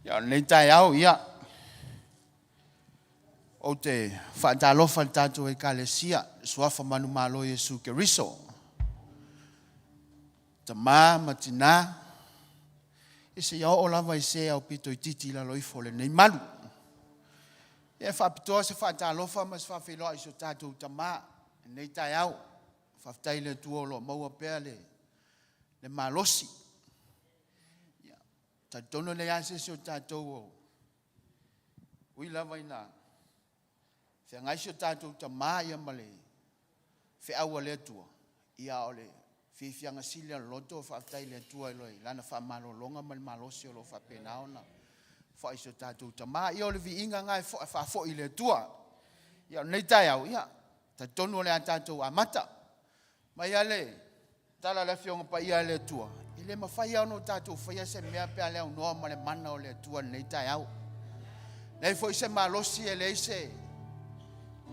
Ia, o lenei taeao, ia, ou te faatalofa i le tatou Ekalesia, i le Suafa manumalo o Iesu Keriso, tama ma tinā, ia seia oo lava i se aupito itiiti i lalo ifo o lenei malu. Ia, e faapitoa se faatalofa ma se faafeiloai i si o tatou Tama i lenei taeao. Faafetai i le Atua o lo o maua pea le malosi. Ia, talitonu e leai lava se isi o tatou o ui lava ina feagai si o tatou Tama ia ma le feau a le Atua, ia a o le fiafiaga sili lava o le loto e faafetai i le Atua i Lana faamalologa ma le malosi o lo o faapena ona foai i si o tatou Tama. Ia o le viiga lena e faafoi i le Atua. Ia o lenei taeao, ia, talitonu o le a tatou amata. Mai lava le tala a le Afioga Paia a le Atua, e le mafai lava ona o tatou faia se mea pe a le aunoa ma le mana o le Atua i lenei taeao. E leai foi se malosi, e leai se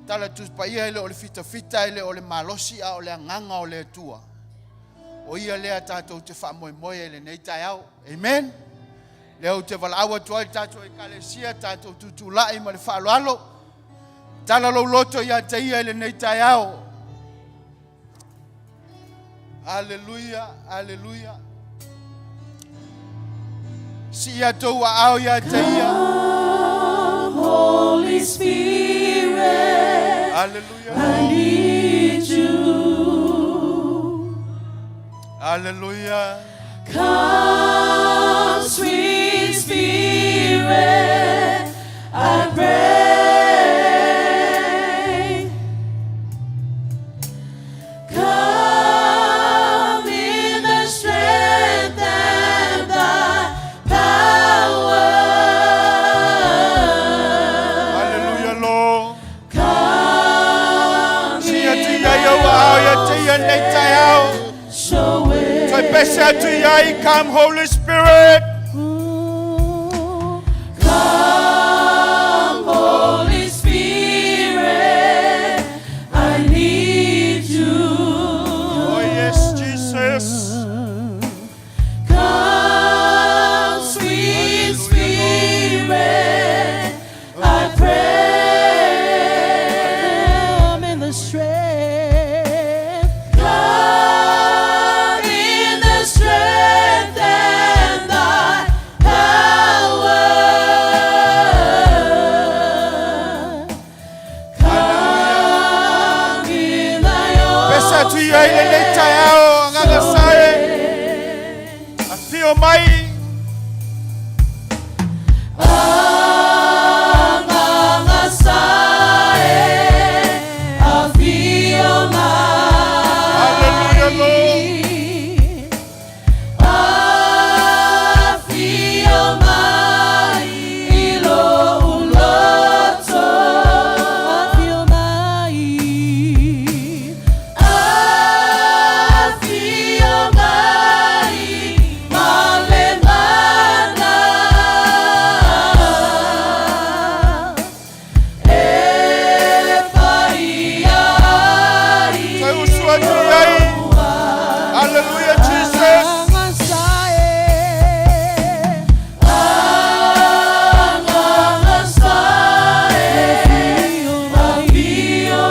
tala Tusi Paia, e le o le fitafita, e le o le malosi, a o le agaga o le Atua. O ia lea tatou te faamoemoe ai i lenei taeao. Amen. Lea ou te valaau atu ai i le tatou ekalesia, tatou tutulai ma le faaaloalo. Tala lou loto ia te ia i lenei taeao. Aleluia, aleluia. Sii atou aao ia te ia. Come, Holy Spirit, Aleluia. I need you. Aleluia. Come, sweet Spirit, I pray. Come in the strength and thy power. Aleluia, Lord. Come Sii atu i ai ou aao ia te ia i lenei taeao. show it. Toe pese atu i ai, come Holy Spirit. Come, Holy Spirit, I need you. Oh yes, Jesus. Come, sweet Spirit, I pray. Come in the strength. Come in the strength and thy power. Come in thy own Pese atu i ai i lenei taeao, agaga sae. Afio mai. Agaga sae, afio mai. Hallelujah, Lord. Afio mai i lou loto. Afio mai. Afio mai ma le mana. E paia ai. Toe usu atu i ai. Hallelujah, Jesus. Agaga sae, agaga sae, afio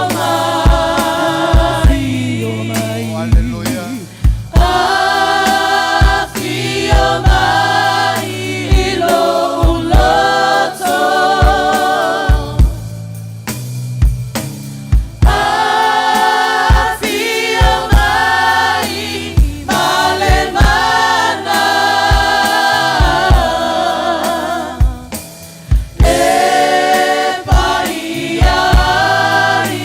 mai, Oh, hallelujah. Afio mai i lou loto. Afio mai ma le mana. E paia ai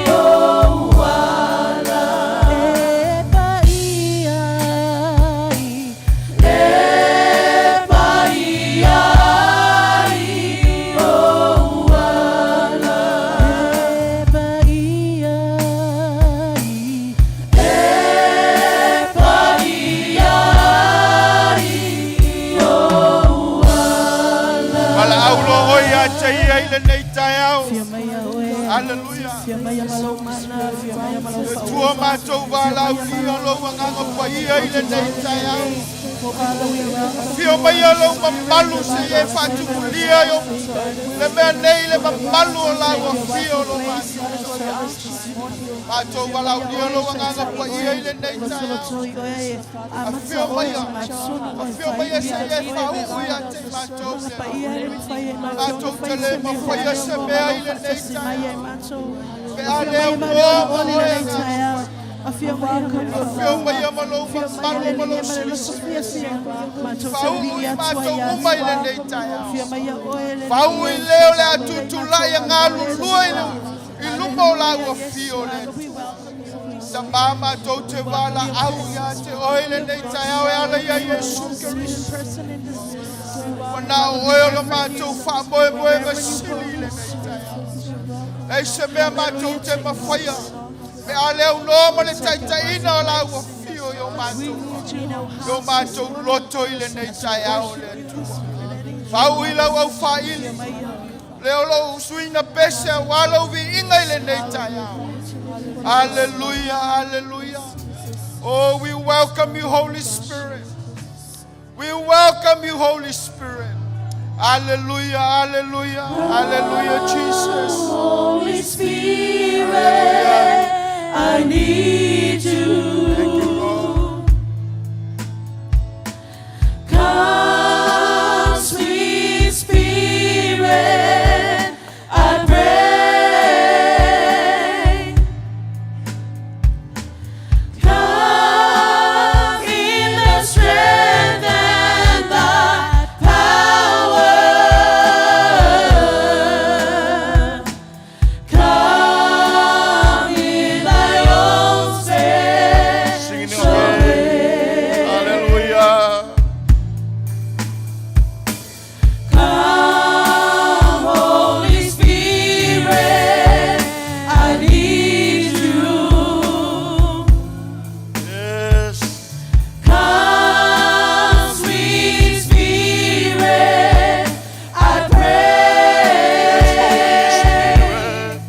ou ala. E paia ai. E paia ai ou ala. E paia ai. E paia ai ou ala. Valaau loa oe ia te ia i lenei taeao. Fia mai oe. Hallelujah. Fia mai ma lou mana, fia mai ma lau Tua matou valaaulia lou agaga paia i lenei taeao. Afio maia lou mamalu se ia e faatumulia i o le mea nei le mamalu o lau afio lo matou valaaulia lou agaga paia i lenei taeao. Afio maia, afio maia se ia e faauu ia te i matou le matou te le mafaia se mea i lenei taeao. Pe a le aunoa ma oe agaga. Afio maia ma lou mamalu ma lou silisili. Faauu i matou uma i lenei taeao. Faauu i le o le a tutulai e galulue i le i luma o lau afio le Atua. Tamā matou te valaau ia te oe i lenei taeao e ala ia Iesu Keriso. Manao oe o le matou faamoemoega sili i lenei taeao. Leai se mea matou te mafaia pe a le aunoa ma le taitaiina o lau afio i o matou i o matou loto i lenei taeao le Atua. Faauu i lau aufaaili le o lou suina pese aua lou viiga i lenei taeao. Hallelujah, hallelujah. Oh, we welcome you, Holy Spirit. We welcome you, Holy Spirit. Hallelujah, hallelujah, hallelujah, Jesus. Holy Spirit, I need you. Thank you, Lord. Come, sweet Spirit, I pray. Come in the strength and the power. Come in thy own Singing special again. way. Hallelujah. Come, Holy Spirit, I need you. Yes. Come, sweet Spirit, I pray. Spirit.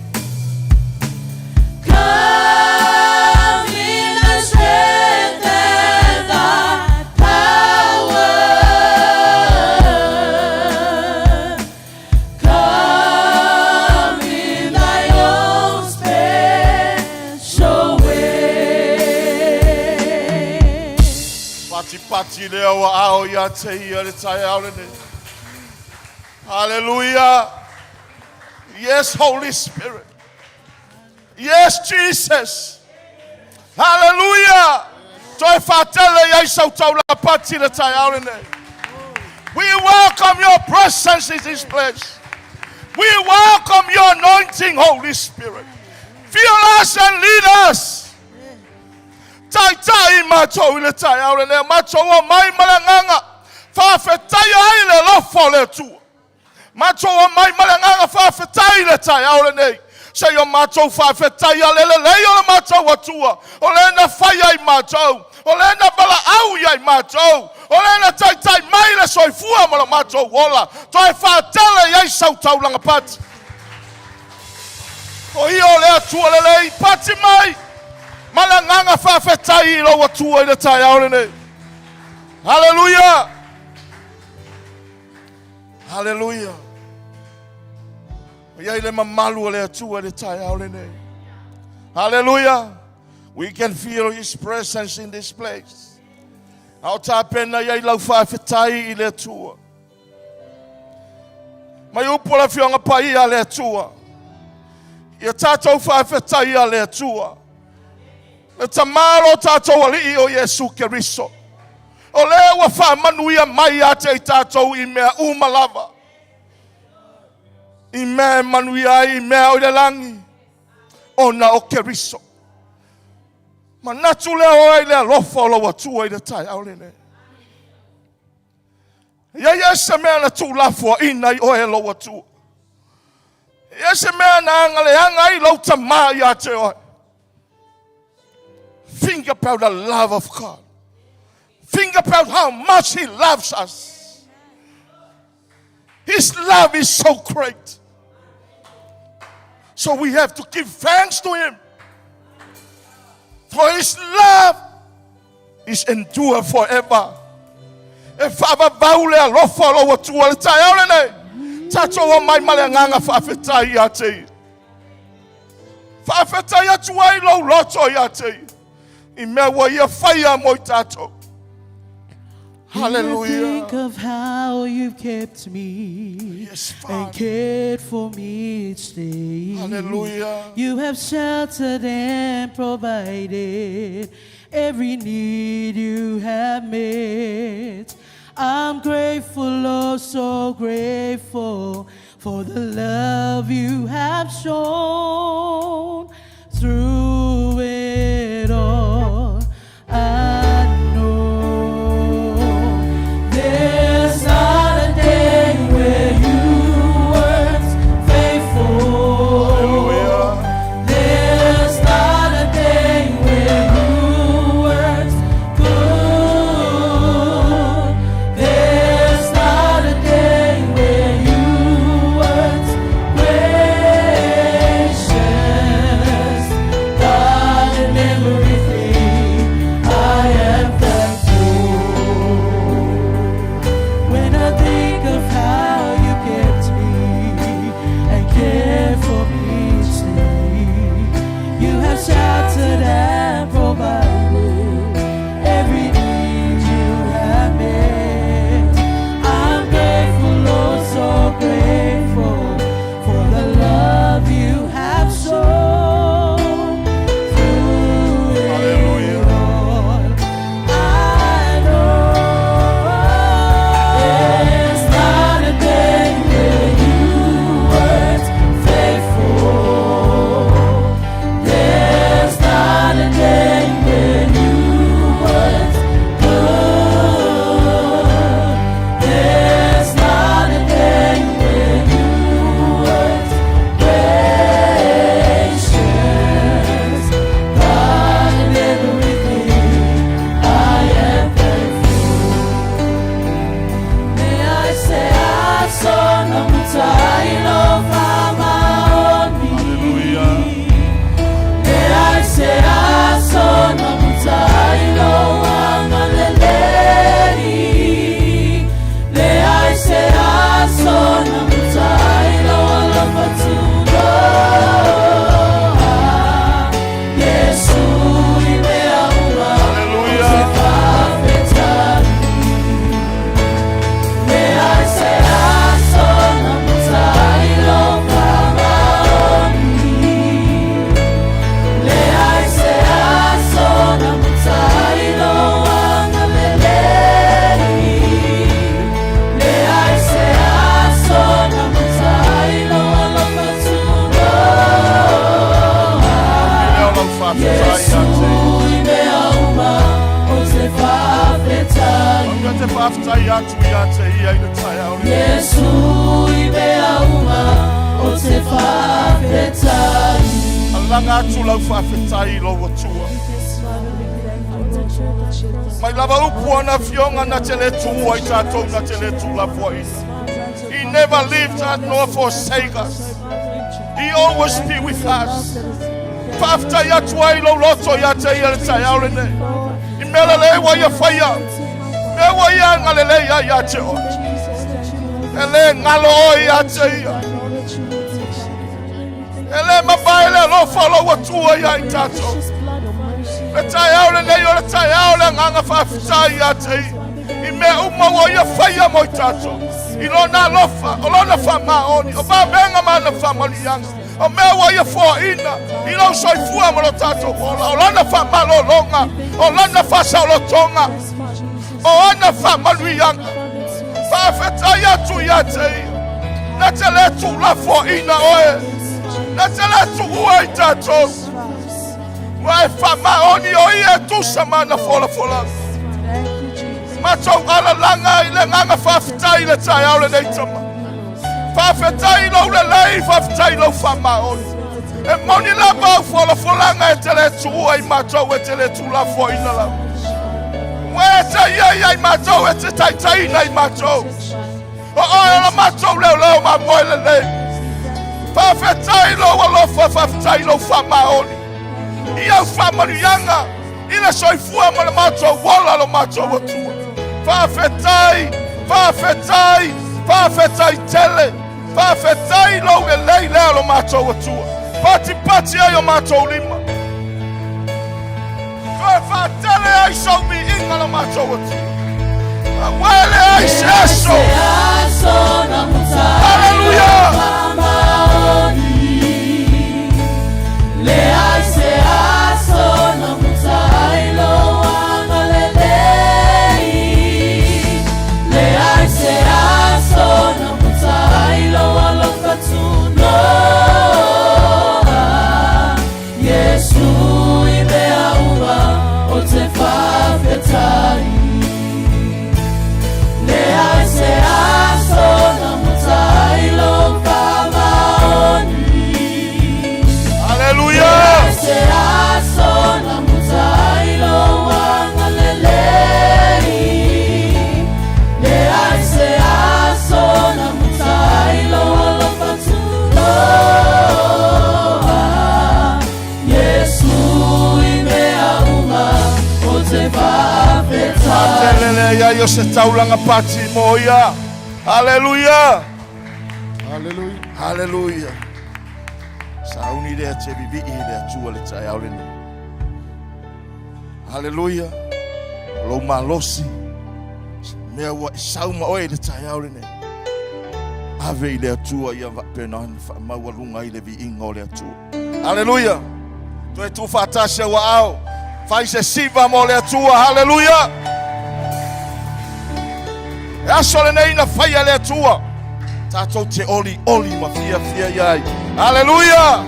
Come in the strength and the power. Come in thy own special way. Pati pati lea ua ao ia te ia le taeao lenei. Hallelujah. Yes, Holy Spirit. Yes, Jesus. Hallelujah. Toe faatele i ai sau taulaga pati le taeao lenei. We welcome your presence in this place. We welcome your anointing, Holy Spirit. Fill us and lead us. Taitai matou i le taeao lenei. Matou omai ma le agaga. Faafetai ai le alofa o le Atua. Matou omai ma le agaga faafetai le taeao lenei. Se i o matou faafetai a le lelei o le matou Atua. O le na fai ai matou. O le na valaau i ai matou. O le na taitai mai le soifua ma le matou ola. Toe faatele i ai sau taulaga pati. O ia o le Atua lelei, pati mai. Ma le agaga faafetai i lou Atua i le taeao lenei. Hallelujah. Hallelujah. O iai le mamalu o le Atua i le taeao lenei. Hallelujah. We can feel His presence in this place. A o tapena iai lau faafetai i le Atua. Mai upu le afioga paia a le Atua. Ia tatou faafetai a le Atua. Le tamā lo tatou alii o Iesu Keriso. O lea ua faamanuia mai ia te i tatou i mea uma lava. I mea e manuia ai i mea o i le lagi. Ona o Keriso. Manatu lea o ai le alofa o lau Atua i le taeao lenei. Ia ia se mea na tuulafoaina i oe lou Atua. Ia se mea na agaleaga ai lau tamā ia te oe. Think about the love of God. Think about how much He loves us. His love is so great. So we have to give thanks to Him. For His love is endure forever. E faavavau le alofa o lou Atua le taeao lenei. Tatou omai ma le agaga faafetai ia te Ia. Faafetai atu ai lou loto ia te Ia i mea ua Ia faia mo i tatou. When I Hallelujah. think of how you've kept me Yes, and Father. cared for me each day. Hallelujah. You have sheltered and provided every need you have met. I'm grateful, oh, so grateful for the love you have shown through it all. I know there's not a day where you weren't faithful. Hallelujah. There's not a day where you weren't good. There's not a day where you weren't gracious. God in everything, I am thankful. When I think of how you kept me and cared for me each day, you have sheltered and provided every need you have met. I'm grateful, Lord, so grateful for the love you have shown through it Hallelujah. all. I know there's not a day where you weren't faithful. There's not a day where you weren't good. There's not a day where you weren't gracious. God in everything, I am thankful. May I say I saw no Hallelujah. May I say I saw no May I say I saw no Yesu imeauma Hallelujah. May I say I saw no Leo lau faafetai ia te Ia. Ou te faafetai atu ia te Ia i le taeao lenei. Yesu imeauma o te faafetai. Alaga atu lau faafetai i lou Atua. Mai lava upu ana afioga na te le tuua i tatou na te le tuulafoaina. He never leaves us nor forsake us. He always be with us. Faafetai atu ai lou loto ia te Ia le taeao lenei. I mea lelei ua Ia faia. Mea ua Ia agalelei ai ia te oe. E le galo oe ia te Ia. E le mapae le alofa o lou Atua ia i tatou. Le taeao lenei o le taeao le agaga faafetai ia te Ia. I mea uma ua Ia faia mo i tatou. I lona alofa, o lona faamaoni, o vavega ma ana faamanuiaga. O mea ua Ia foaina i lou soifua ma lo tatou ola. O lona faamalologa, o lona faasaolotoga, o ana faamanuiaga. Faafetai atu ia te Ia. Na te le tuulafoaina oe. Na te le tuua i tatou. Ua e faamaoni o Ia e tusa ma ana folafolaga. Matou alalaga i le agaga faafetai i le taeao lenei tama. Faafetai i lou lelei, faafetai i lou faamaoni. E moni lava au folafolaga e te le tuua i matou e te le tuulafoaina lava. Ua e te ia ia i matou e te taitaiina i matou. O oe o la matou leoleo mamoe lelei. Faafetai lou alofa, faafetai lou faamaoni. I au faamanuiaga i le soifua ma le matou ola lo matou Atua. Faafetai, faafetai, faafetai tele. Faafetai lou lelei lea lo matou Atua. Patipati ai o matou lima. Toe faatele ai sau viiga lo matou Atua. Ua e leai se aso. Haleluia! Haleluia! Faatele lea ia o se taulaga pati mo ia. Haleluia! Haleluia. Haleluia! Sauni lea te vivii i le Atua le taeao lenei. Haleluia! O lou malosi, se mea ua e sau ma oe i le taeao lenei. Ave i le Atua ia faapena ona faamaualuga ai le viiga o le Atua. Haleluia! Toe tuufaatasi au aao. Fai se siva mo le Atua. Haleluia! E aso lenei na faia le Atua. Tatou te olioli ma fiafia i ai. Haleluia!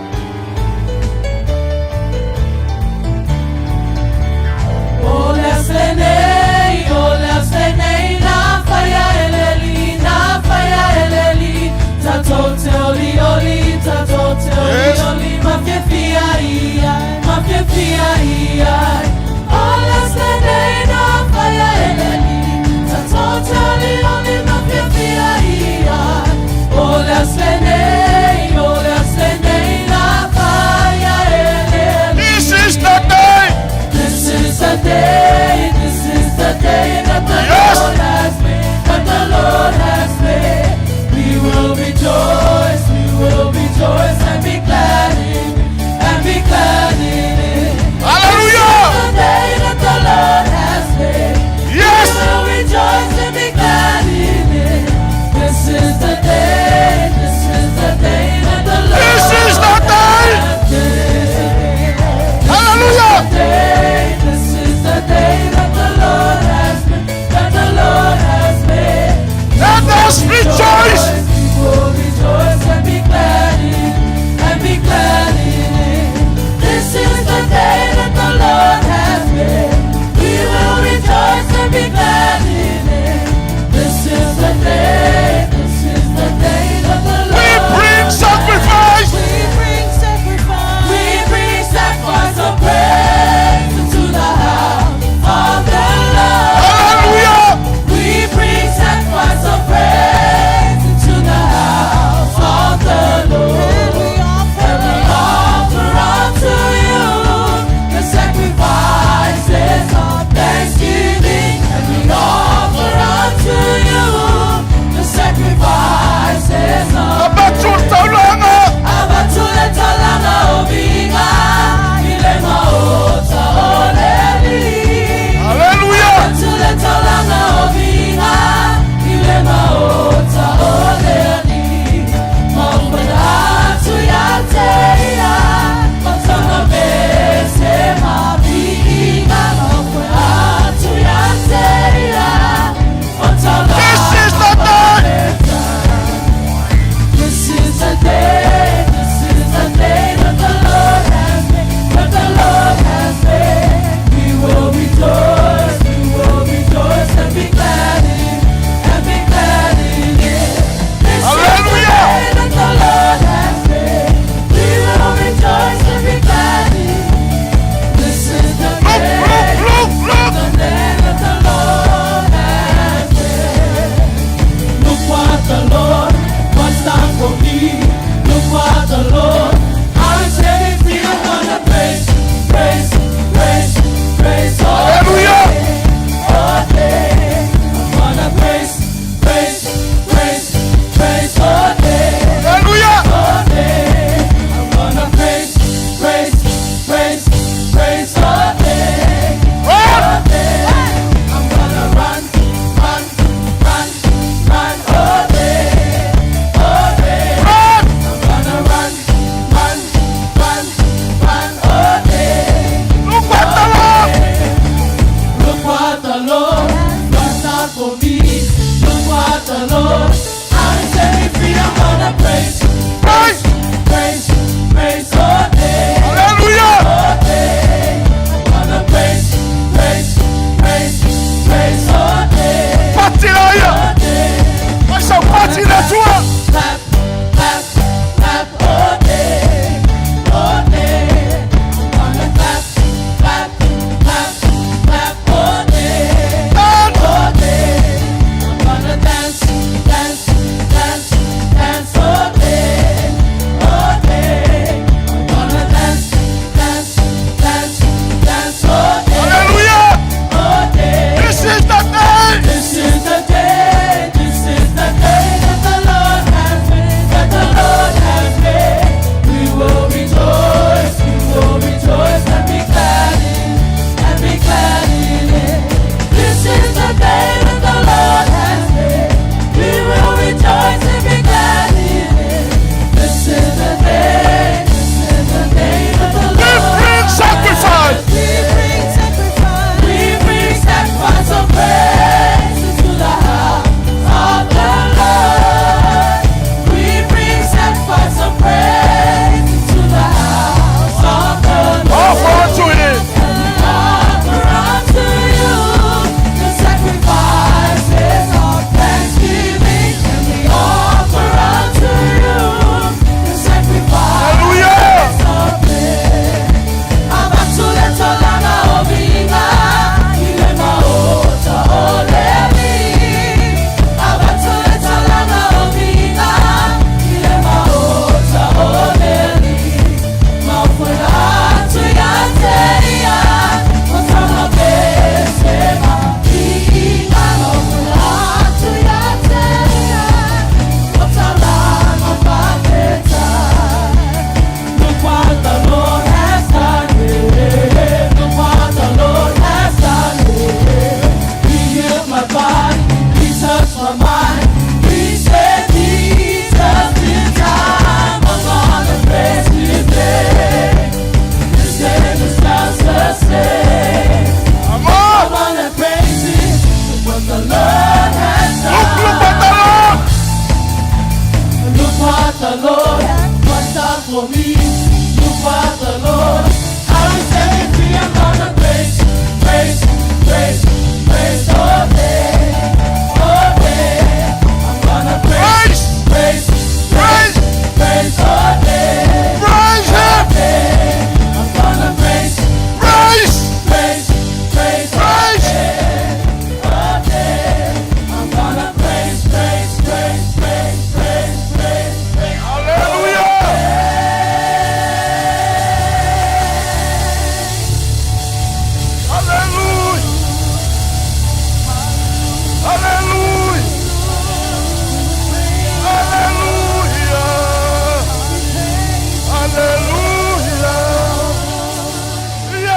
O le aso lenei, o le aso lenei, na faia e le Alii, na faia e le Alii. Tatou te olioli, tatou te olioli, ma fiafia i ai, ma fiafia i ai. O le aso lenei, na faia e le Alii, tatou te olioli, ma fiafia i ai. O le aso lenei, o le aso lenei, na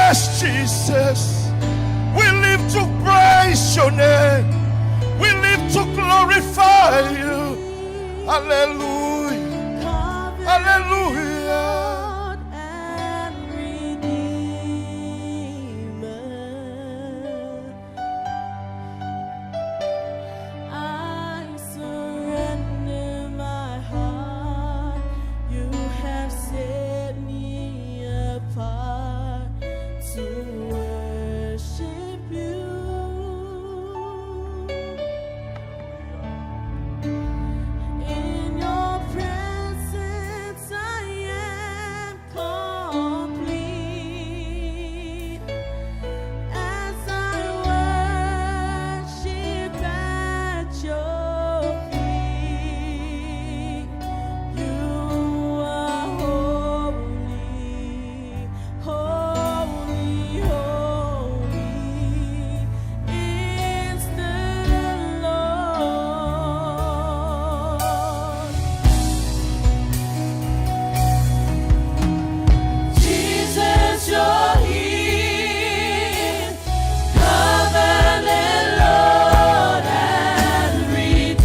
Yes, Jesus. We live to praise your name. We live to glorify you. Hallelujah. Hallelujah. Lord and Redeemer, I surrender my heart. You have set me apart to worship you. In your presence I am complete. As I worship at your feet, you are holy, holy, holy is the Lord. Jesus, you're here, covenant Lord and Redeemer.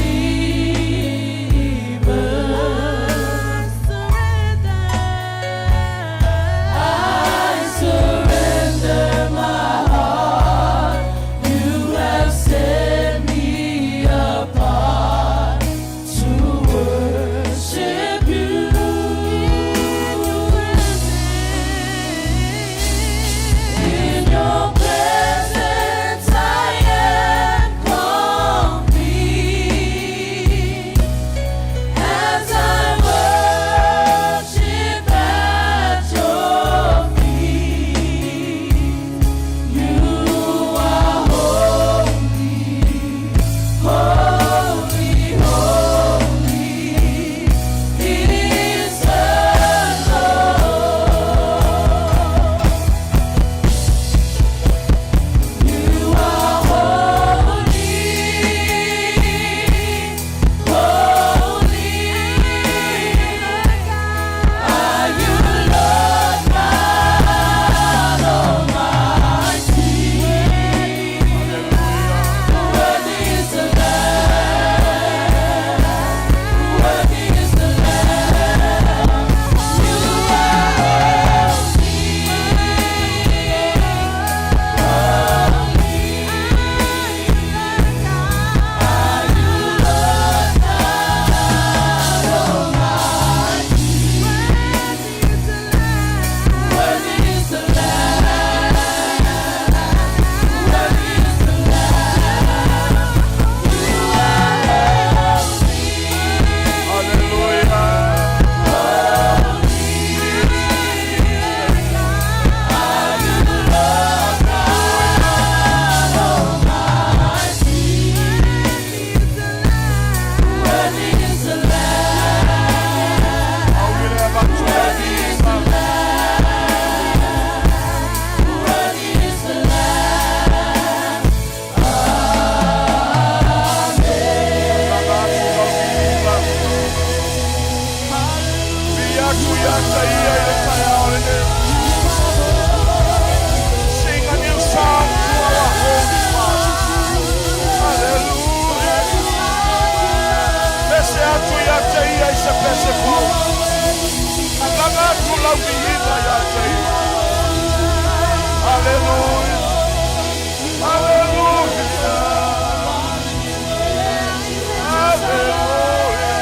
I surrender my heart. You have set me apart to worship you. In your presence I am complete. As I worship at your feet, you are holy, holy, holy is the Lord. You are holy, holy. Are you Lord God Almighty? Worthy is the Lamb. Worthy is the Lamb. You are holy, Are you Lord God Almighty? Worthy is the Lamb. Worthy is the Lamb. You are holy. Hallelujah. Worthy is the Lamb. Worthy is the Lamb. Worthy is the Lamb. Sing a new song to our Holy Father. Hallelujah. Pese atu ia te ia i se pese fau. Alanga atu lau viiga ia te ia. Hallelujah. Hallelujah. Hallelujah.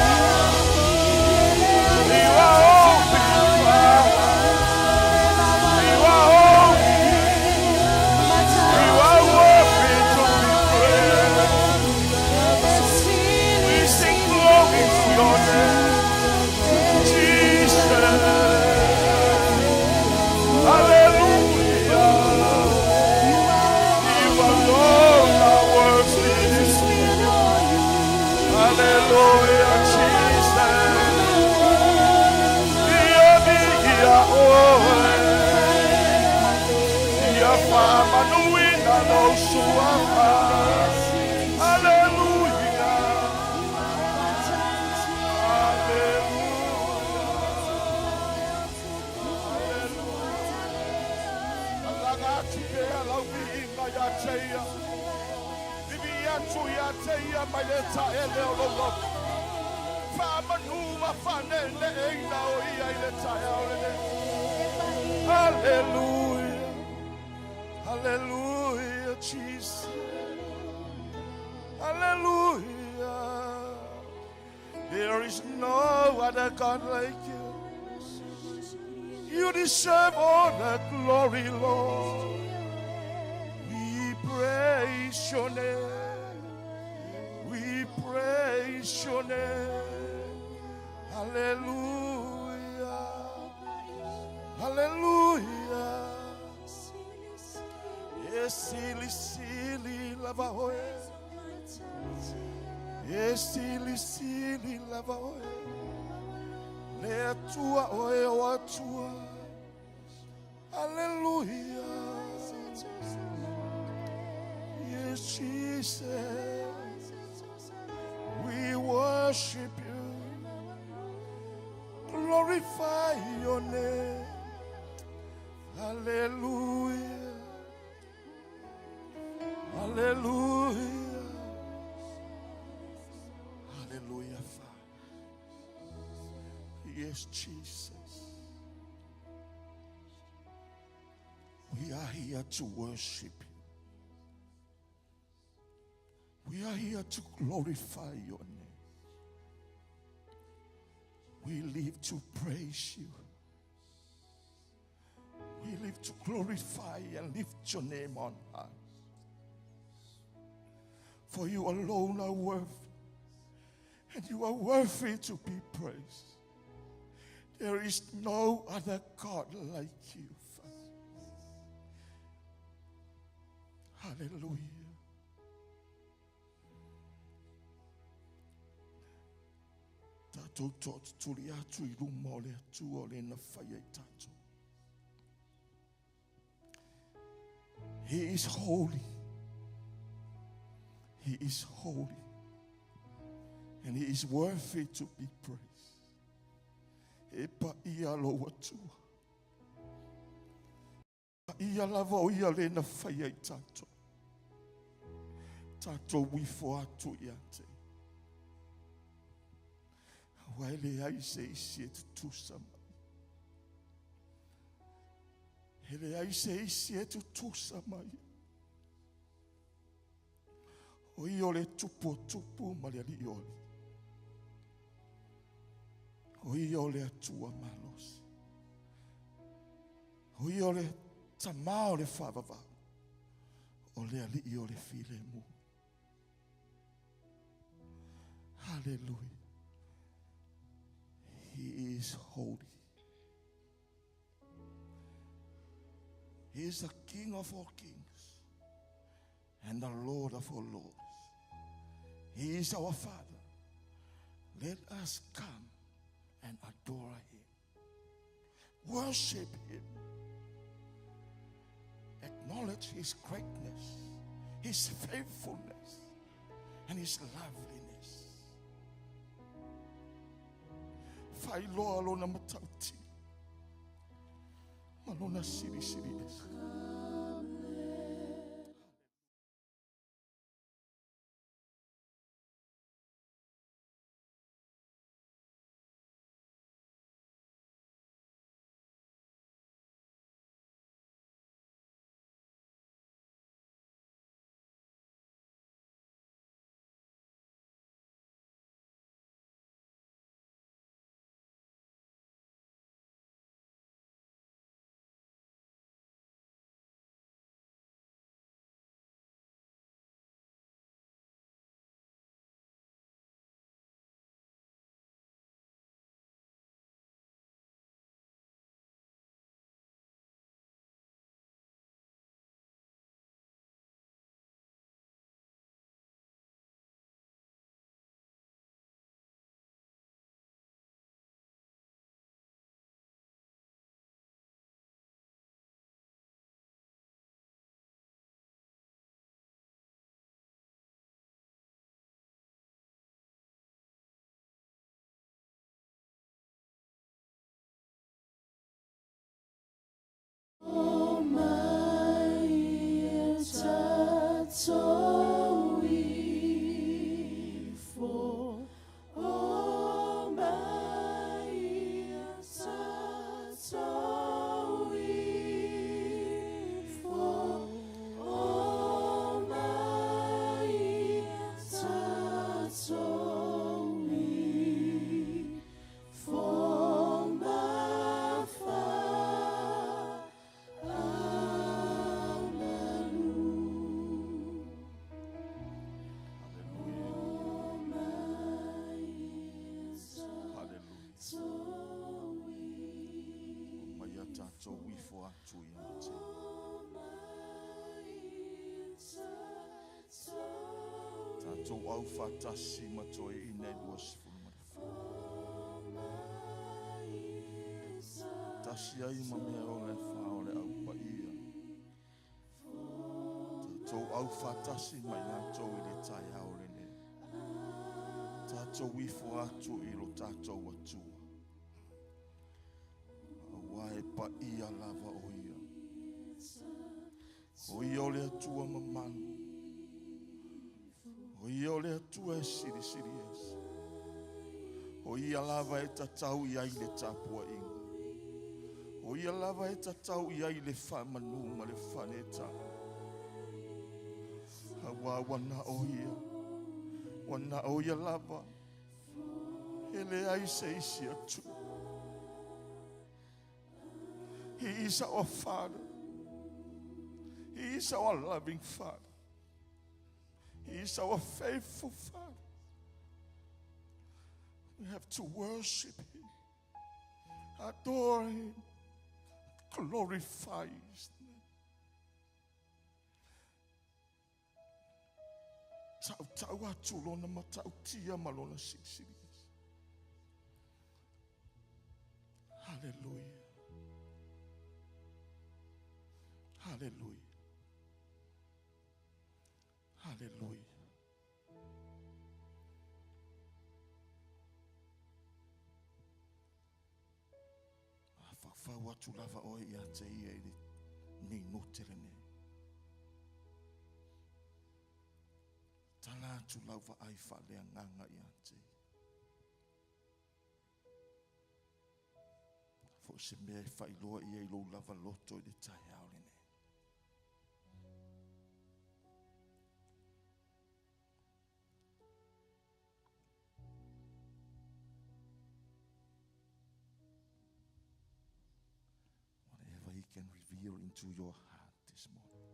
You are holy, Father. You are holy. You are worthy to be praised. We sing glory to your name, Jesus. Hallelujah. You alone are worthy. Hallelujah, Jesus. Ia ia oe. Ia whaamanuina lou suafa. Hallelujah. Hallelujah. Lalaga atu pea lau viiga ia te ia. Vivii atu ia te ia mai le taele o lou loto. Faamanu ma faaneeneeina o ia i le taeao lenei. Hallelujah. Hallelujah, Jesus. Hallelujah. There is no other God like you. You deserve all the glory, Lord. We praise your name. We praise your name. Hallelujah. Hallelujah. E silisili lava oe. E silisili lava oe. Le Atua oe o Atua. Hallelujah. Yes, Jesus. We worship you. Glorify your name. Hallelujah. Hallelujah. Hallelujah, Father. Yes, Jesus. We are here to worship you. We are here to glorify your name. We live to praise you. We live to glorify and lift your name on high. For you alone are worthy, and you are worthy to be praised. There is no other God like you, Father. Hallelujah. Tatou tootutuli atu i luma o le Atua o le na faia i tatou. He is holy. He is holy. And he is worthy to be praised. E paia lou Atua. Paia lava o ia le na faia i tatou. Tatou ifo atu ia te. Aua e leai se isi e tutusa mai. E leai se isi e tutusa mai. O ia o le tupu o tupu ma le alii o alii. O ia o le Atua malosi. O ia o le tamā o le faavavau. O le alii o le filemu. Hallelujah. He is holy. He is the King of all kings and the Lord of all lords. He is our Father. Let us come and adore him. Worship him. Acknowledge his greatness, his faithfulness, and his loveliness. Faailoa lona matautia ma lona silisili ese. Tatou au faatasi ma toeaiina e 24. Tasi ai ma mea ola e fa o le au paia. Tatou au faatasi ma i latou i le taeao lenei. Tatou ifo atu i lo tatou Atua. Auā e paia lava o Ia. O Ia o le Atua mamalu. O Ia o le Atua e silisili ese. O Ia lava e tatau i ai le tapuaiga. O Ia lava e tatau i ai le faamanu ma le faaletaga. Auā ua na o Ia, ua na o Ia lava. E leai se isi Atua. He is our Father. He is our loving Father. He is our faithful Father. We have to worship Him, adore Him, glorify His name. Tautau atu lona matautia ma lona silisili ese. Hallelujah. Hallelujah. Hallelujah. Mafaufau atu lava oe ia te ia i le minute lenei. Tala atu lau vaai faaleagaga ia te ia. Foi se mea e faailoa i ai lou lava loto i le taeao lenei. Whatever He can reveal into your heart this morning,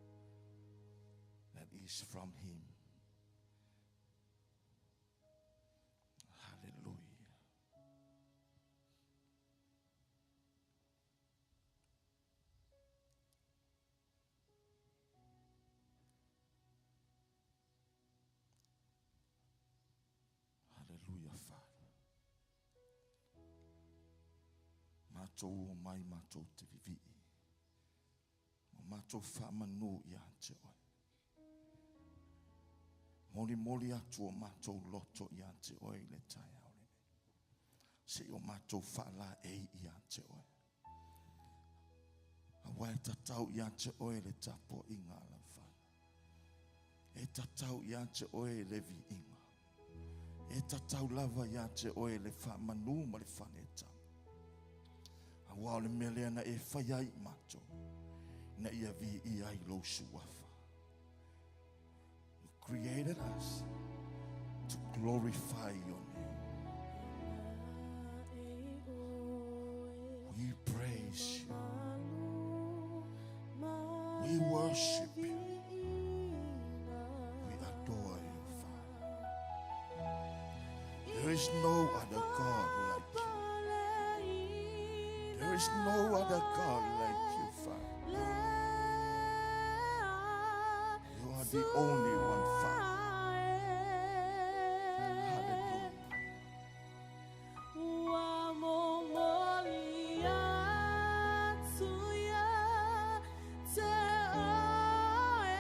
that is from Him. Hallelujah. Hallelujah, Father. Matou o mai matou te vivii. Ma matou faamanu ia te oe. Molimoli atu o matou loto ia te oe i le taeao lenei. Se i o matou faalaei ia te oe. Aua e tatau ia te oe le tapuaiga a lau fanau. E tatau ia te oe le viiga. E tatau lava ia te oe le faamanu ma le faaletaga. Aua o le mea lea na e faia ai i matou, ina ia viia ai lou suafa. You created us to glorify your name. We praise you. We worship you. We adore you, Father. There is no other God like you. There is no other God like you, Father. You are the only one, Father. Hallelujah. Ua momoli atu ia te oe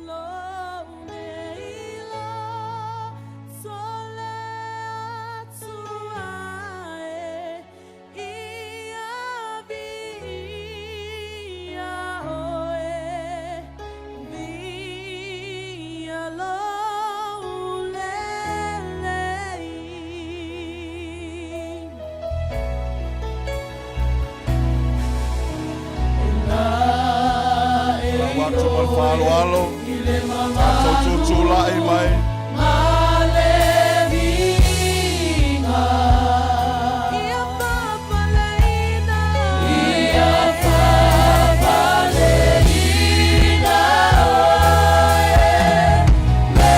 lou nei loto le Atua e ia viia oe viia lou lelei. Lau atu ma le faaaloalo, tatou tutulai mai. Ia papaleina Ia papaleina oe Le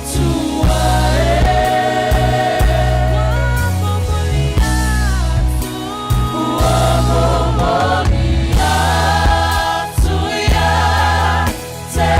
Atua e Ua momoli atu Ua momoli atu ia te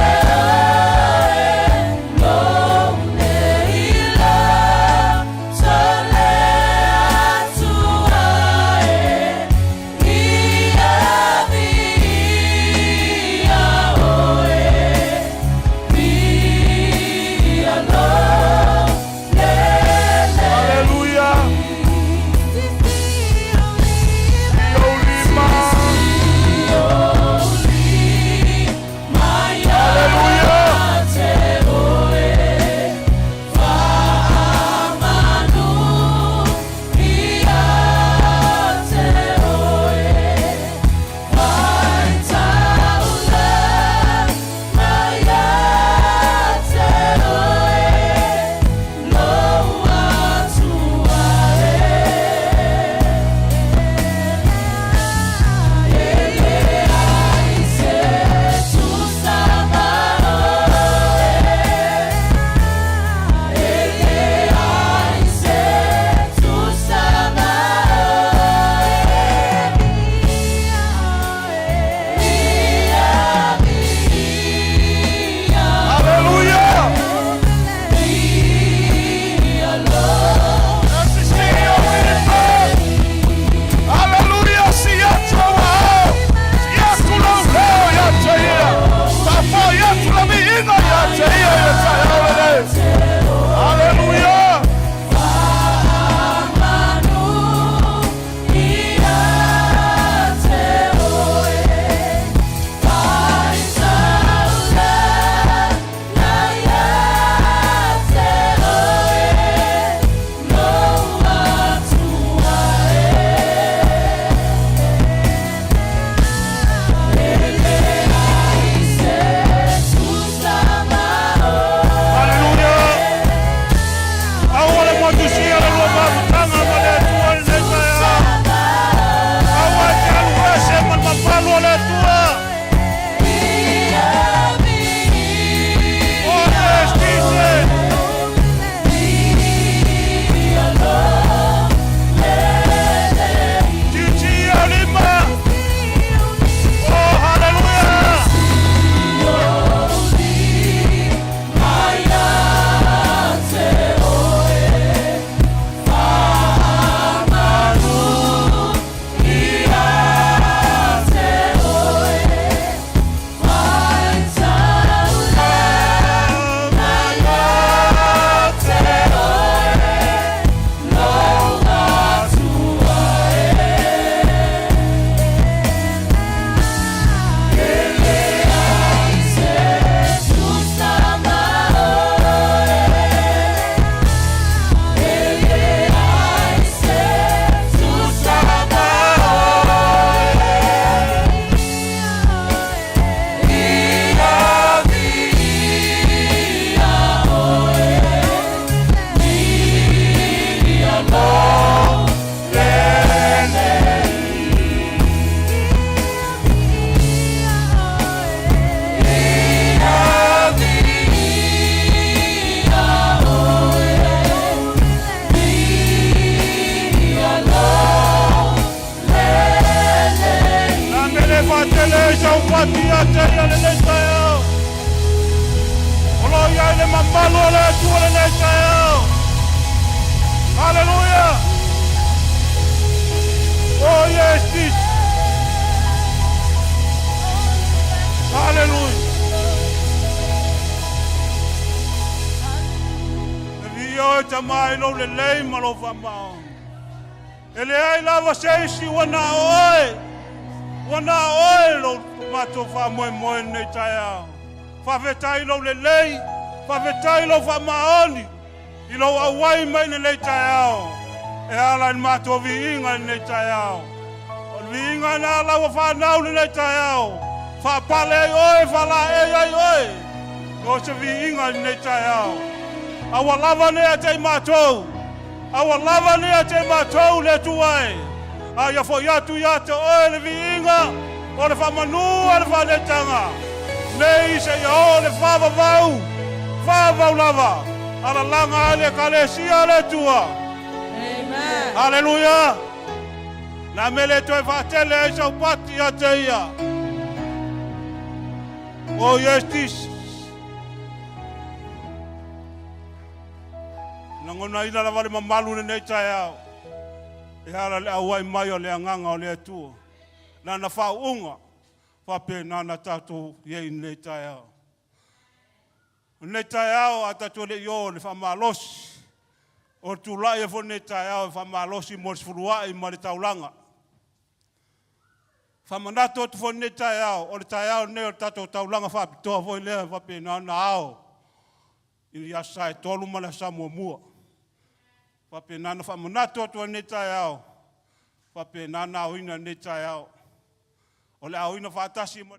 saupati ia te ia lenei taeao. O lo o i ai le mamalu o le Atua lenei taeao. Haleluia! Oh yes, Jesus. Haleluia! E viia oe Tama i lou lelei ma lou faamaoni. E leai lava se isi ua na o oe, ua na o oe lo matou faamoemoe lenei taeao. Faafetai i lou lelei, faafetai i lou faamaoni, i lou auai mai lenei taeao, e ala i le matou viiga i lenei taeao. O le viiga na ala ua fanau lenei taeao, faapale ai oe, faalaei ai oe, o se viiga i lenei taeao. Aua lava ne ia te i matou, Aua lava ne ia te matou le Atua e, a ia foi atu ia te oe le viiga o le faamanu a le faaneetaga, nei seia oo le faavavau, vavau lava, alalaga ai le Ekalesia a le Atua. Amen. Aleluia! Na mea le toe faatele ai sau pati ia te ia. Oh yes, Jesus. Lagonaina lava le mamalu lenei taeao e ala le auai mai o le agaga o le Atua. Lana faauuga faapena na tatou i ai i lenei taeao. O lenei taeao a tatou le i o le faamalosi, o le tulai ai foi lenei taeao e faamalosi mo le sefuluai ma le taulaga. Faamanatu atu foi lenei taeao, o le taeao lenei o le tatou taulaga faapitoa foi lea e faapena ona ao i Aso Sa e 3 ma le Aso Sa muamua. Faapena ona faamanatu atu ai lenei taeao, faapena ona aoina lenei taeao. O le aoina faatasi ma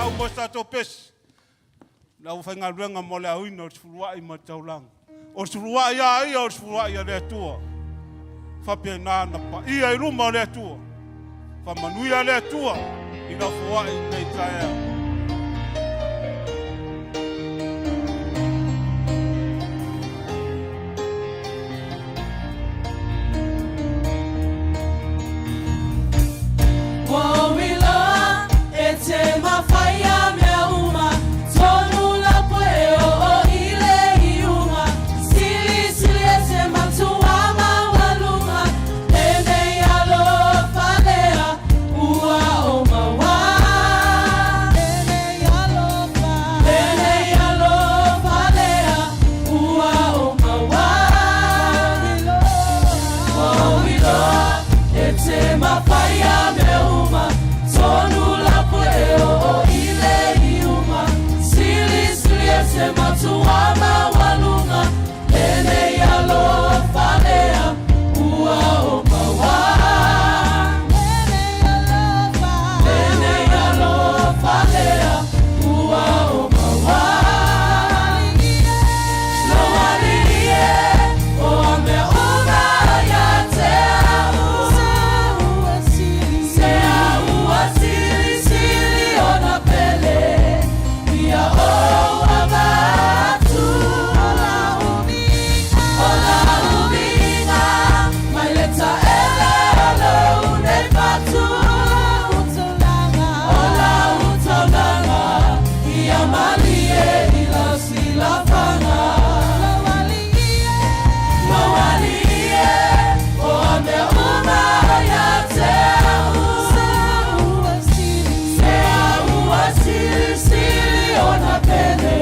au mo se tatou pesi. Le aufaigaluega mo le aoina o le sefuluai ma le taulaga. O le sefuluai a ia o le sefuluai a le Atua. Faapena na paia i luma o le Atua. Faamanuia le Atua i lau foai i lenei taeao. Ua ou iloa e te mafai a mea uma, tonu lau e oo i le iuga. Silisili ese matua maualuga, lenei alofa lea ua ou maua. silafaga. Lou Alii e, o a mea uma ia te au. Se ua silisili ona pele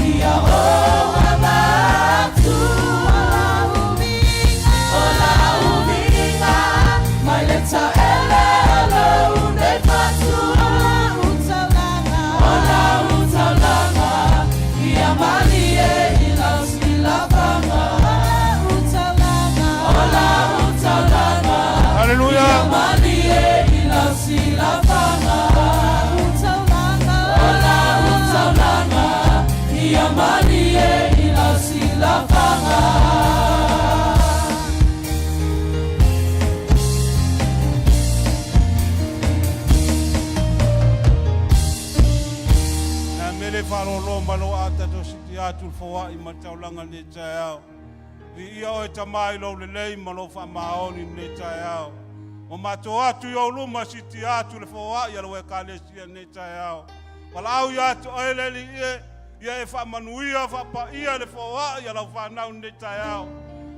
ia ou avatu. O lau viiga mai le taele o lou nei fatu. O lau taulaga ia malie i lau silafaga. O lau taulaga Haleluia. ia malie i lau silafaga. O lau taulaga ia malie i lau silafaga. Na mele faalōlō ma lou aata siti atu le foai ma le taulaga lenei taeao. Viia oe Tamā i lou lelei ma lou faamaoni lenei taeao. Ua matou atu i ou luma siti atu le foai a lau Ekalesia lenei taeao. Valaau ia te oe le Alii e, ia e faamanuia faapaia le foai a lau fanau lenei taeao.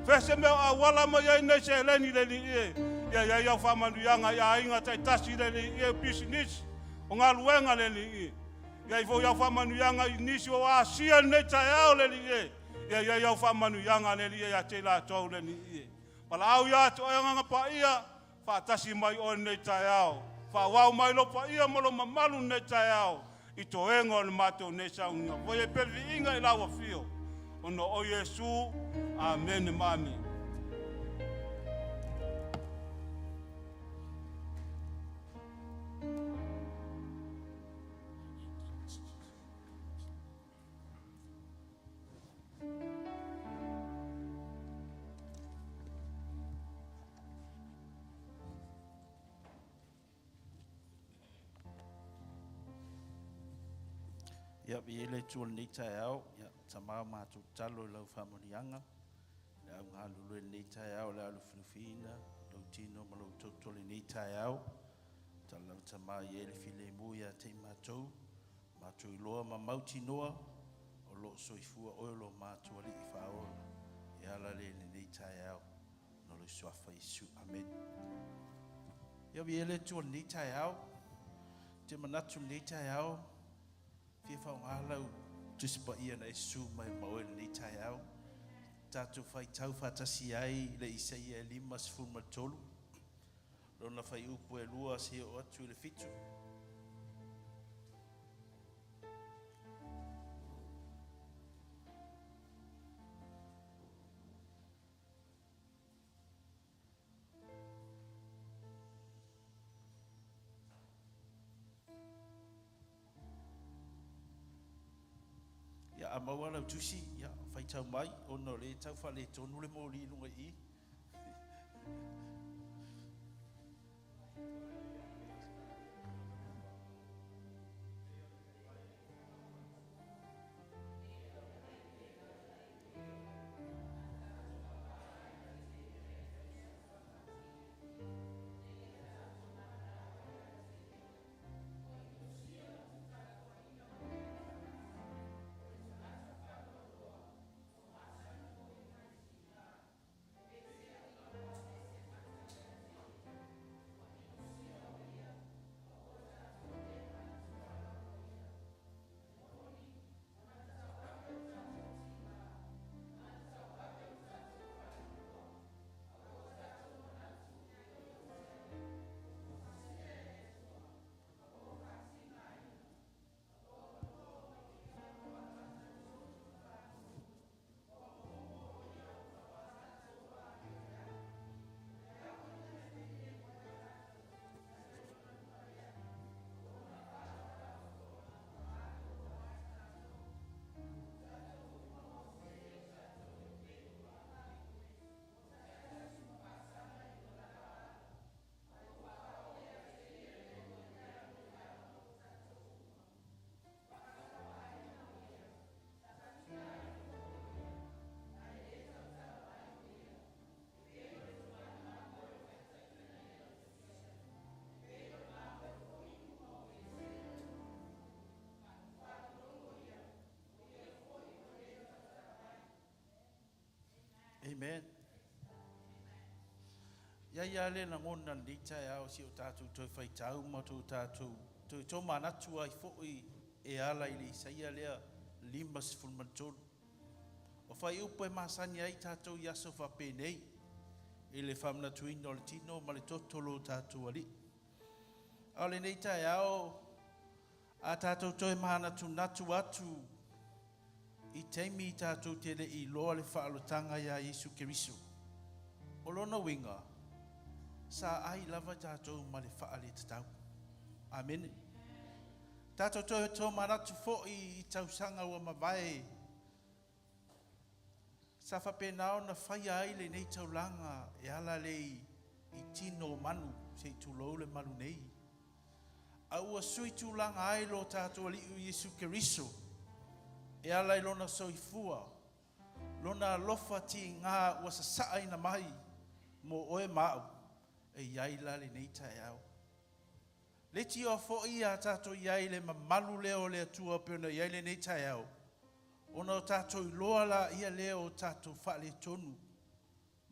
Fea se mea o auala mai ai nei seleni le Alii e, ia i ai au faamanuiaga i aiga taitasi le Alii e, o pisinisi, o galuega le Alii e. Ia i foi au faamanuiaga i nisi o asia lenei taeao le Alii e, ia i ai au faamanuiaga le Alii e ia te i latou le Alii e. Valaau ia te oe Agaga Paia, faatasi mai oe lenei taeao. Faaauau mai lou paia ma lou mamalu lenei taeao i toega o le matou nei saunia. Foi e pele viiga i lau afio, ona o Iesu. Amene ma amene. Ia, i le Atua i lenei taeao, ia, Tama o matou tatalo i lau faamanuiaga, le au galulue i lenei taeao, le alufilufiina, lou tino ma lou toto i lenei taeao. Tatalo lava Tama ia i ai le filemu ia te i matou, matou iloa ma mautinoa, o lo o soifua oe o lo matou Alii faaola, e ala lea i lenei taeao, ona o le suafa Iesu. Amene. Ia, viia le Atua i lenei taeao. Te manatu i lenei taeao, fia faaaoga lau Tusi Paia na e susu mai ma oe i lenei taeao. Tatou faitau faatasi ai le Isaia 53, lona fuaiupu e 2 seia oo atu i le 7. Ia, a maua lau tusi, ia, faitau mai, ona o lea e tau faaletonu le moli i luga i i. Amen. Ia ia le lagona lenei taeao si o tatou toe faitau ma to tatou toe tomanatu ai foi e ala i le Isaia lea 53. O fuaiupu e masani ai tatou i aso faapenei i le faamanatuina o le tino ma le toto o lo tatou Alii. A o lenei taeao, a tatou toe manatunatu atu i taimi tatou te le i iloa le faaolataga iā Iesu Keriso. O lona uiga, sa ai lava tatou ma le faaletatau. Amene. Tatou toe tomanatu foi i tausaga ua mavae sa faapena ona faia ai lenei taulaga e ala lea i tino o manu, se i tulou le malu nei, a ua sui tulaga ai lo tatou Alii o Iesu Keriso e ala i lona soifua, lona alofa tiga ua sasaaina mai mo oe ma au e i ai la lenei taeao. Leitioa foi a tatou i ai i le mamalu lea o le Atua pei ona i ai lenei taeao, ona o tatou iloa laia lea o tatou faaletonu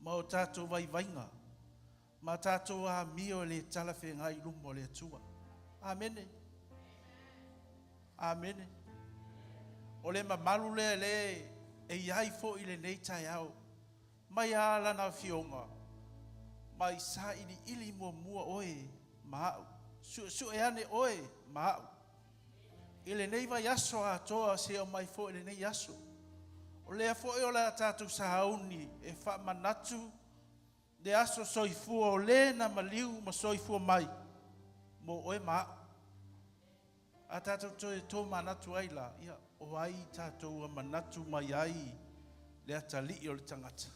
ma o tatou vaivaiga ma tatou amio e le talafeagai i luma o le Atua. Amene. Amene. O le mamalu lea le e i ai foi i lenei taeao, mai a lana afioga, mai sailiili muamua oe ma au, suesue ane oe ma au i lenei vaiaso atoa seia oo mai foi i lenei aso. O lea foi o le a tatou sauni e faamanatu le aso soifua o le na maliu ma soifua mai mo oe ma au. A tatou toe tomanatu ai la, ia, o ai tatou a manatu mai ai le atalii o le tagata?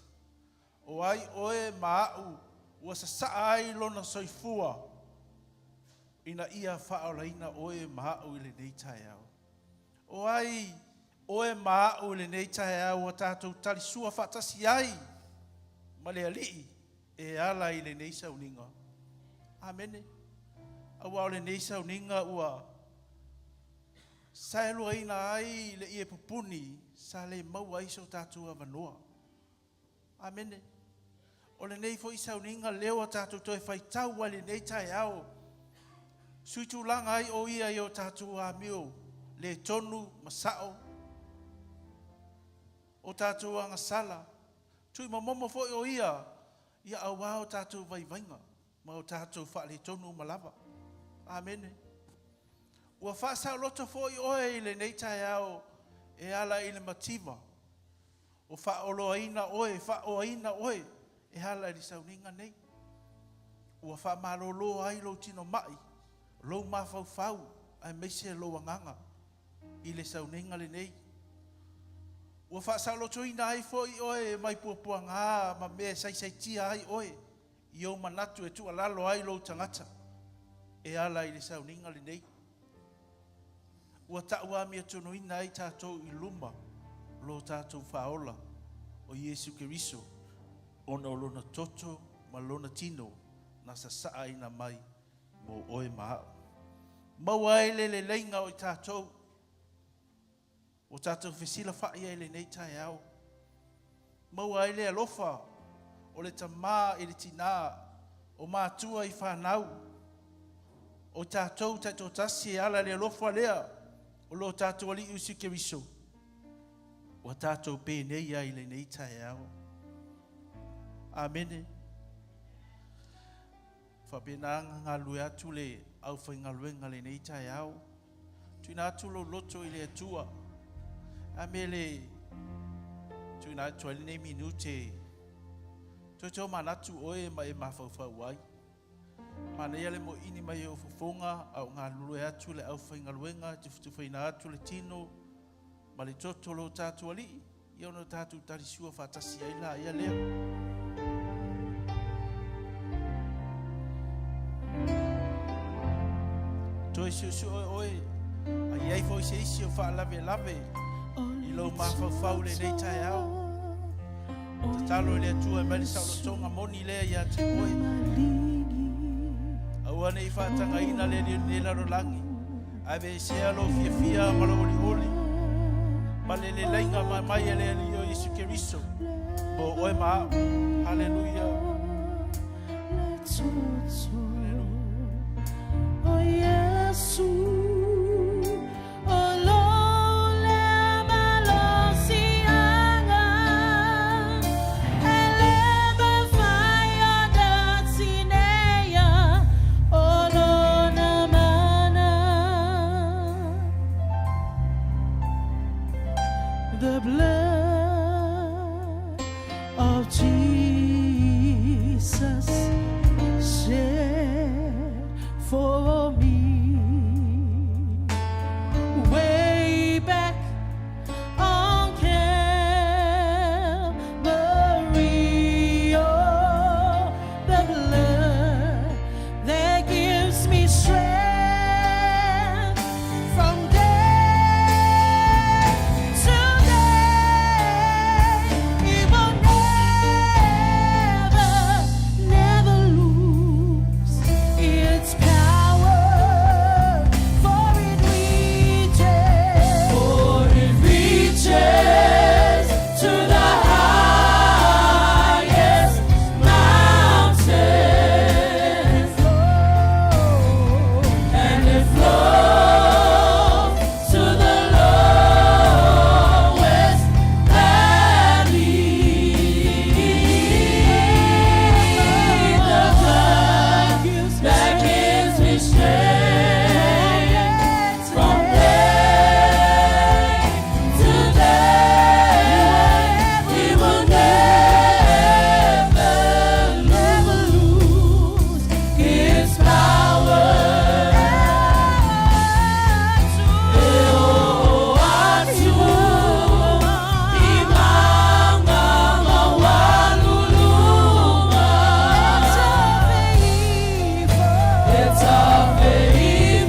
O ai oe ma au ua sasaa ai lona soifua ina ia faaolaina oe ma au i lenei taeao? O ai oe ma au i lenei taeao ua tatou talisua faatasi ai ma le Alii e ala i lenei sauniga? Amene. Aua o lenei sauniga ua saeluaina ai le ie pupuni sa le maua ai so tatou avanoa. Amene. O lenei foi sauniga lea ua tatou toe faitau ai lenei taeao, sui tulaga ai o ia i o tatou amio le tonu ma sao, o tatou agasala, tuuimomomo foi o ia ia auā o tatou vaivaiga ma o tatou faaletonu uma lava. Amene. Ua faasaoloto foi oe i lenei taeao e ala i le mativa o faaoloaina oe, faaoaina oe e ala i le sauniga nei. Ua faamalolo ai lou tino mai, lou mafaufau, aemaise lou agaga i le sauniga lenei. Ua faasaolotoina ai foi oe mai puapuaga ma mea e saisaitia ai oe i ou manatu e tuualalo ai lou tagata e ala i le sauniga lenei. Ua tauamiatonuina ai tatou i luma lo tatou faaola o Iesu Keriso ona o lona toto ma lona tino na sasaaina mai mo oe ma au. Maua ai le leleiga o i tatou ua tatou fesilafai ai lenei taeao. Maua ai le alofa o le tamā i le tinā, o matua i fanau, o tatou taitoatasi e ala i le alofa lea o lo tatou Alii Iesu Keriso, ua tatou penei ai lenei taeao. Amene. Faapena ona galulue atu le aufaigaluega lenei taeao. Tuuina atu lou loto i le Atua. A mea le tuuina atu ai lenei minute, toe tomanatu oe ma e mafaufau ai. Manaia le moini mai o fofoga a o galulue atu le aufaigaluega, tufatufaina atu le tino ma le toto o lo tatou Alii, ia ona tatou talisua faatasi ai la ia lea. Toe suesue oe, a i ai foi se isi o faalavelave i lou mafaufau i lenei taeao, tatalo i le Atua e mai le saolotoga moni lea ia te oe. Aua ne i faatagaina le lenei lalolagi, Aveesea lou fiafia ma lou olioli, ma le leleiga mai e le Alii o Iesu. Iesu Keriso mo oe ma a'u. Haleluia. The blood of Jesus shed for me way back on Calvary. Oh, the blood that gives me strength from day to day. It will never, never lose its power, for it reaches, for it reaches to the highest mountain, and it flows to the lowest valley. The blood that gives me strength from day to day, we will never, never lose its power. It's a favor.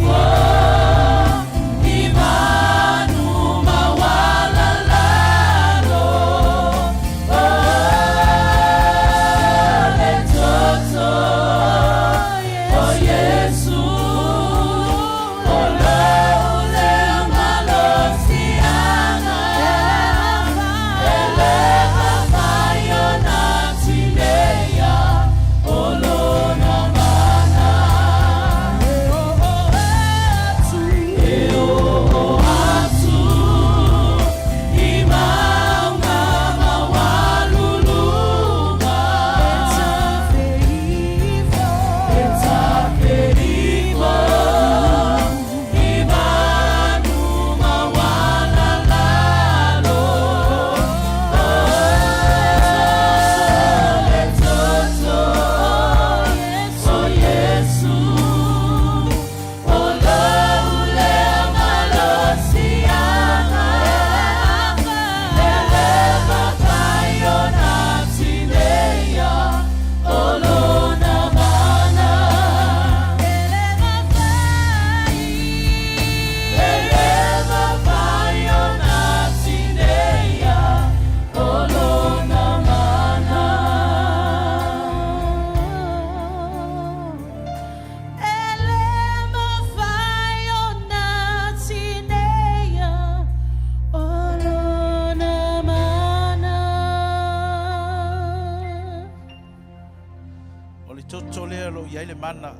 O le toto lea o lo o i ai le mana,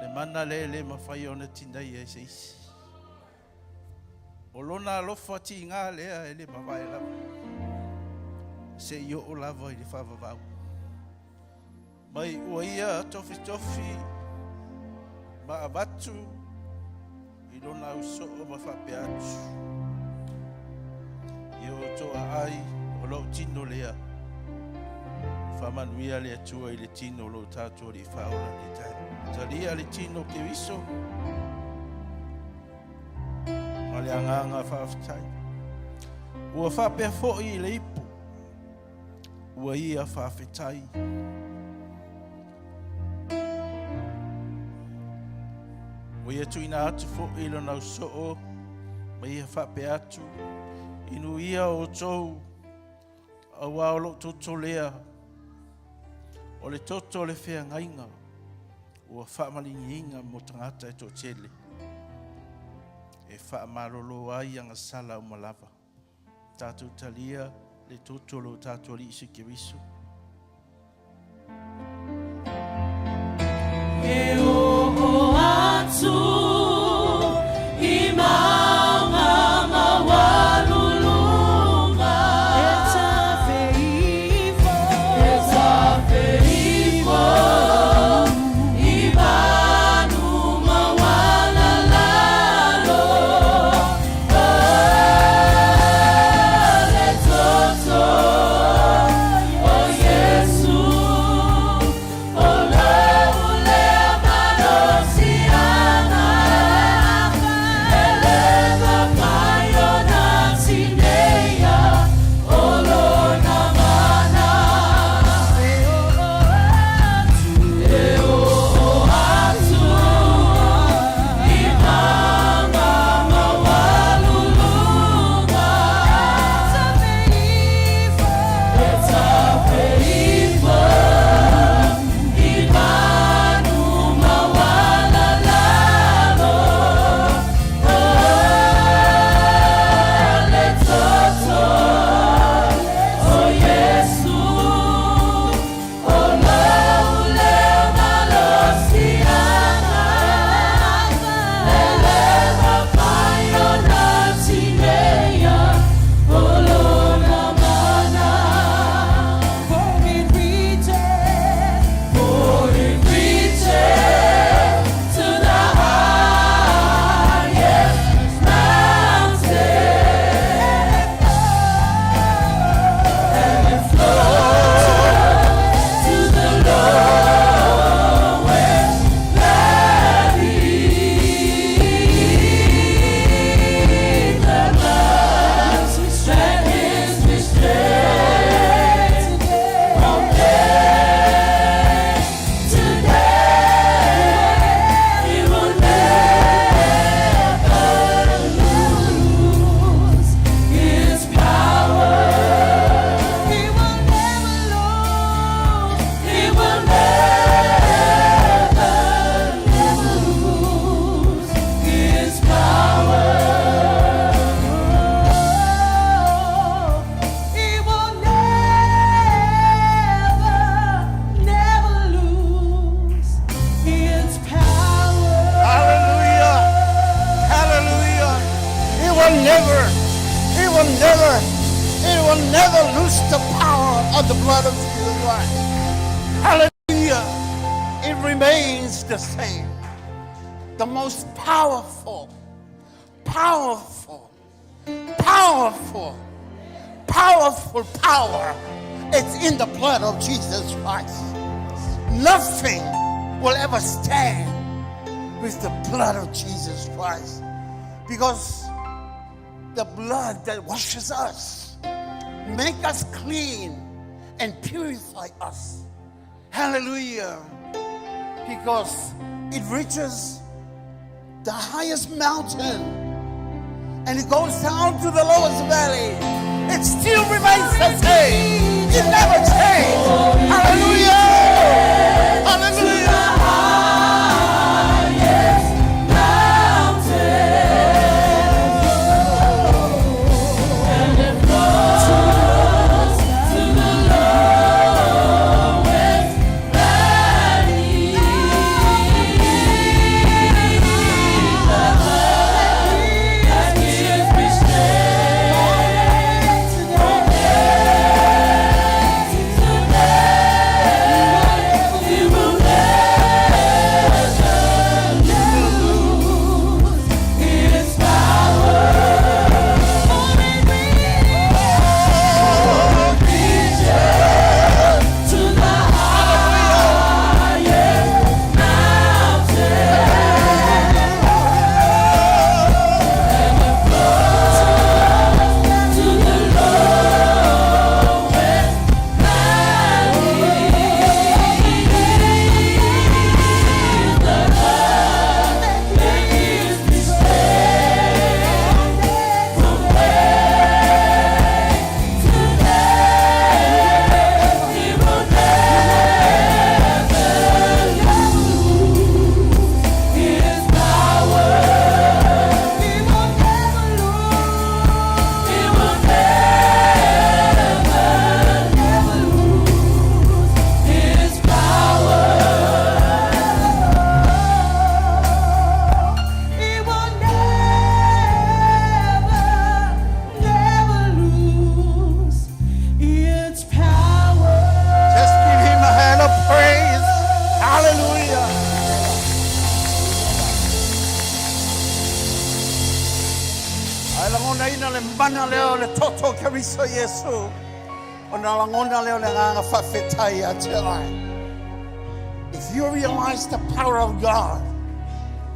le mana lea e le mafai ona tinaia e se isi. O lona alofa tiga lea e le mavae lava, seia oo lava i le faavavau. Mai ua ia tofitofi ma avatu i lona ausoo ma faapea atu, I outou aai o lou tino lea, faamanuia le Atua i le tino o lo tatou Alii Faaola i le taeao. Talia le tino Keriso ma le agaga faafetai. Ua faapea foi i le ipu, ua ia faafetai. Ua ia tuuina atu foi lona ausoo ma ia faapea atu, Inu ia outou, auā o lou toto lea, o le toto o le feagaiga, ua faamaligiina mo tagata e toatele. E faamalolo ai agasala uma lava. Tatou talia le toto o lo tatou Alii Iesu Keriso. E oo atu i mauga maualuluga. E tafe ifo, e tafe ifo i vanu maualalalo. O le toto o Iesu, o lou lea malosiaga, e le mafai ona tineia o lona mana. E oo atu, e oo atu i mauga maualuluga. E tafe ifo i vanu maualalalo. O le toto o Iesu, o lou lea malosiaga, e le mafai ona tineia o lona mana. For it reaches, for it reaches to the highest mountain, and it flows to the lowest valley. The blood that gives me strength from day to day. It will never lose its power. It will never lose. It will never lose its power. It will never, never lose its power. Hallelujah. Hallelujah. It will never, it will never, it will never lose the power of the blood of Jesus Christ. Hallelujah. It remains the same. The most powerful, powerful, powerful, powerful power is in the blood of Jesus Christ. Nothing will ever stand with the blood of Jesus Christ, because the blood that washes us, make us clean and purify us. Hallelujah. Because it reaches the highest mountain and it goes down to the lowest valley. It still remains the same. It never changes. Hallelujah. Hallelujah. Highest mountain, and it flows to the lowest valley. The blood that gives me strength from day to day, it will Ae lagonaina le mana lea o le toto o Keriso Iesu, ona lagona lea o le agaga faafetai ia te oe. If you realize the power of God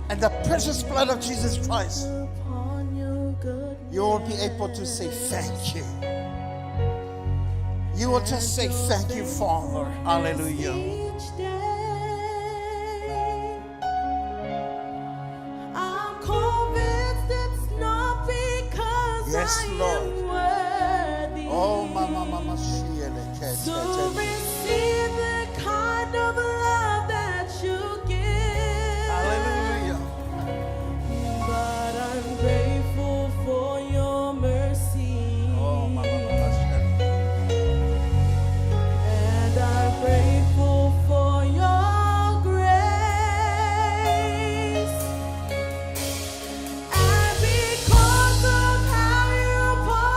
and the precious blood of Jesus Christ, Upon your goodness. you will be able to say thank you. You will just say thank you, Father. Hallelujah. Each day, I'm convinced it's not because Yes, I Lord. am worthy Oh, mama, mama, shiele, ke, to te, te. receive the kind of love that you give. Hallelujah. But I'm grateful for your mercy. Oh, mama, mama, shiele. And I'm grateful for your grace. And because of how you poured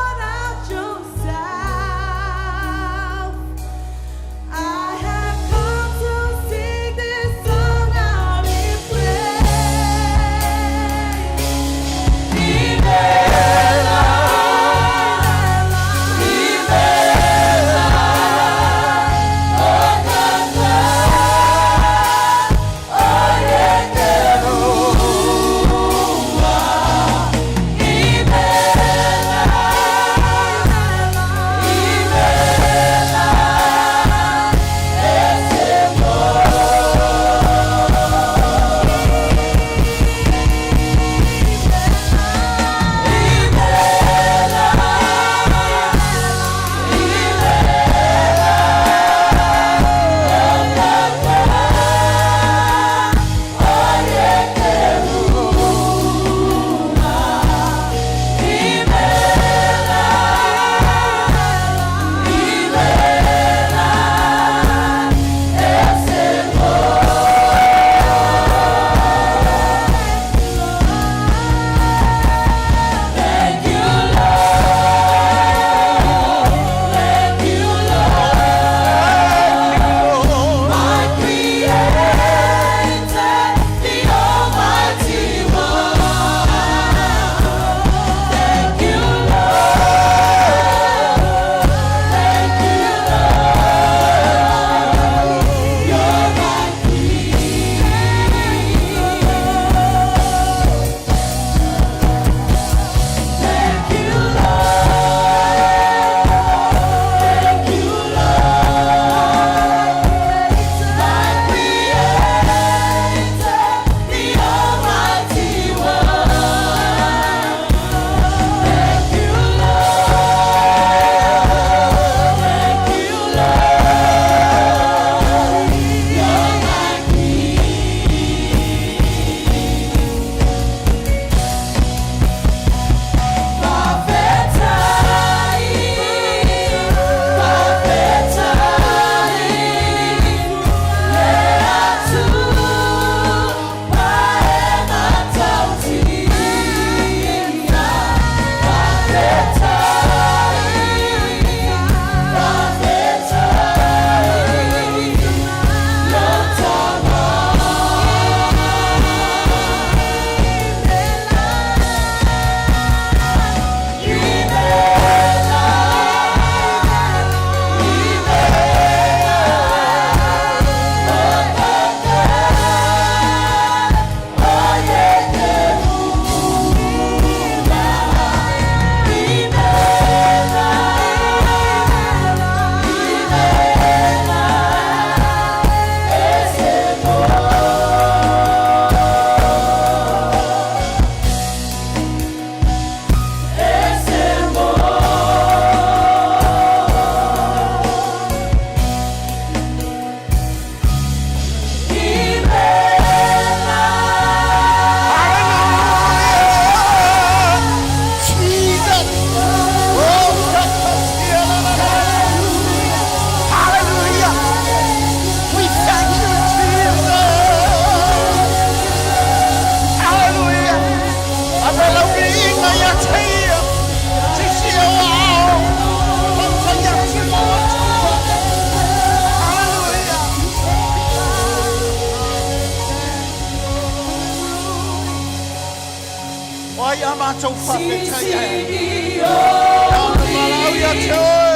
matou faafetai ai. Ona valaau ia te oe.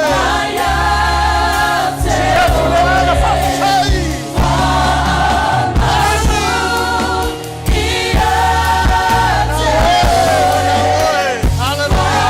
Sii atu le agaga faafetai. Na oe, haleluya.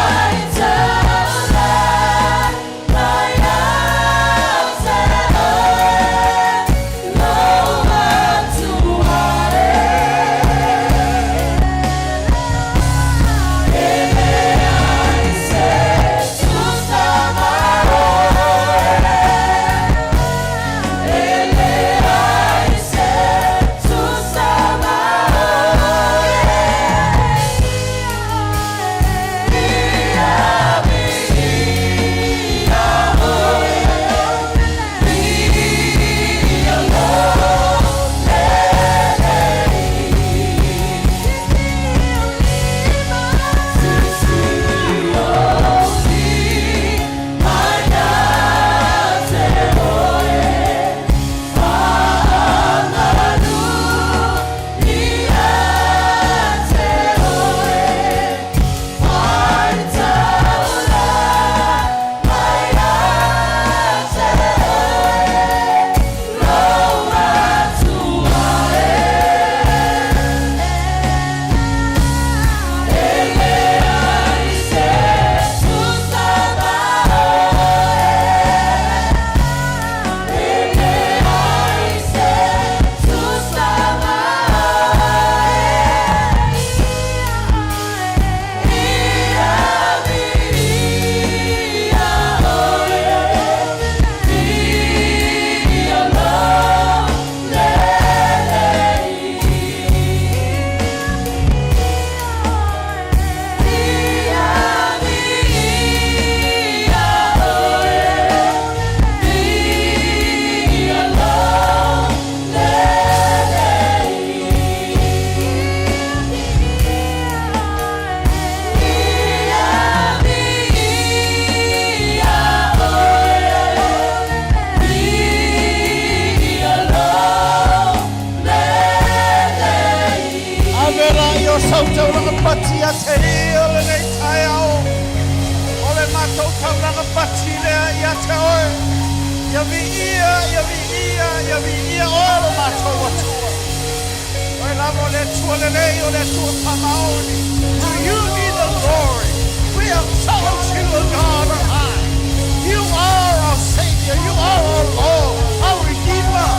Ave la i o sau taulaga pati ia te ia lenei taeao. O le matou taulaga pati lea ia te oe. Ia viia, ia viia, ia viia oe lo matou Atua. Oe lava o le Atua lelei, o le Atua faamaoni. To you be the glory. We exalt you, O God on high. You are our Savior. You are our Lord, our Redeemer,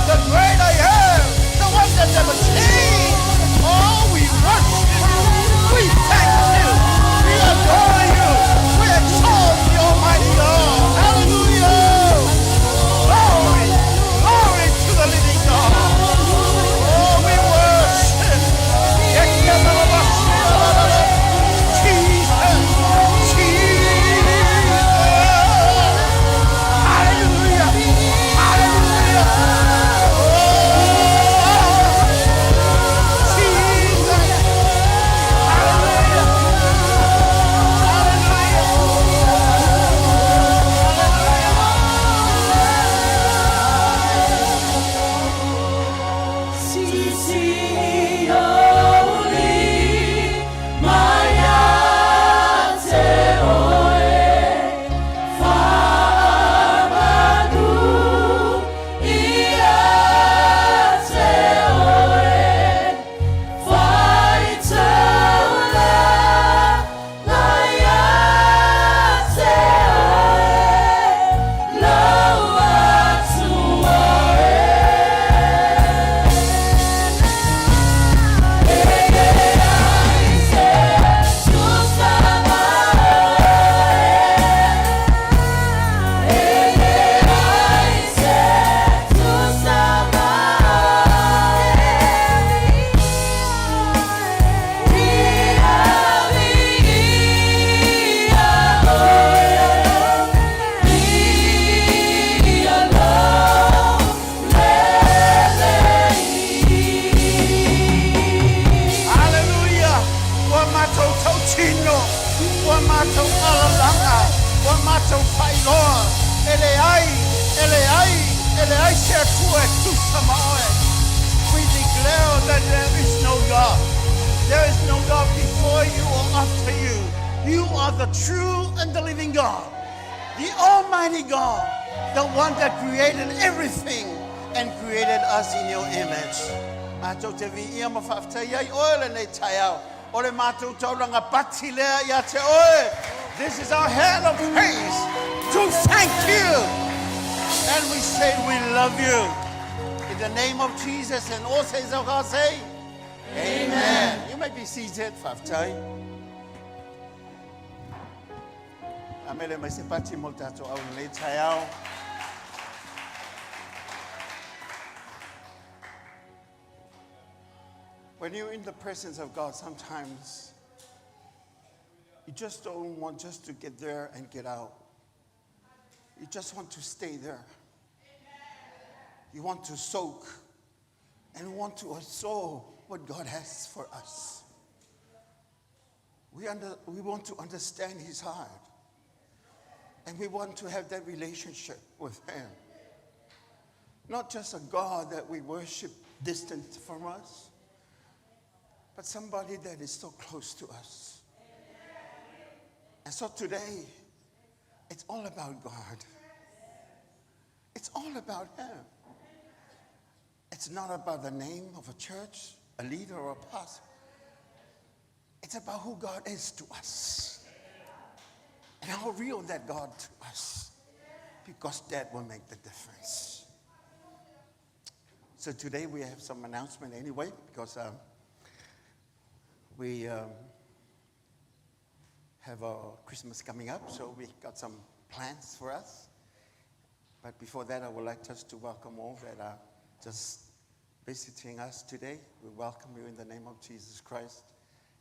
the great I am, the one that never changes. Oh, we worship you. We thank you. We adore you. We exalt the Almighty God. Hallelujah. Glory, glory to the living God. Oh, we worship. Jesus, Jesus. Hallelujah. Hallelujah. Oh, Jesus. Hallelujah. Hallelujah. Hallelujah. Ua matou tautino, ua matou alalaga, ua matou faailoa, e leai, e leai, e leai se Atua e tusa ma oe. We declare that there is no God. There is no God. for you or after you. You are the true and the living God, the Almighty God, the one that created everything and created us in your image. Matou te viia ma faafetai ai oe lenei taeao. O le matou taulaga pati lea ia te oe. This is our hand of praise to thank you. And we say we love you. In the name of Jesus and all saints of God say, Amen. You may be seated. Faafetai. Amele mai se pati mo le tatou au lenei taeao. When you're in the presence of God, sometimes you just don't want just to get there and get out. You just want to stay there. You want to soak and want to absorb what God has for us. We want to understand His heart. And we want to have that relationship with Him. Not just a God that we worship distant from us, but somebody that is so close to us. And so today, it's all about God. It's all about Him. It's not about the name of a church, a leader, or a pastor. It's about who God is to us and how real that God to us, because that will make the difference. So today we have some announcement anyway, because we have a Christmas coming up, so we got some plans for us. But before that, I would like just to welcome all that are just visiting us today. We welcome you in the name of Jesus Christ.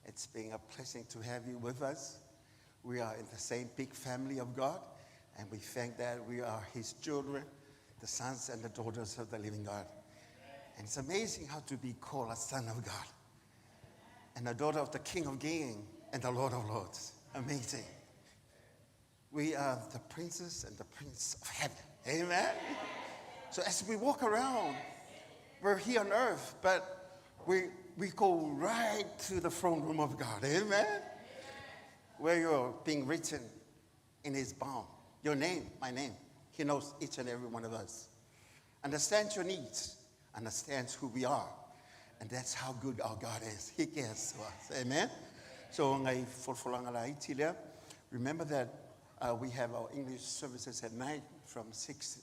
It's been a blessing to have you with us. We are in the same big family of God, and we thank that we are His children, the sons and the daughters of the living God. And it's amazing how to be called a son of God and a daughter of the King of Kings and the Lord of Lords. Amazing. We are the princess and the prince of heaven. Amen. So as we walk around, we're here on earth, but we go right to the throne room of God. Amen. Where you're being written in His palm. Your name, my name. He knows each and every one of us. Understands your needs. Understands who we are. And that's how good our God is. He cares for us. Amen. So, ngai folafolaga laiti lea. Remember that we have our English services at night from 6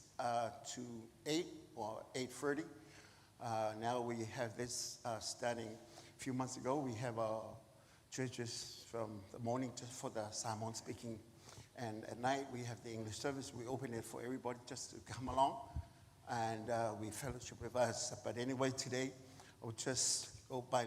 to 8 or 8:30. Now we have this starting a few months ago. We have our churches from the morning just for the Samoan speaking. And at night we have the English service. We open it for everybody just to come along and we fellowship with us. But anyway, today I will just go by.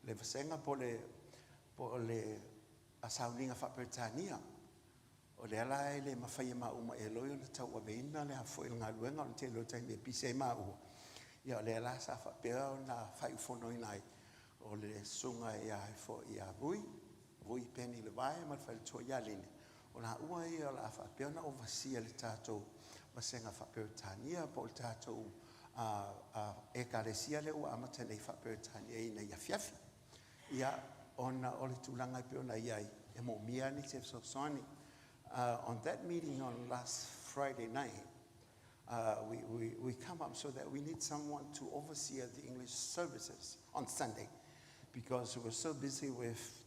le vasega po o le po o le sauniga faa-Peretania. O lea la e le mafai e maua ma Eloi ona tauaveina le afo'i le galuega o le tele o taimi e pisi ai maua. Ia o lea la sa faapea ona faaiufonoina ai o le susuga ia foi ia Vui, Vui Peni Levae ma le faletua ia Lene, o laua ia o le a faapea ona oversee le tatou vasega faa-Peretania po o le tatou Ekalesia lea ua amata nei faa-Peretania i nei afiafi. Ia, ona o le tulaga e pei ona i ai, e moomia nisi e fesoasoani. On that meeting on last Friday night, we come up so that we need someone to oversee the English services on Sunday because we're so busy with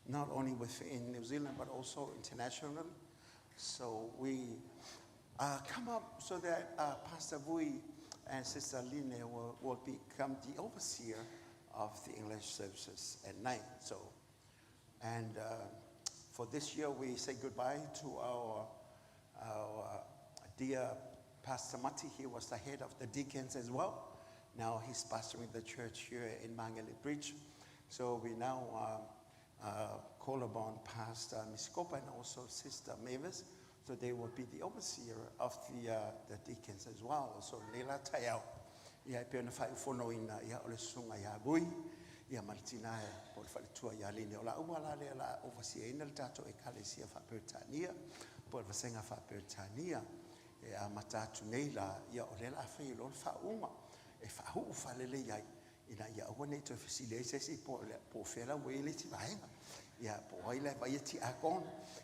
not only within New Zealand but also internationally. So we come up so that Pastor Vui and Sister Line will become the overseer of the English services at night. So, and for this year, we say goodbye to our dear Pastor Mati. He was the head of the deacons as well. Now he's pastoring the church here in Mangere Bridge. So we now call upon Pastor Miskopa and also Sister Mavis. So they will be the overseer of the deacons as well. So lela taeao. Ia e pei ona faaiufonoina ia o le susuga ia Vui ia ma le tina e po o le faletua ia Line. O laua la lea la overseer ina le tatou Ekalesia faa-Peretania po o le vasega faa-Peretania e amata atu nei la ia o lea la a fai loa le faauuga e faahuu faalelei ai ina ia aua nei toe fesili ai se isi po o fea la ua i ai le isi vaega. Ia po o ai la e vaaia tiakono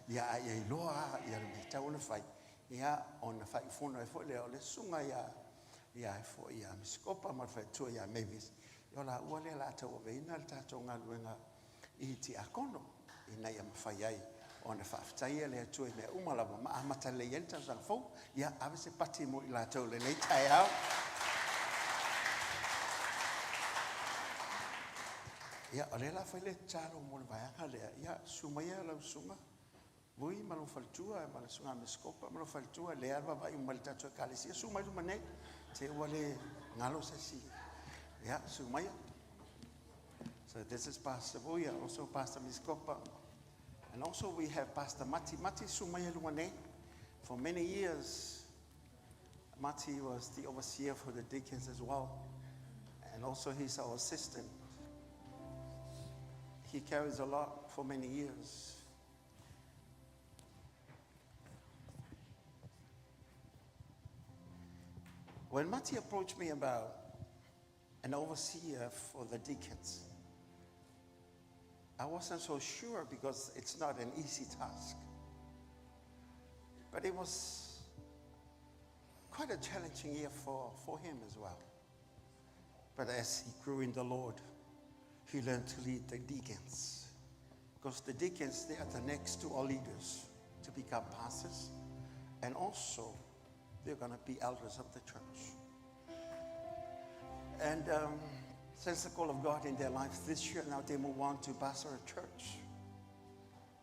ia a ia iloa ia le mea e tatau ona fai ia ona faaiufono ai foi lea o le susuga ia foi ia Miskopa ma le faletua ia Mavis. O laua lea la tauaveina le tatou galuega i tiakono ina ia mafai ai ona faafetaia le Atua i mea uma lava ma amata lelei ai le tausaga fou. Ia ave se pati mo i latou lenei taeao. Ia, o lea la fai le tatalo mo le vaega lea. Ia, susu maia lau susuga Vui ma lou faletua ma le susuga Miskopa ma lou faletua lea e vaavaai uma i le tatou Ekalesia. Susu mai luma nei, te ua le galo se isi. Ia, susu maia. So this is Pastor Vui, also Pastor Miskopa. And also we have Pastor Mati. Mati, susu mai luma nei. For many years, Mati was the overseer for the deacons as well. And also he's our assistant. He carries a lot for many years. When Mati approached me about an overseer for the deacons, I wasn't so sure because it's not an easy task. But it was quite a challenging year for him as well. But as he grew in the Lord, he learned to lead the deacons. Because the deacons, they are the next to our leaders to become pastors. And also, they're going to be elders of the church. And since the call of God in their life this year, now they move on to pastor a church.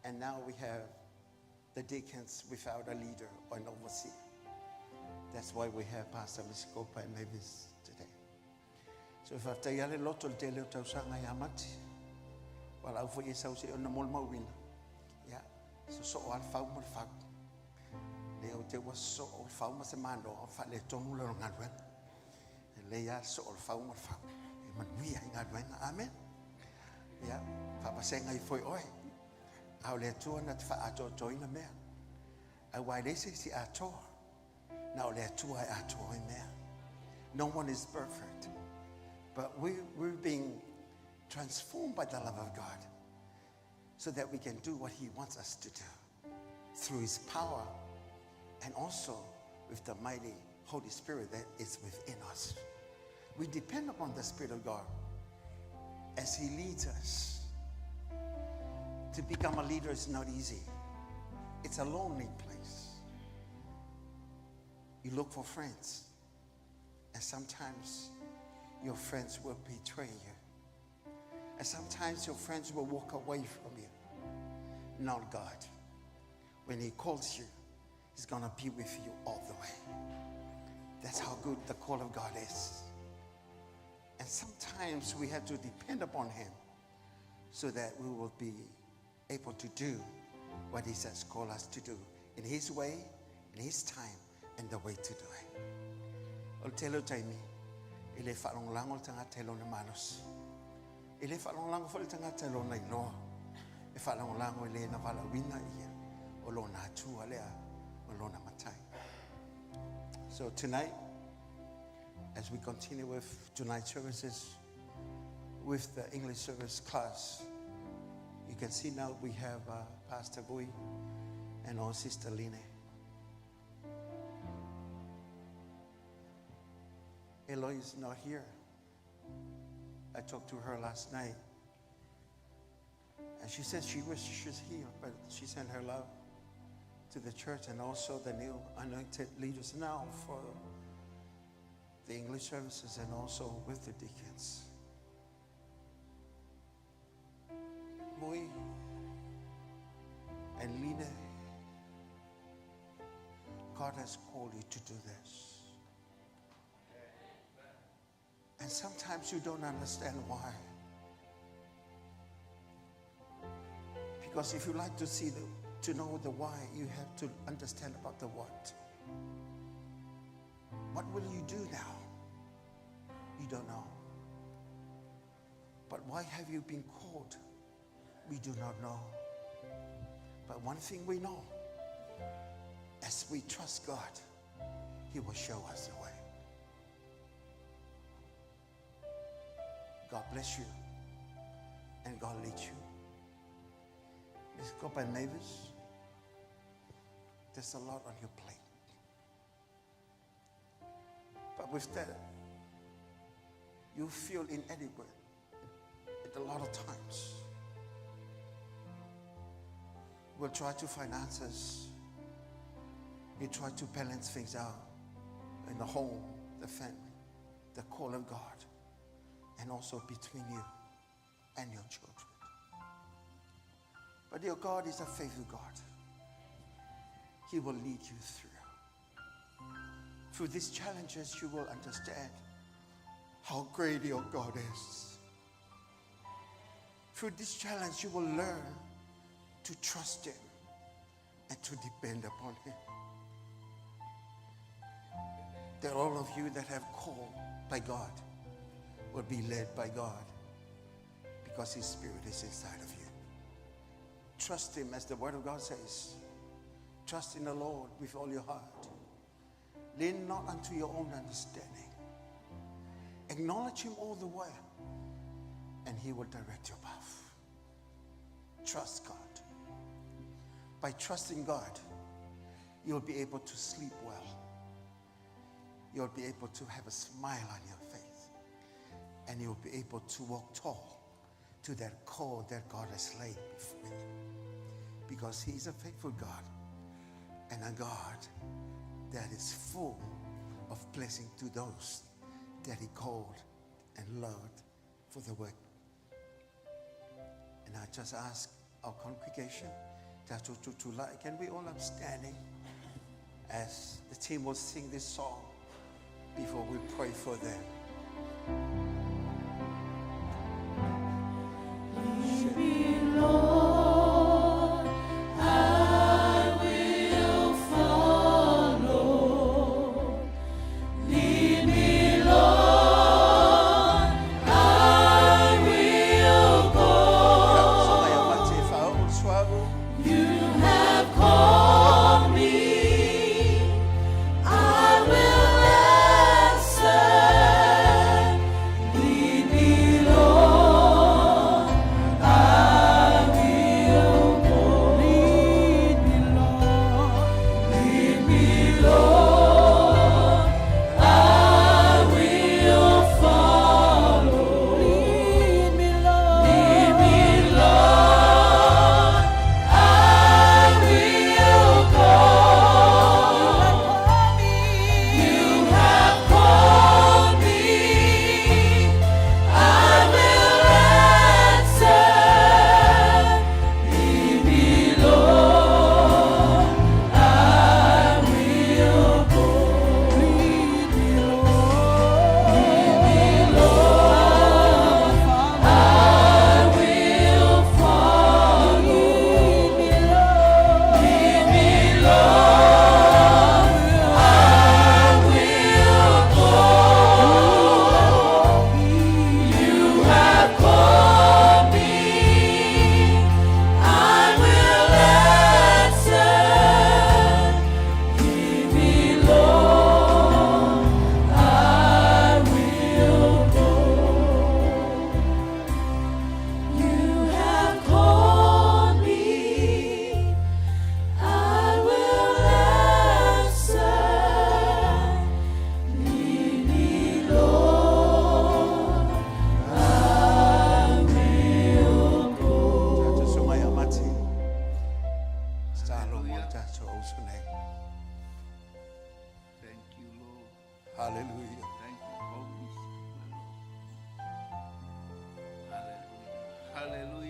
And now we have the deacons without a leader or an overseer. That's why we have Pastor Miskopa and Mavis today. So faafetai ale loto le tele o tausaga ia Mati. Ua lau foi e sau se ona mo le mauina. Ia, so so al fau mo le fau. Le o te ua so o le fau ma se mano o fa le tonu le galuega. E le ia so o le fau mo le fau. E manuia i galuega. Amen. Ia, faapasega i foi oe. A o le Atua na te faaatoatoaina mea. Aua e leai se isi atoa. Na o le Atua e atoa ai mea. No one is perfect. But we're being transformed by the love of God so that we can do what He wants us to do through His power and also with the mighty Holy Spirit that is within us. We depend upon the Spirit of God as He leads us. To become a leader is not easy. It's a lonely place. You look for friends, and sometimes your friends will betray you. And sometimes your friends will walk away from you. Not God. When He calls you, He's going to be with you all the way. That's how good the call of God is. And sometimes we have to depend upon Him. so that we will be able to do what He has called us to do in His way, in His time, and the way to do it. O le tele o taimi, e le faalagolago le tagata i lona malosi. E le faalagolago foi le tagata i lona iloa. E faalagolago i le na valaauina ia o lona Atua lea ma lona Matai. So tonight, as we continue with tonight's services, with the English service class, you can see now we have Pastor Vui and our Sister Line. Eloy is not here. I talked to her last night. And she said she wishes she's here, but she sent her love to the church and also the new anointed leaders now for the English services and also with the deacons. Mui and Lina, God has called you to do this. And sometimes you don't understand why. Because if you like to see the, to know the why, you have to understand about the what. What will you do now? You don't know. But why have you been called? We do not know. But one thing we know, as we trust God, He will show us the way. God bless you and God lead you. Ms. Copa Mavis, there's a lot on your plate. But with that, you feel inadequate at a lot of times. We'll try to find answers. You try to balance things out in the home, the family, the call of God, and also between you and your children. But your God is a faithful God. He will lead you through. Through these challenges, you will understand how great your God is. Through this challenge, you will learn to trust Him and to depend upon Him. That all of you that have called by God will be led by God because His Spirit is inside of you. Trust Him as the Word of God says. Trust in the Lord with all your heart. Lean not unto your own understanding. Acknowledge Him all the way, and He will direct your path. Trust God. By trusting God, you'll be able to sleep well. You'll be able to have a smile on your face. And you'll be able to walk tall to that call that God has laid before you. Because He's a faithful God and a God that is full of blessing to those that He called and loved for the work. And I just ask our congregation can we all upstanding as the team will sing this song before we pray for them. Lead me, Lord, I will follow. Lead me, Lord, I will go. You have called me, I will answer.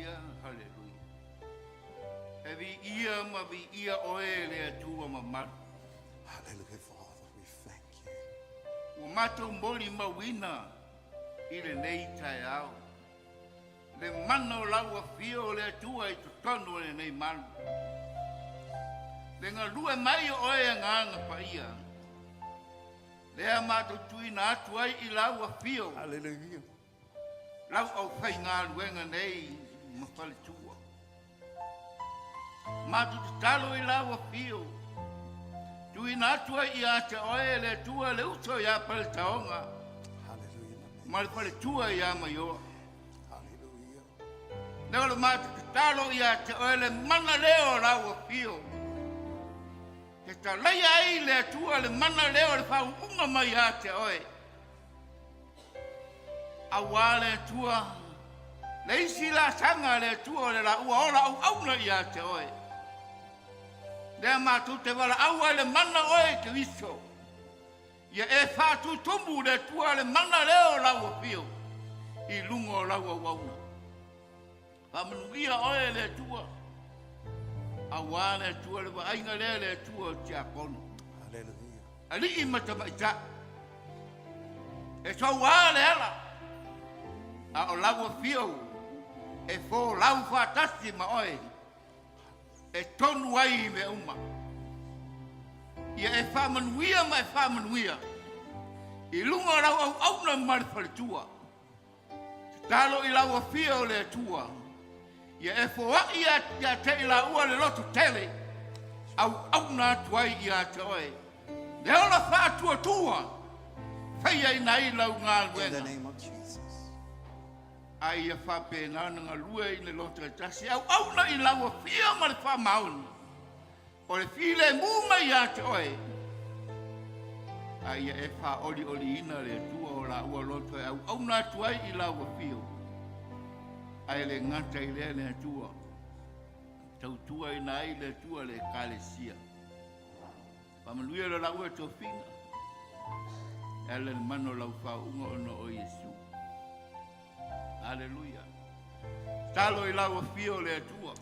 Haleluia, haleluia. E viia ma viia oe le Atua mamalu. Hallelujah, Father, we thank you. Ua matou molimauina i lenei taeao le mana o lau afio o le Atua i totonu o lenei malu. Le galue mai o oe Agaga Paia, lea matou tuuina atu ai i lau afio. Hallelujah. Lau aufaigaluega nei ma faletua. Matou tatalo i lau afio, tuuina atu ai ia te oe le Atua le uso ia Paletaoga ma le faletua ia Maioa. Lea o le matou tatalo ia te oe le mana lea o lau afio. Te talaia ai le Atua le mana lea o le faauuga mai ia te oe. Auā le Atua, le isi laasaga a le Atua o le laua ola auauna ia te oe. Lea matou te valaau ai le mana oe i Keriso. Ia e faatutumu le Atua le mana lea o lau afio i luga o lau auauna. Faamanuia oe le Atua, auā le Atua le vaaiga lea le Atua o Tiakono. Hallelujah. Alii ma tamaitai, e soua le ala, a o lau afio e folau faatasi ma oe, e tonu ai i mea uma. Ia e faamanuia ma e faamanuia i luga o lau auauna ma le faletua. Tatalo i lau afio o le Atua, ia e foai ia te i laua le loto tele, auauna atu ai ia te oe. Le ola faatuatua, faiaina ai lau In the galuega. name of Jesus. A ia faapena ona galue i le loto e tasi, auauna i lau afio ma le faamaoni. O le filemu mai ia te oe, a ia e faaolioliina le Atua o laua loto e auauna atu ai i lau afio. Ae le gata i lea le Atua, tautuaina ai le Atua le Ekalesia. Faamanuia le laua tofiga, e ala i le mana o lau faauuga ona o Iesu. Aleluia. Talo i lau afio le Atua.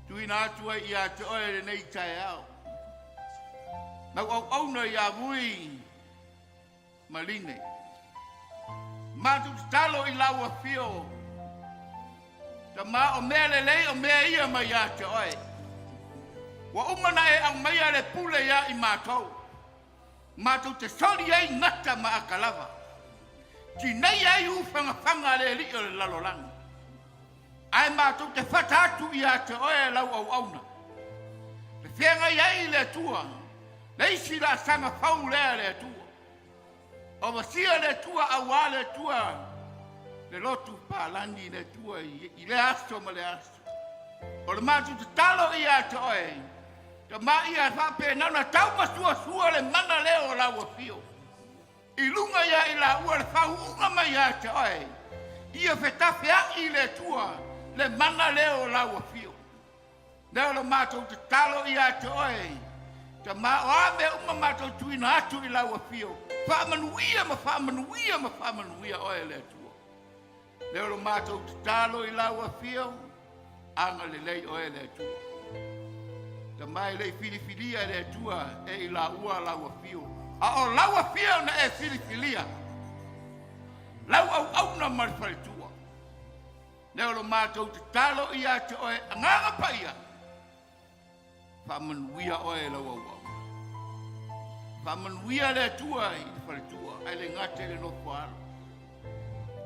Tuuina atu ai ia te oe lenei taeao. Lau auauna ia Vui ma Line. Matou tatalo i lau afio. Tama o mea lelei o mea ia mai ia te oe. Ua uma na e aumaia le pule ia i matou. Matou te soli ai gata ma akalava. Tinei ai ufagafaga a le alii o le lalolagi. Ae matou te fata atu ia te oe lau auauna. Le feagai ai le Atua, le isi laasaga fou lea le Atua. O vasia le Atua auā le Atua le lotu palani le Atua i lea aso ma lea aso. O le matou tatalo ia te oe, tama ia e faapena ona tau masuasua le mana lea o lau afio. I luga ia i laua le faauuga mai ia te oe, ia fetafea'i le Atua le mana lea o lau afio. Lea o le matou tatalo ia te oe, tama o a mea uma matou tuuina atu i lau afio, faamanuia ma faamanuia ma faamanuia oe le Atua. Lea o le matou tatalo i lau afio, agalelei oe le Atua. Tama e le i filifilia e le Atua e i laua lau afio, a o lau afio na e filifilia, lau auauna ma le faletua. Lea o le matou tatalo ia te oe, Agaga Paia, faamanuia oe lau auauna. Faamanuia le Atua i le faletua, ae le gata i le nofo alo.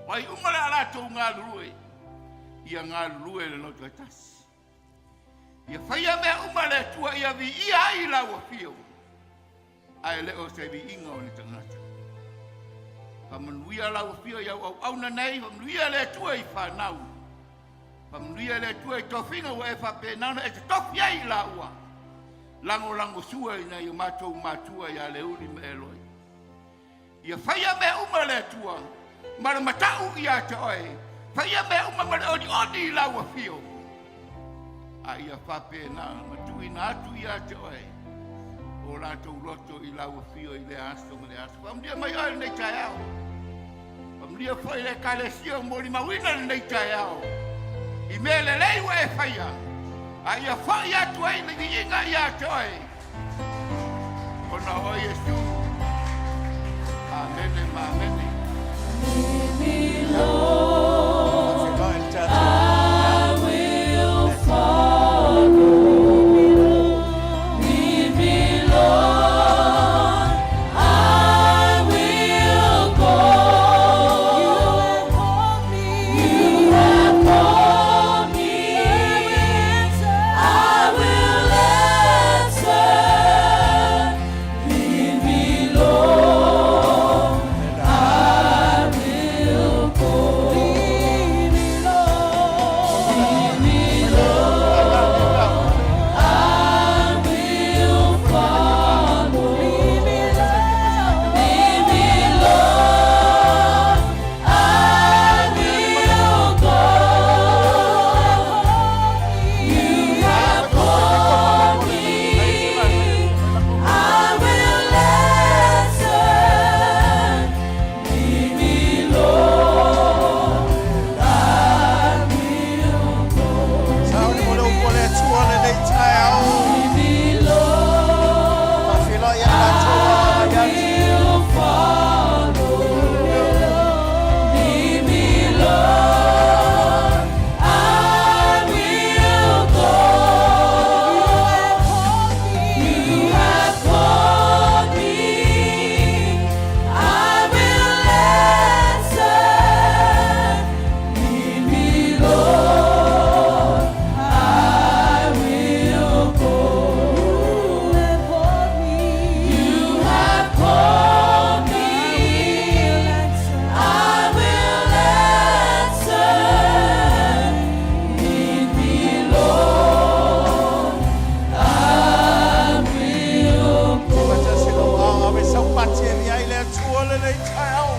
O ai uma le a latou galulue, ia galulue le loto e tasi. Ia faia mea uma le Atua ia viia ai lau afio, ae le o se viiga o le tagata. Faamanuia lau afio i au auauna nei, faamanuia le Atua i fanau. Faamanuia le Atua i tofiga ua e faapena ona e totofi ai i laua. Lagolagosua i nai o matou matua ia Leuli ma Eloi. Ia faia mea uma le Atua ma le matau ia te oe, faia mea uma ma le olioli i lau afio, a ia faapena ma tuuina atu ia te oe o latou loto i lau afio i lea aso ma lea aso. Faamanuia mai oe lenei taeao. Faamanuia foi le Ekalesia o molimauina lenei taeao. e faia, a ia fo'i atu ai le viiga ia te oe, ona o oe Iesu. Amene ma amene. I will follow. Lead me, Lord, I will go. You have called me. You have called me. I will answer. Lead me, Lord, I will go. Lead me, Lord. Lead me, Lord. I will follow. Lead me, Lord. Lead me, Lord. I will go. You have called me. I will answer. Lead me, Lord. I will go. Sauni mo le upu a le Atua lenei taeao. Lead me, Lord. Faafeiloai ia latou ia I will follow. Lead me, Lord. I will go. You have called me. I will answer. Lead me, Lord. I will go. You have called me. I will answer. Lead me, Lord. I will go. Fatasi lau aoga ave saupati e i ai le Atua lenei taeao.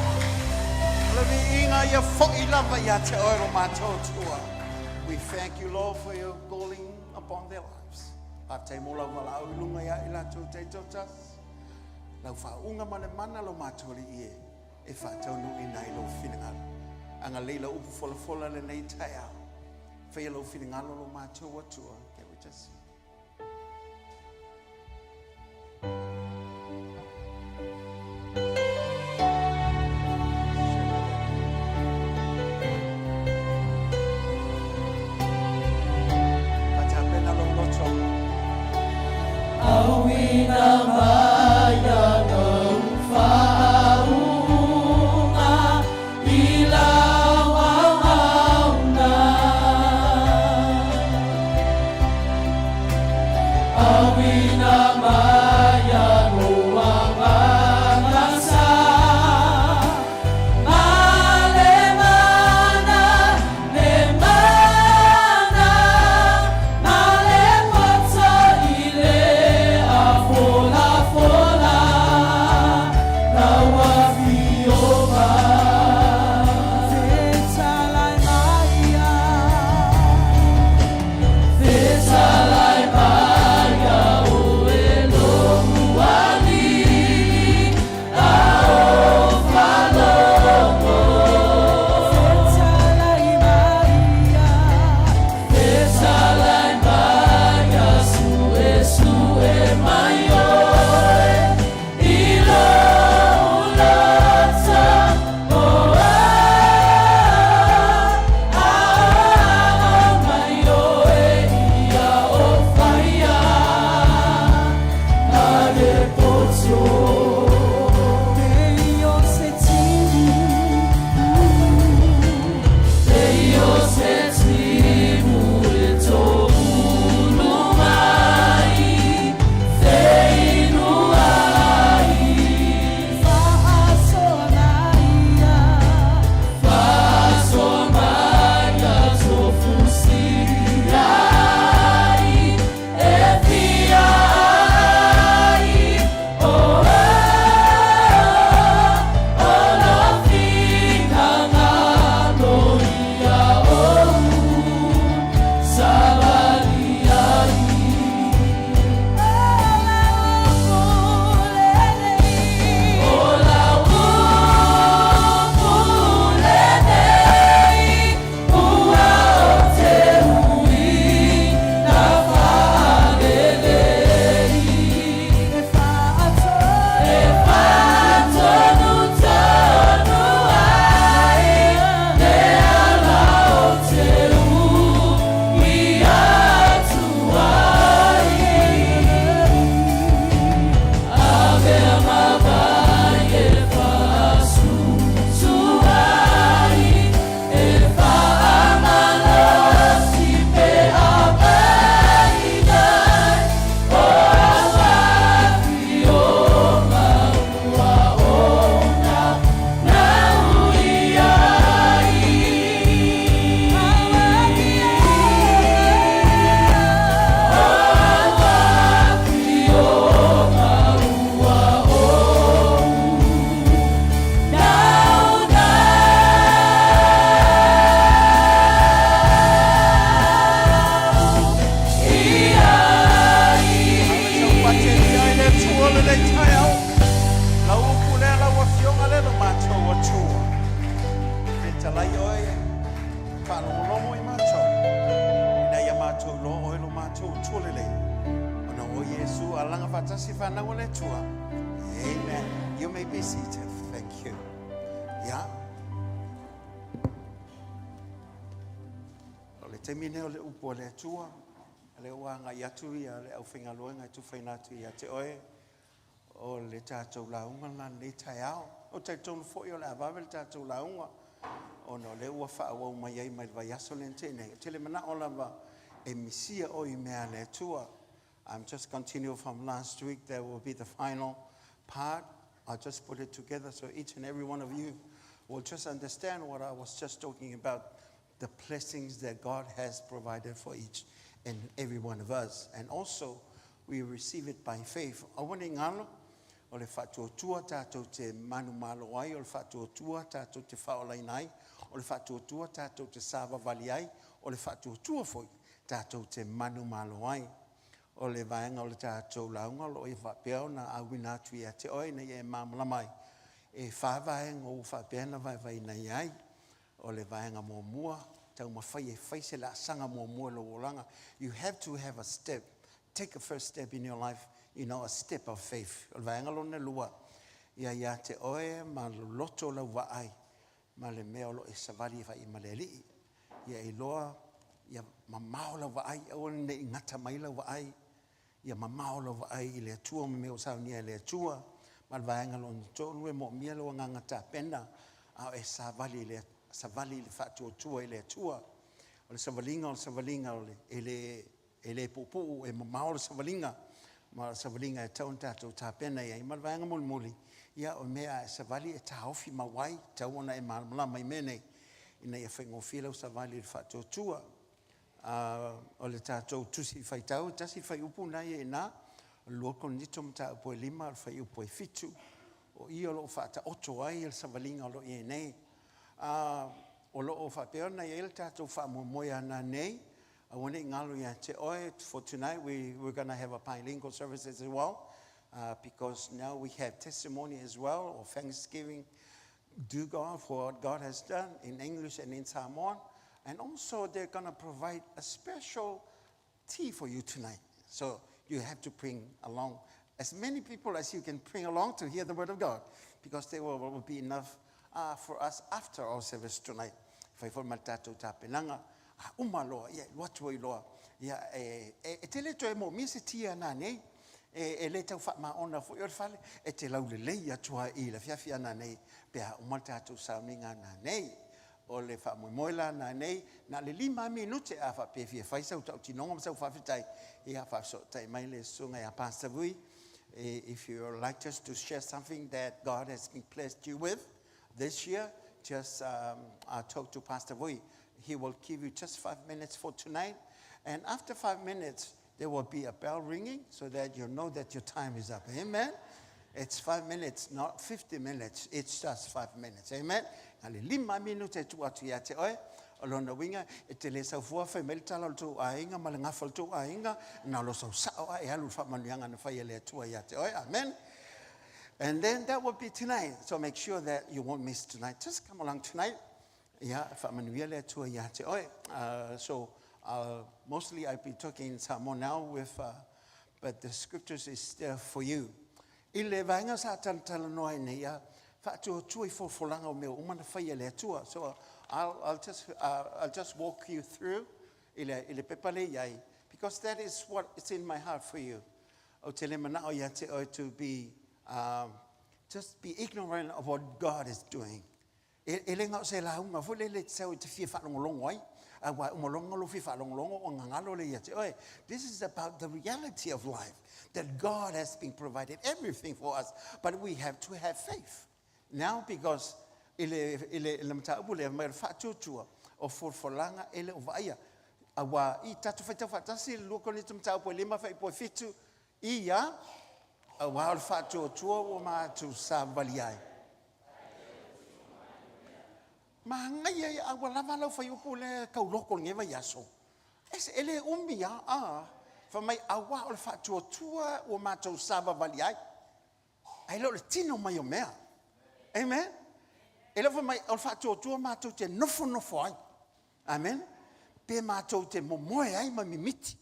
O le viiga ia fo'i lava ia te oe lo matou Atua. We thank you, Lord, for your calling upon their lives. Faafetai mo lau valaau i luga ia i latou taitautasi. Lau faauuga ma le mana lo matou Alii e e faataunuuina ai lou finagalo. Agalelei lau upu folafola lenei taeao. Faia lou finagalo lo matou Atua. Can we just Fatapena lou loto. Auina mai lau faauuga i lau auauna. tatou Atua lelei, ona o Iesu alaga faatasi fanau a le Atua. Amen. You may be seated. Thank you. Yeah. O le taimi nei o le upu a le Atua, lea ua agai atu ia le aufaigaluega e tufaina atu ia te oe, o le tatou lauga lena i lenei taeao. Ou te talitonu foi o le a vave le tatou lauga, ona o lea ua faaauau mai ai mai le vaiaso lea na tea nei. Ou te le manao lava e misia oe i mea a le Atua. I'm just continue from last week. There will be the final part. I'll just put it together so each and every one of you will just understand what I was just talking about, the blessings that God has provided for each and every one of us. And also, we receive it by faith. Aua ne i galo, o le faatuatua tatou te manumalo ai, o le faatuatua tatou te faaolaina ai, o le faatuatua tatou te savavali ai, o le faatuatua foi tatou te manumalo ai. O le vaega o le tatou lauga o lo o ia faapea ona auina atu ia te oe ina ia e malamalama ai. E fa vaega ua faapea ona vaevaeina i ai. O le vaega muamua, taumafai e fai se laasaga muamua i lou olaga. You have to have a step. Take a first step in your life, a step of faith. O le vaega lona lua, ia ia te oe ma loloto lau vaai ma le mea o lo o e savali e fai ma le Alii. Ia iloa, ia mamao lau vaai, aua ne i gata mai lau vaai. Ia mamao lau vaai i le Atua ma mea ua saunia e le Atua. Ma le vaega lona tolu, e moomia lou agaga tapena a o e savali i le, savali i le faatuatua i le Atua. O le savaliga, o le savaliga o le, e le, e le puupuu, e mamao le savaliga, ma o le savaliga e tatau ona tatou tapena i ai. Ma le vaega mulimuli, ia o mea a e savali e taofi mau ai, tatau ona e malamalama i mea nei, ina ia faigofie lau savali i le faatuatua. O le tatou tusi faitau, e tasi le fuaiupu lena e i ai i ina, o le 2 Korinito mataupu e 5, o le fuaiupu e 7, o i o lo o faataoto ai le savaliga o lo o i ai nei. O lo o faapea ona i ai le tatou faamoemoe a nanei, aua ne i galo ia te oe, for tonight we're going to have a bilingual service as well, because now we have testimony as well, or thanksgiving to God for what God has done in English and in Samoan. And also they're going to provide a special tea for you tonight. So you have to bring along as many people as you can bring along to hear the word of God, because there will be enough for us after our service tonight. Fai foi ma le tatou tapenaga, a uma loa, ia, alu atu ai loa. Ia, e te le toe moomia se tia nanei, e le tau faamaona foi o le fale, e te laulelei atu ai i le afiafi a nanei, pe a uma le tatou sauniga nanei. O le faamoemoe la nanei, na o le 5 minute a faapea e fia fai sau tautinoga ma sau faafetai, ia faafesootai mai le susuga ia Pastor Vui. If you would like just to share something that God has been blessed you with this year, just talk to Pastor Vui. He will give you just 5 minutes for tonight. And after 5 minutes, there will be a bell ringing so that you know that your time is up. Amen? It's 5 minutes, not 50 minutes. It's just 5 minutes. Amen? Na le 5 minute e tuu atu ia te oe. O lona uiga, e te le saufua fai mai le tala o le tou aiga ma le gafa o le tou aiga, na o lo sau sao a e alu le faamanuiaga na fai e le Atua ia te oe. Amen? And then that will be tonight. So make sure that you won't miss tonight. Just come along tonight. Ia, faamanuia le Atua ia te oe. So, mostly I'll be talking in Samoan now with, but the scriptures is there for you. I le vaega sa talatalanoa ai nei, ia, faatuatua i folafolaga o mea uma na fai e le Atua. So I'll just walk you through i le pepa le i ai, because that is what is in my heart for you. O te le manao ia te oe to be, just be ignorant of what God is doing. E le gao se lauga foi le le te sau i te fia faalogologo ai. Aua e uma loa lou fia faalogologo o gagalo le ia te oe. This is about the reality of life, that God has been provided everything for us, but we have to have faith. Now, because i le mataupu lea mai o le faatuatua o folafolaga e le o vaaia. Aua i tatou faitau faatasi le 2 Korinito mataupu e 5 fuaiupu e 7, ia, aua o le faatuatua ua matou savali ai. Manaia ia, a ua lava lau fuaiupu lea tauloko i lenei vaiaso. E e le umi lava, a. Fai mai, aua o le faatuatua ua matou savavali ai. Ae le o le tino mai o mea. Amen? E le o fai mai, o le faatuatua matou te nofonofo ai. Amen? Pe matou te momoe ai ma mimiti.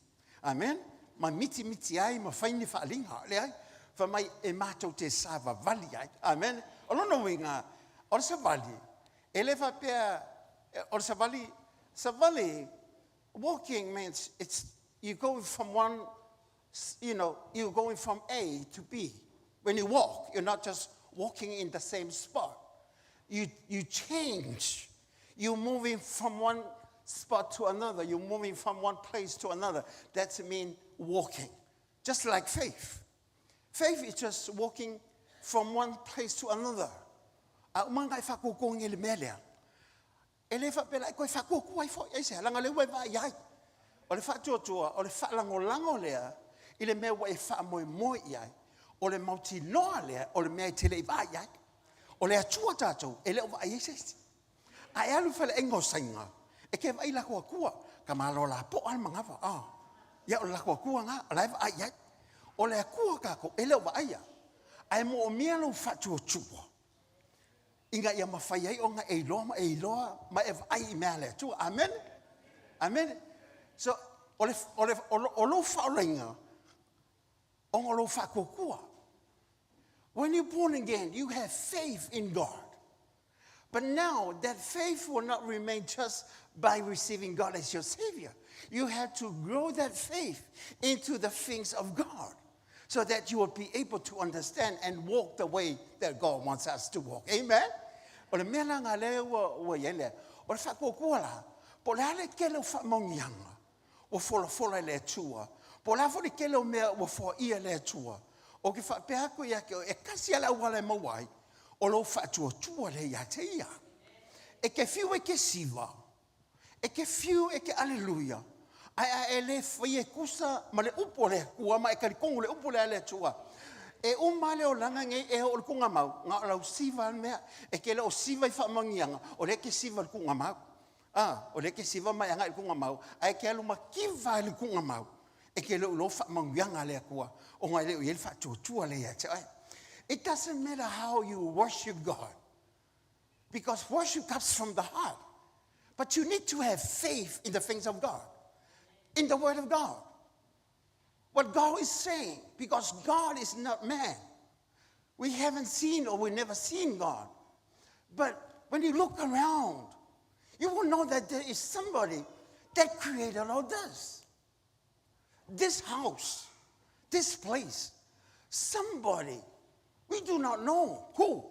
Amen. Ma mitimiti ai ma fai ni faaaliga. Leai. Fai mai e matou te savavali ai. Amen. O lona uiga, o le savali, e le faapea, o le savali, savali, walking means it's, you go from one, you know, you're going from A to B. When you walk, you're not just walking in the same spot. You change. You're moving from one spot to another. You're moving from one place to another. That's mean walking. Just like faith. Faith is just walking from one place to another. A uma ngai whakukongi le mea lea. E le faapea e koe whakuku ai foi ai se langa le ua e vaai ai. O le faatuatua, o le faalagolago lea i le mea ua e faamoemoe i ai. O le mautinoa lea, o le mea e te le i vaai ai. O le Atua tatou, e le o vaai ai se isi. A e alu i faleaiga o Saina, e ke vaai lakou akua, ka malo lapoa le manava. Ah. Ia o le lakou akua na, o la e vaai ai. O le Atua tatou, e le o vaaia. Ae moomia lou faatuatua ina ia mafai ai ona e iloa ma e iloa ma e vaai i mea a le Atua. Amen. Amen. So, o le, o le, o lou faaolaina, ona o lou faatuatua. When you're born again, you have faith in God. But now, that faith will not remain just by receiving God as your Savior. You have to grow that faith into the things of God so that you will be able to understand and walk the way that God wants us to walk. Amen? O le mea la nga lea ua iai lea, o le faatuatua la, po o le a le tele o faamanuiaga ua folafola e le Atua, po o le a foi le tele o mea ua foaia e le Atua, o ke faapea atu ia te oe, e kasi lava le auala e maua ai, o lou faatuatua lea ia te ia. E te fiu e te siva, e te fiu e te aleluia, ae a e le faia e tusa ma le upu a le Atua ma e talitonu i le upu lea a le Atua, e uma le olaga nei e oo i le tuugamau, na o lau siva lava le mea. E te le o siva i faamanuiaga, o lea e te siva i le tuugamau. A, o lea e te siva ma e agai i le tuugamau, ae e te alu mativa i le tuugamau, e te le o iloa faamanuiaga a le Atua, ona e le o i ai le faatuatua lea ia te oe. It doesn't matter how you worship God, because worship comes from the heart. But you need to have faith in the things of God, in the Word of God. What God is saying, because God is not man. We haven't seen or we never seen God. But when you look around, you will know that there is somebody that created all this. This house, this place, somebody, we do not know who,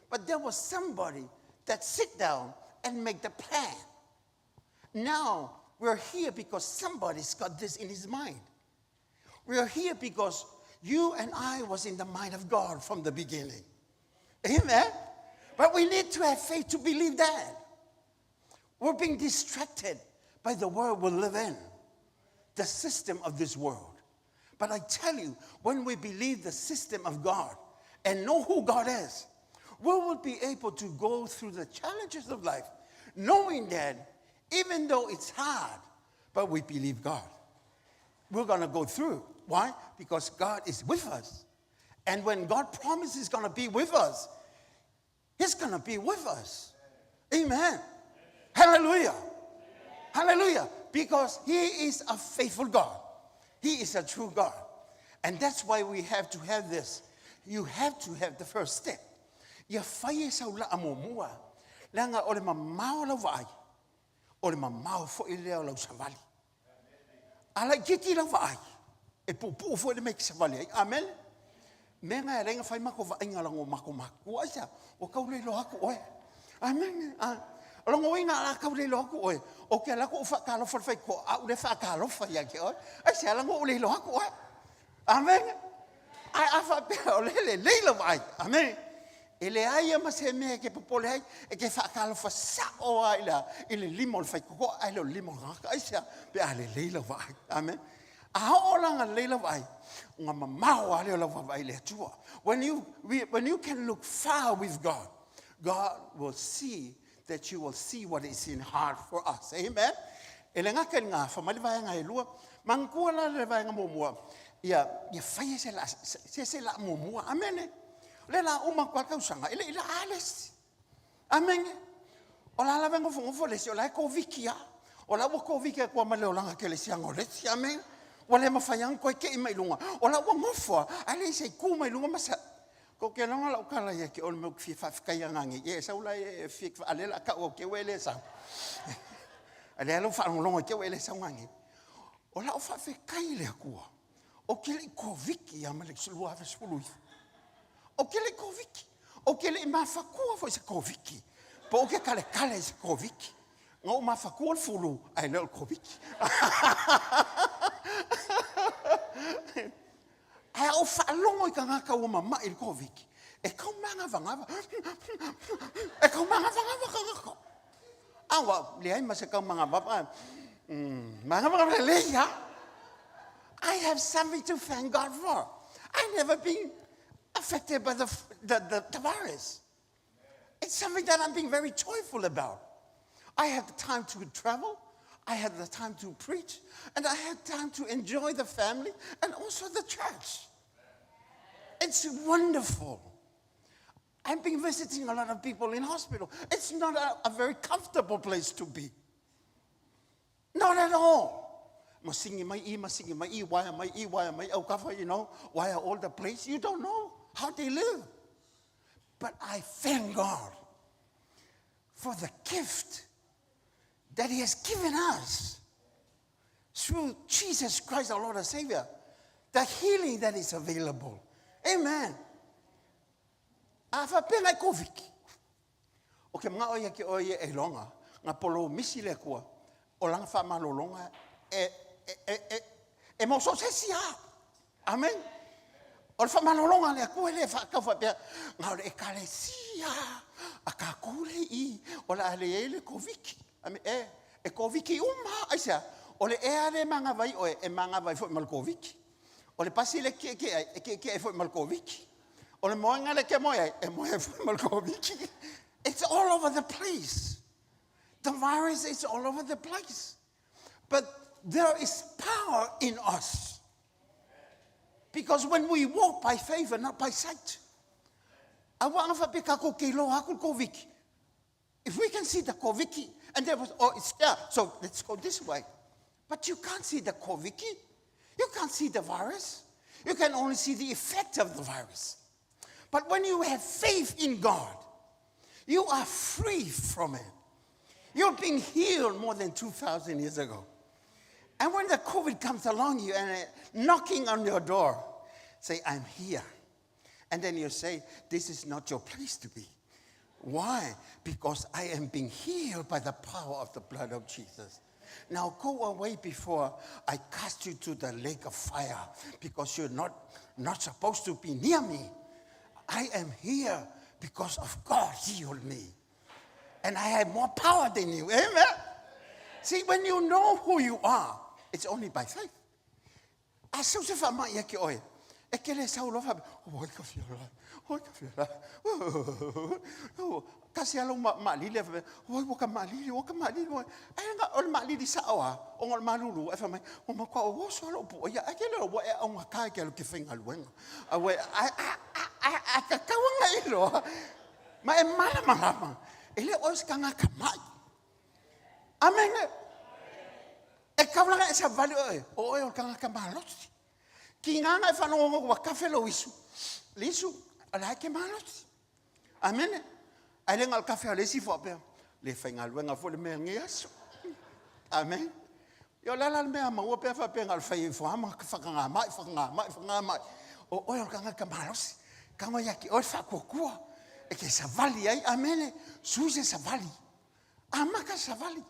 but there was somebody that sit down and make the plan. Now, we're here because somebody's got this in his mind. We are here because you and I was in the mind of God from the beginning. Amen? But we need to have faith to believe that. We're being distracted by the world we live in, the system of this world. But I tell you, when we believe the system of God and know who God is, we will be able to go through the challenges of life, knowing that even though it's hard, but we believe God. We're going to go through. Why? Because God is with us. And when God promises He's going to be with us, He's going to be with us. Amen. Hallelujah. Hallelujah. Because He is a faithful God. He is a true God. And that's why we have to have this. You have to have the first step. Ia fai e sau laa muamua. Leaga o le mamao lau vaai, o le mamao foi lea o lau savali. A laitiiti lau vaai, e puupuu foi le mea e te savali ai. Amen. Mea na e ala ai ona fai matou vaaiga leaga o matou matutua. Aisea? Ua tau le iloa atu oe. Amen. A, o lona uiga o le a tau le iloa atu oe, ou te alu atu ou faatalofa i le faitotoa, a u lea faatalofa ia te oe. Aisea? Leaga ua ou le iloa atu oe. Amen. Ae a faapea o lea e lelei lau vaai, amen, e leai lava ma se mea e te popole ai, e te faatalofa sao lava i le, i le lima o le faitotoa ae le o le lima o le tagata. Aisea? Pe a lelei lau vaai. Amen. A oo la ina lelei lau vaai, ona mamao lava lea o lau vaavaai i le Atua. When you can look far with God, God will see that you will see what is in heart for us. Amen. E le gata i le gafa mai le vaega e lua, manatua la le vaega muamua, ia fai e se laa, se laa muamua. Amene. O lea la uma atu lava le tausaga, e le i laa le isi. Amene. O la lava e nofonofo le isi, o la e Koviti lava. O la ua Koviti atu lava ma le olaga kerisiano o le isi. Amene. Ua le mafai lava ona toe kei mai luga. O la ua nofo lava, ae leai se itu mai luga ma sa... Tou te iloa lau tala ia te oe i le mea ou te fia faafetai ai ia e sau la e fia a o lea o le a tau atu ua e le sau. A o lea la ua faalogologo te i ua e le sau nanei. O lau faafetai i le Atua, ou te le i Koviti lava mai le 2019. Ou te le i Koviti. Ou te le i mafatua foi i se Koviti. Po o ou te taletale i se Koviti. Na ou mafatua i le fulu, ae le o le Koviti. Ae a ou faalogo i tagata ua mamai i le Koviti, e tau manavavanava, e tau manavavanava tagata. A ua leai ma se tau manavava, manavavanava lelei lava. I have something to thank God for. I never been affected by the virus. It's something that I'm being very joyful about. I had the time to travel. I had the time to preach. And I had time to enjoy the family and also the church. It's wonderful. I've been visiting a lot of people in hospital. It's not a very comfortable place to be. Not at all. Masingi mai i, masingi mai i, wire mai i, wire mai au kafa, wire all the place. You don't know how they live. But I thank God for the gift that He has given us through Jesus Christ, our Lord and Savior, the healing that is available. Amen. A faapea nai Koviti. O ke mangao ia ke oe e longa, nga polo misi le kua, o langa wha malolonga e mo so se sia. Amen. O le wha malolonga le akua le wha kau wha pea, nga o le ekalesia, a ka kule i, o la ale e le Koviti. Amen. E Koviti uma, aisea, o le e ale manga vai oe, e manga vai fo mal Koviti. O le pasi le ke ke ai, e ke ke ai fo mal Koviti. O le moenga le ke moe ai, e moe fo mal Koviti. It's all over the place. The virus is all over the place. But there is power in us. Because when we walk by faith and not by sight, a wa anga whape ka ko ke loa aku Koviti. If we can see the Koviti, and there was, oh, it's there, so let's go this way. But you can't see the Koviti. You can't see the virus. You can only see the effect of the virus. But when you have faith in God, you are free from it. You've been healed more than 2,000 years ago. And when the COVID comes along you and knocking on your door, say, I'm here. And then you say, this is not your place to be. Why? Because I am being healed by the power of the blood of Jesus. Now go away before I cast you to the lake of fire, because you're not supposed to be near me. I am here because of God healed me. And I have more power than you. Amen? See, when you know who you are, it's only by faith. A sau se wha mai e ke oe. E ke le sau lofa, oi ka fia la, oi ka fia la. Kasi alo ma lili, oi waka ma lili, waka ma lili. Ai nga o le ma lili sa oa, o ngol malulu, e wha mai, o ma kwa o so alo pu, ia, ai ke le wa e au ngā kai ke alo ke whainga luenga. A we, a ka kaua ngā iloa. Ma e mala malama, e le oe se kanga ka mai. Amen. E kaulanga e sa vali oe, o oe o kanga ka malosi. Ki nganga e whanongo wa kafe lo isu. Le isu, o le haike malosi. Amen. Ai le ngal kafe a le isi fo pea. Le whainga luenga fo le mea ngi aso. Amen. Yo la la le mea maua pea fa pea ngal whai fo ama ka whakanga mai, whakanga mai, whakanga mai. O oe o kanga ka malosi. Kanga ia ki oe whakua E ke savali ai. Amen. Sui se savali. Amaka savali.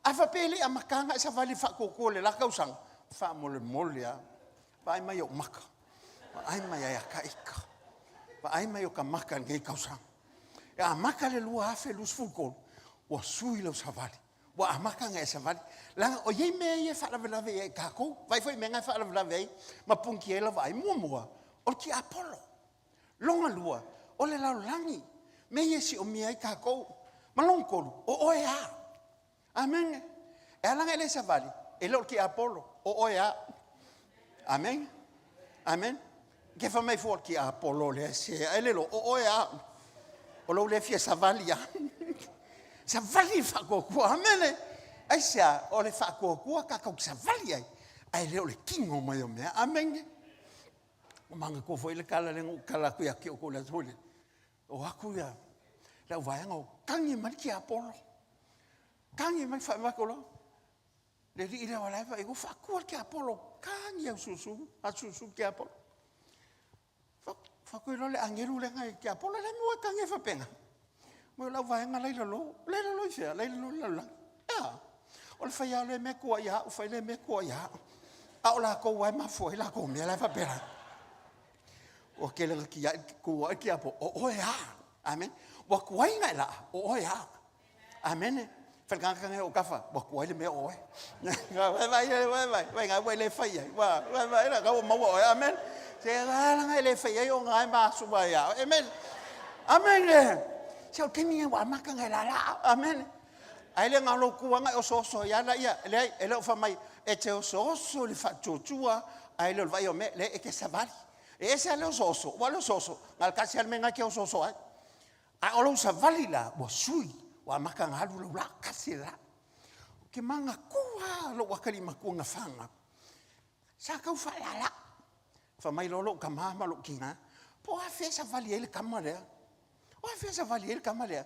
A fa pele a makanga savali whakua le laka usanga. Wha mole mole a. Wa ai mai o maka. Wa ai mai ai a ka ika. Wa ai mai o ka maka ngei kausanga. E a maka le lua afe lus fulkol. Wa sui lau savali. Wa a maka ngai savali. Langa o iei mea ia whaalavelave ia e kākou. Vai foi mea ngai whaalavelave ai. Ma punki e lava ai mua mua. O ki Apollo. Longa lua. O le lau langi. Me ia si o mea ai kākou. Ma long kolu. O oe a. Amen. E alanga ele savali. E leo ki Apollo. O oe a. Amen. Amen. Ke fa mai fo ki Apollo le se. Ele lo o oe a. O lo le fia savali a. Savali whakokua. Amen. Ai sea, o le whakokua ka kau savali ai. Ae le o le tino mai o mea. Amene. Ua manatua foi le tala lea na ou tala atu ia te outou i le aso foi lele, o atu ia le au vaega o tagi mai le tiapolo, tagi mai, fai atu loa, le alii lea o la e vaai, ua faatua le tiapolo, tagi ausulusulu, asulusulu tiapolo. Fai atu loa le agelu lea nai tiapolo, o le a le mea ua e tagi ai faapena? Mo le au vaega la i lalo, la i lalo i fea? La i lalo i le lalolagi. E a? O le fai lava o lea mea tuai ia au, fai lea mea tuai ia au. A o latou lava e mafua ai latou mea la e faapena. Ua tele ina tiai, tuai tiapolo, o oe lava. Amene. Ua tuai ona e laa, o oe lava. Amene. Fai le tagata lenei o tafa, ua tuai le mea o oe. Vai vai vai vai vai ngā ua le fai ai. Wa vai vai la ua maua oe. Amen. Se la la le fai ai o ngā ma su mai ia. Amen. Amen. Se o taimi ua amata ngai la la. Amen. Ai le ngā lou kuanga e oso oso ia la ia. Le e le o fa mai e te oso oso le faatuatua ai le o le vai o me le e ke savali. E ese le oso oso, ua le oso oso. Ngal kasi al me ngā ke oso oso ai. A o lou savali la, ua sui, ua amata ona alu lau laa, kasi le laa. Ou te manatua lava lou atalii matua na fanau. Sa tau faalaalaa. Fai mai loa lou tama ma lou tina, po o afea e savali ai le tama lea? O afea e savali ai le tama lea?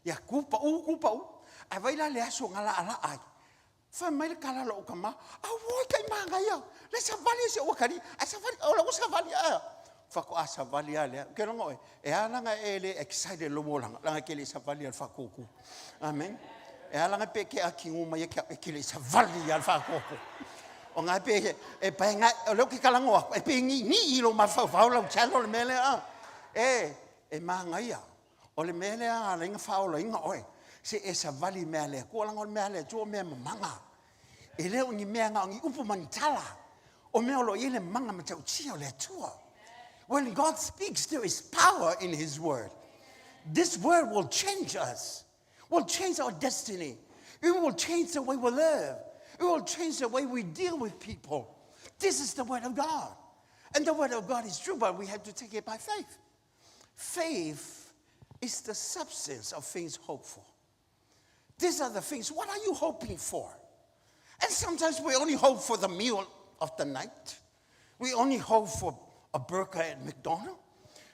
Ia tu pau, tu pau. Ae vaai la le aso na laalaa ai. Fai mai le tala a lou tama, auoi kai manaia, le savali e si ou atalii, ae savali, o lau savali, a. Faatoa savali lava lea. Ou te iloa oe, e ala ona e le excited i lou olaga, leaga e te le i savali lava i le faatuatua. Amen. E ala ona pe e te atigu mai ia te au, e te le i savali lava i le faatuatua. O na e pe, e pae na, o lea ou te talanoa atu, e pei e niinii i lou mafaufau lau channel le mea lea, a. E, e manaia. O le mea lea a ala ai ona faaolaina oe, se e savali i mea a le Atua, leaga o le mea a le Atua o mea mamaga. E le o ni mea na o ni upu ma ni tala, o mea o lo o i ai le maga matautia o le Atua. When God speaks, there is power in His word. This word will change us, will change our destiny. It will change the way we live. It will change the way we deal with people. This is the word of God. And the word of God is true, but we have to take it by faith. Faith is the substance of things hoped for. These are the things. What are you hoping for? And sometimes we only hope for the meal of the night. We only hope for a burger at McDonald's.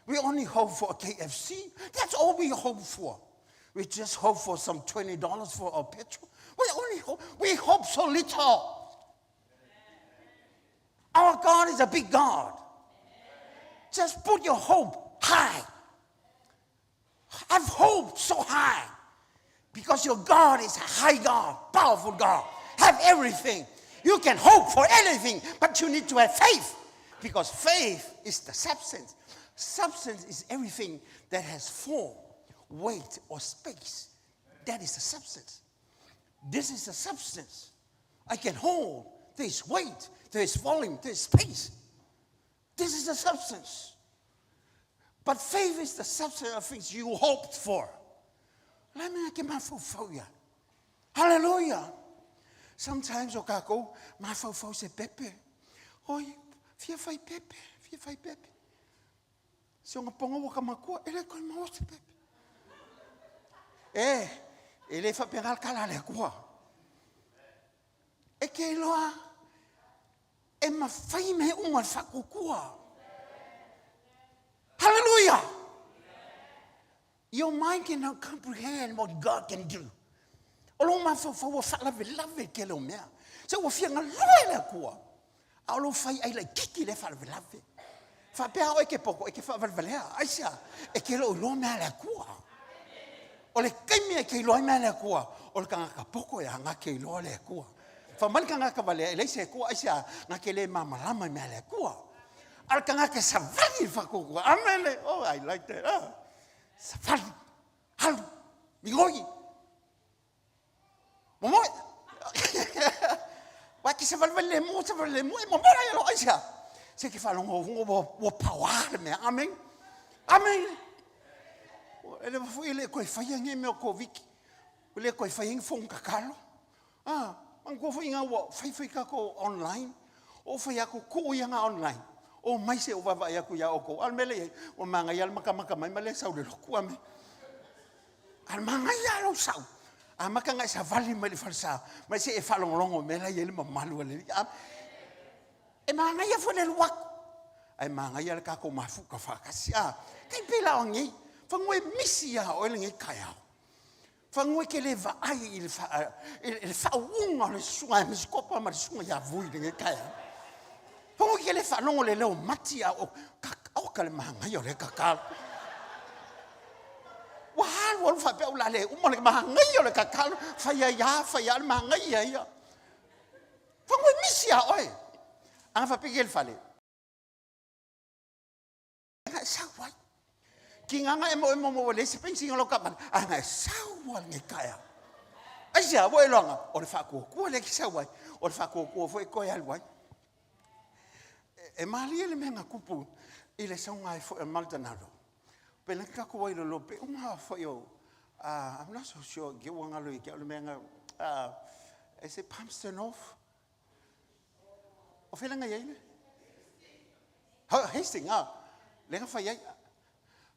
We only hope for a KFC. That's all we hope for. We just hope for some $20 for our petrol. We only hope, we hope so little. Our God is a big God. Just put your hope high. Have hope so high. Because your God is a high God, powerful God. Have everything. You can hope for anything, but you need to have faith. Because faith is the substance. Substance is everything that has form, weight, or space. That is the substance. This is the substance. I can hold. There's weight, there's volume, there's space. This is the substance. But faith is the substance of things you hoped for. La mea ke mafaufau ia. Hallelujah. Sometimes o kākou mafaufau se pepe. Oi, fia fai pepe, fia fai pepe. Se ona poga ua ka makua, e le koe maua se pepe. E, e le faapena le tala a le Atua. E ke iloa, e mawhai mea uma le whakukua. Hallelujah! Your mind cannot comprehend what God can do. O lou mafaufau ua faalavelave i le tele o mea. Se ua fia galue le Atua. A o lou fai ai laititi lea faalavelave. Faapea oe ke poko, e ke faavalevalea. Aisea, e te le o iloa mea a le Atua. O le taimi e te iloa ai mea a le Atua, o le tagata poko ia na te iloa le Atua. Fai mai le tagata valea, e leai se Atua, aisea, na te le malamalama i mea a le Atua. A o le tagata e savali i le faatuatua, amene, oh, I like that. Ah. Savali, alu, migoi, momoe. Wa ke savalivali le mu, savalivali le mu, e momoe ai alo aisea. Se ke faalogo ua, ua paoa le mea. Amen. Amen. E le foi le koe faia nge mea o Koviti. Le koe faia nge fongo kakalo. Ah, manatua foi ngā ua faifai kākou online. O fai aku kuu ia ngā online. O mai se o vaavaai aku iā oukou. A o le mea lea i ai, ua manaia le makamaka mai ma le sau i le lotu. Amene. A o le manaia lava lou sau. Amata ona e savali mai le falesa, mai se i e faalogologo i mea la e i ai le mamalu a le Alii. E manaia foi le alu atu, ae manaia le tatou mafuta faatasi. A, tai pei la o nei, fanua e misi ia oe lenei taeao. Fanua e te le vaai i le, fa, i le faauuga o le susuga ia Misikopa ma le susuga ia Vui i lenei taeao. Fanua e te le faalogo le leo mati a o, oka le manaia o le tatalo. Ua alu alu faapea o le a le uma le manaia o le tatalo, fai ai lava, fai lava le manaia ia. Fanua e misi ia oe. Ana faapea i le fale, na e sau ai. Ki nganga e mo e mo mo le se pensi ngalo ka male, ana e sau ai ngai kaea. Ai se ua e loanga, o le whaakuakua le ki sau ai, o le whaakuakua fo e koe alu ai. E, e malie le mea nga kupu i le saunga ai fo e Maldonado. Pe le ka ko ai lo pe uma fo yo. Ah, I'm not so sure ke ua ngalo i ke o le mea nga ah, is it Palmerston North? O fela nga iai le? Hastings, ah. Le nga fai ai.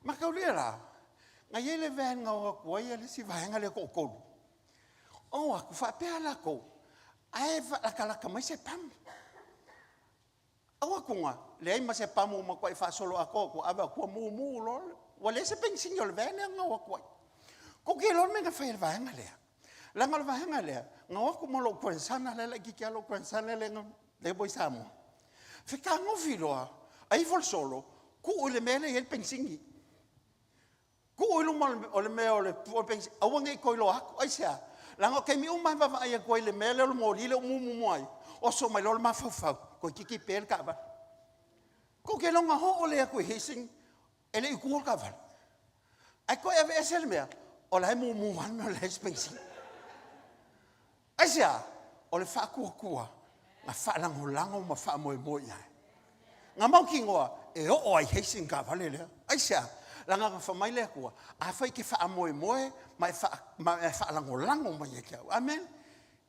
Ma kau le la. Nga iai le van nga o aku ai le si vaenga le ko kolu. O aku fa pe ala ko. Ai fa la kala ka mai se pam. Au aku nga le ai ma se pamu ma ko e fa solo ako ko ava ku mu mu lo. Wa le se pensin yo le van nga o aku ai. Ko ke lo me nga fai le vaenga le. Langa o le vaega lea, nga o aku ma lou grandson lea laitiiti lava lou grandson lea lea lea ua i Samoa. Fetagofi loa, a ifo le solo, tuu i le mea lea e i ai le penisini. Tuu i luma o le mea o le penisini, aua ne i toe iloa atu. Aisea? Leaga o taimi uma lava e vaavaai atu ai i le mea lea o le moli lea ua mumu ai, oso mai loa le mafaufau, toeitiiti pe le taavale. Tou te iloa na oo lea atu i Hastings, E le i tuua le taavale. Ae toe aveese le mea, o la e mumu lava le mea o la e spacing. Aisea? O le faatuatua na faalagolago ma faamoemoe i ai. Na mautinoa e oo ai Hastings taavale lea. Aisea? Leaga na fai mai le Atua, afai e te faamoemoe ma e, faa, ma e faalagolago mai ia te au. Amen.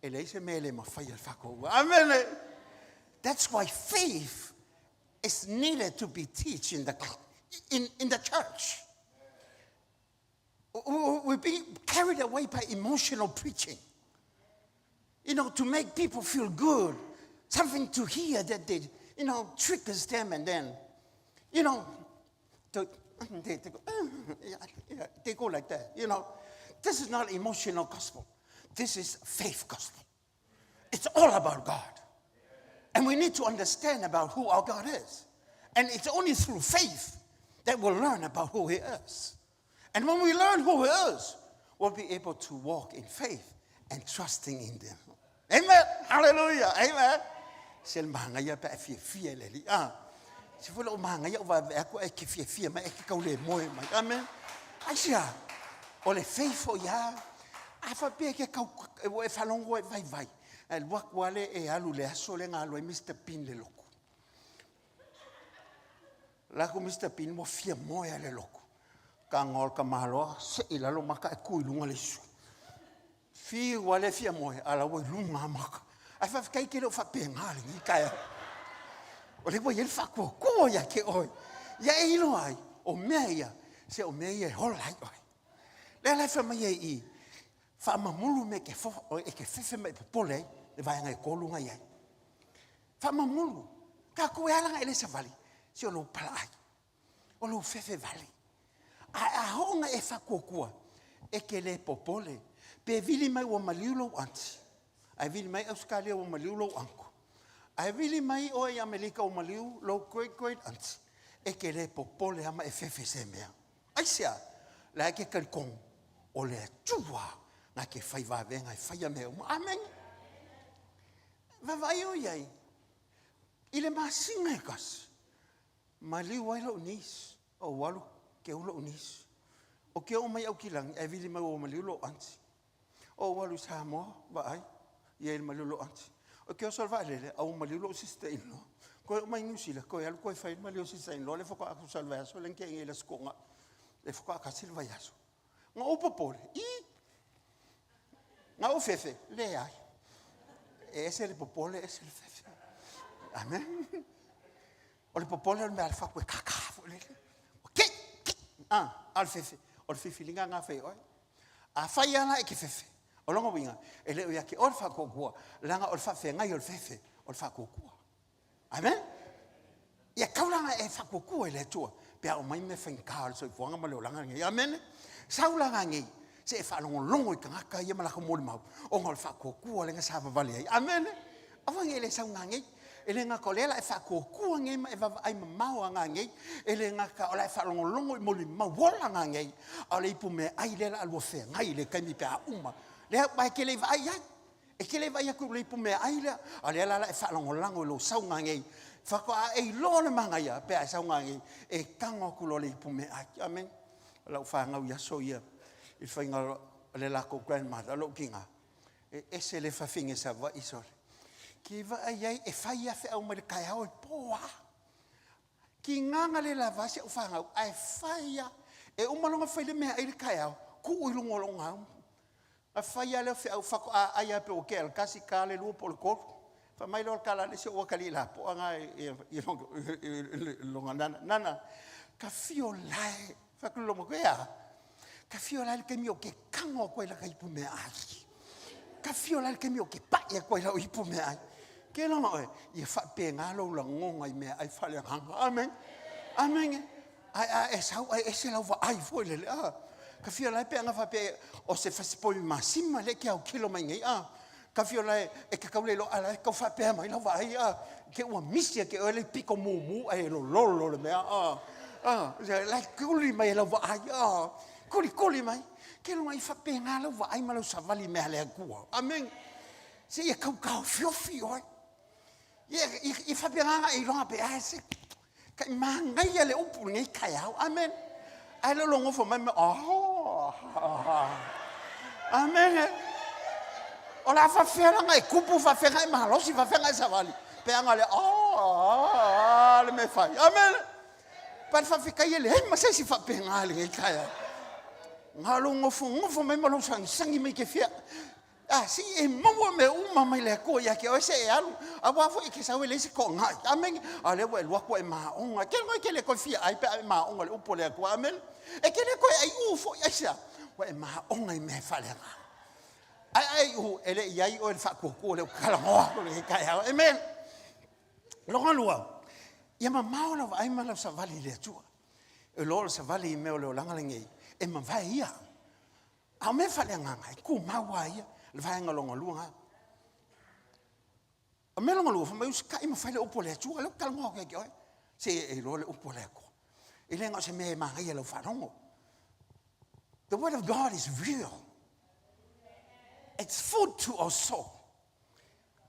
E leai se mea e le mafai e le faatuatua. Amen. That's why faith is needed to be teach in the, in, in the church. We're being carried away by emotional preaching. You know, to make people feel good, something to hear that they, you know, triggers them and then, you know, to, they, they, go, yeah, yeah, they go like that, you know. This is not emotional gospel. This is faith gospel. It's all about God. And we need to understand about who our God is. And it's only through faith that we'll learn about who He is. And when we learn who He is, we'll be able to walk in faith and trusting in them. Amen. Hallelujah. Amen. Se le mahangaia pe a fiafia i le Alii. Ah. Se foi lou mahangaia o vaevae atu ae ke fiafia mai, e ke kau le moe mai. Amen. Aisea, o le faith foi a, a faapea ke kau, ua e faalogo e vaivai, ae alu atu lava le e alu i le aso lea na alu ai Mister Bean le lotu. La aku Mister Bean ua fia moe a le lotu. Kanga o le tamaloa, sei i lalo maka e ku i luga le isu. Fiu lava le fia moe, a la ua i luga lava maka. Ae faafetai ke le o faapena lenei taeao. O lea ua i ai le faatuatua ia te oe. Ia e iloa ai, o mea ia, se o mea ia e ola ai oe. Lea la e fai mai ai i, faamamulu mea e te, fo, e te fefe ma e popole ai, le vaega e tolu na i ai. Faamamulu. Tatou e ala na e le savali, se o lou palaai. O lou fefe vale. Ae a oo na e faatuatua, e te le popole. Pe vili mai ua maliu lou aunty, ae vili mai Ausetalia ua maliu lou uncle, ae vili mai oe i Amelika ua maliu lou great great aunty, e te le popole lava ma e fefe i se mea. Aisea? La e te talitonu o le Atua na te fai vavega e faia mea uma. Amene. Vaavaai o i ai i le masina e tasi, Maliu ai lou niece, ou alu keu lou niece. O ke oo mai Aukilani, ae vili mai ua maliu lou aunty. Ou alu i Samoa, vaai, i ai le maliu lou aunty. O ke oso i le vaalele, a ua maliu lou sister in law. Toe oo mai Niu Sila, toe alu toe fai le maliu o sister in law, lea faatoa tusa le vaiaso lea na tea nei i le Aso Toonai, lea faatoa tasi le vaiaso. Na ou popole, i! Na ou fefe, leai. E ese le popole, ese le fefe. Amen. O le popole o le mea a le fatu e kākā foi lele. Ua kei, kei, ah, a o le fefe, o le filifiliga lena fai e oe. Afai lava la e te fefe, o lona uiga, e le o ia te oe le faatuatua, leaga o le faafeagai o le fefe, o le faatuatua. Amen. Ia kau la ona e faakuakua i le Atua pe a aumai mea faigata o le soifuaga ma le olaga lenei. Amene. Sau la ngagei se e faalogologo i tagata ia ma latou molimau ona o le faatuatua lea na savavali ai. Amene. Aua ne i le sau ngagei. E le gata o lea la e faatuatua nei ma e vaavaai mamao a ngagei, e le gata o la e faalogologo i molimau ola ngagei, a o le ipu meaai lea la a lua feagai i le taimi pe a uma. Lea aua e te le i vaai i ai. E te le vaai atu i le ipu meaai lea, a o lea la o le a e faalagolago i lou sauga nei, faatoa e iloa le manaia pe a e sauga nei, e tago atu loa le ipu meaai. Amene. O lau fanau i aso ia, i le faiga o le latou grandmother, lou tina, e ese le fafine Savaii sole. Ke vaai ai, e fai lava feau mai le taeao e po lava. Tiga na le lava ai si au fanau, ae fai lava. E uma loa ona fai le meaai i le taeao, tuu i luga o lou gaumu. Ona fai lava lea o feau, faatoa ai lava pei ua tea i le 1, ta le 2 po o le 3. Fai mai lea o le tala a le isi, o ou atalii lapoa na i lona nana. Nana, ta fio la e. Fai atu le loomatua, e a? Ta fio la i le taimi ou te tago atu ai i lata ipu meaai. Ta fio la i le taimi ou te pai atu ai i lau ipu meaai. Ke lona oe, ia faapena lou lagona i meaai faaleagaga. Amene. Amene. Ae a e sau ae ese lau vaai foi lele, a. Ta fia la pe ana faapea o se fasipovi masima lea e te autilo mai nei, a. Ta fia la e te tau le iloa, a la e tau faapea mai lau vaai, a. Te ua misi ia te oe le pito mumu ae lololo le mea, a. A, la e tuli mai e lau vaai, a. Tulikuli mai. Ke loga i faapena lau vaai ma lau savali i mea a le Atua. Amene. Se ia tau taofiofi oe. Ia, ia, ia faapena ona e iloa pe a se Kai manaia le upu lenei taeao. Amen. Ae le o lou nofo mai ma, oh, amen. O le a faafefea la ona e tupu, faafefea ona e malosi, faafefea ona e savali. Pe ana le, oh, le mea e fai. Amen. Pa le faafetai e leai ma se isi faapena i lenei taeao. Na o lou nofonofo mai ma lou sagisagi mai ke fia. A, se i e maua mea uma mai le Atua ia te oe, se e alu, aua foi e te sau e leai se toagai. Amene. A o lea ua e alu atu ua e maoga. Ke lagona e te le toe fia ai pe a e maoga i le upu a le Atua. Amene. E te le toe aiu foi, aisea? Ua e maoga i mea e faaleagaga. Ae a e iu, e le i i ai oe i le faatuatua lea ou te talanoa atu i lenei taeao. Amene. Lona lua, ia mamao lau vaai ma lau savali i le Atua. E iloa o le savali i mea o le olaga lenei, e mavae ia. A o mea faaleagaga, e tumau lava ia le vaega lona lua lena. O mea lona lua, fai mai usitai ma fai le upu a le Atua. Lea ou te talanoa atu ia te oe. Se e iloa le upu a le Atua. E le na o se mea e manaia i lau faalogo. The word of God is real. It's food to our soul.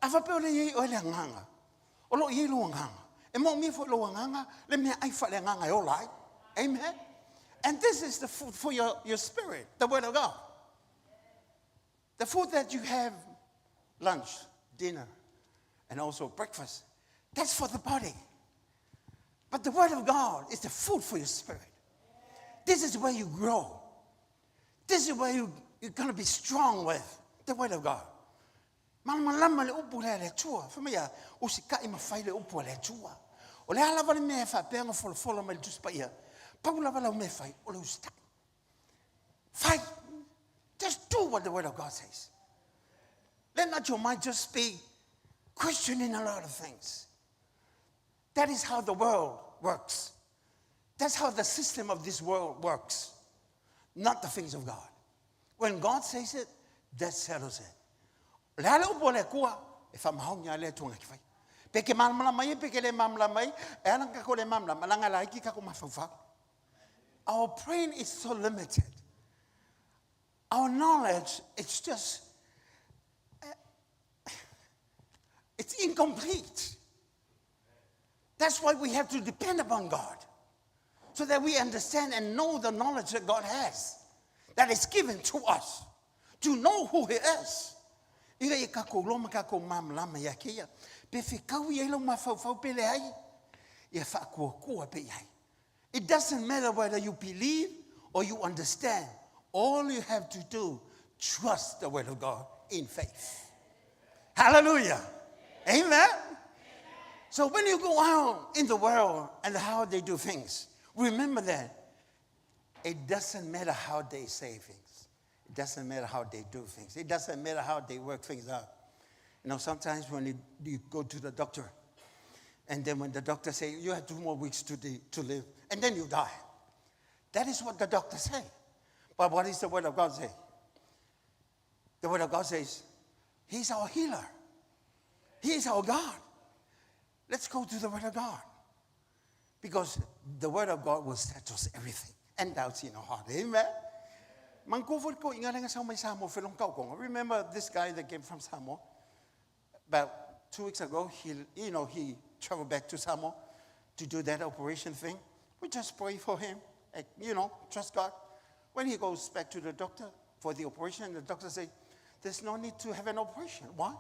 A faapea o lea e i ai oe le agaga, o lo o i ai lou agaga, e manaomia foi lou agaga le meaai faaleagaga e ola ai. Amen. And this is the food for your spirit, the word of God. The food that you have lunch, dinner, and also breakfast, that's for the body. But the word of God is the food for your spirit. This is where you grow. This is where you're going to be strong with the word of God. Malamalama le upu lea a le Atua. Fai mai a, usitai ma fai le upu a le Atua. O le a lava le mea e faapea ona folafola mai le Tusi Paia, pau lava lau mea e fai, o le usitai. Fai. Just do what the word of God says. Let not your mind just be questioning a lot of things. That is how the world works. That's how the system of this world works. Not the things of God. When God says it, that settles it. O le a le upu a le Atua, e faamaoni lava le Atua na te fai. Pe ke malamalama ai, pe ke le malamalama ai, e ala ona tatou le malamalama, leaga e laiti tatou mafaufau. Our brain is so limited. Our knowledge is just, it's incomplete. That's why we have to depend upon God, so that we understand and know the knowledge that God has, that is given to us, to know who He is. Ina ia tatou iloa ma tatou malamalama ia te ia, pe fetaui ai lou mafaufau pe leai, ia faatuatua pea i ai. It doesn't matter whether you believe or you understand. All you have to do, trust the word of God in faith. Hallelujah. Amen. So when you go out in the world and how they do things, remember that it doesn't matter how they say things. It doesn't matter how they do things. It doesn't matter how they work things out. You know, sometimes when you go to the doctor, And then when the doctor say, you have 2 more weeks to live, and then you die. That is what the doctor say. But what does the Word of God say? The Word of God says, He's our healer. He is our God. Let's go to the Word of God. Because the Word of God will settle everything and doubts in our heart. Amen. Remember this guy that came from Samoa? About 2 weeks ago, he traveled back to Samoa to do that operation thing. We just pray for him, trust God. When he goes back to the doctor for the operation, the doctor says, there's no need to have an operation. Why?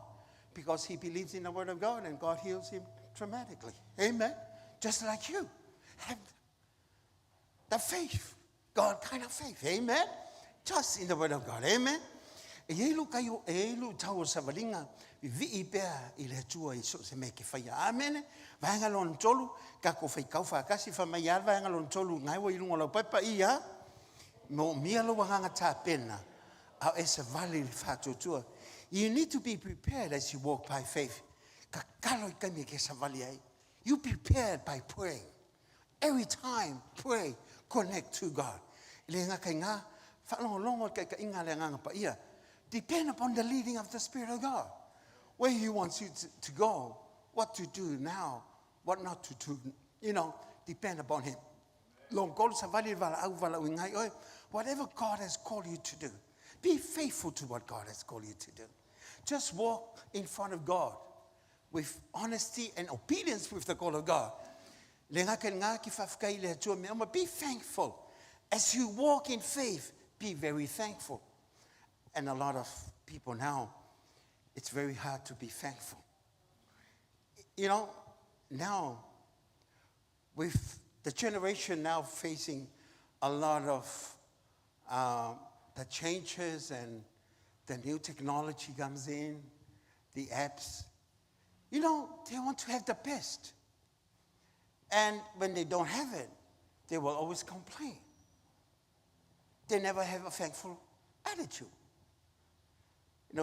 Because he believes in the Word of God and God heals him dramatically. Amen. Just like you. Have the faith. God kind of faith. Amen. Trust in the Word of God. Amen. E iei lu kai o, e iei lu tau o savalinga, vivi i pea i le Atua i so se mea ke whaia. Amen. Vaenga lona tolu, ka ko whai kau whakasi, wha mai a vaenga lona tolu, ngai wa i lunga lau paipa i a, mo mia lo wanganga tā pena, au e se vali le whātuatua. You need to be prepared as you walk by faith. Ka kalo i kaimi ke savali ai. You prepared by praying. Every time, pray, connect to God. Le ngā kai ngā, whalongolongo kai ka inga le ngā pa ia. Depend upon the leading of the Spirit of God. Where He wants you to go, what to do now, what not to do, depend upon Him. Long kolu savali vala au vala ui ngai oi. Whatever God has called you to do, be faithful to what God has called you to do. Just walk in front of God with honesty and obedience with the call of God. Le ngā kai ngā ki whawhikai le atua mea, be thankful. As you walk in faith, be very thankful. And a lot of people now, it's very hard to be thankful. Now, with the generation now facing a lot of the changes and the new technology comes in, the apps, they want to have the best. And when they don't have it, they will always complain. They never have a thankful attitude.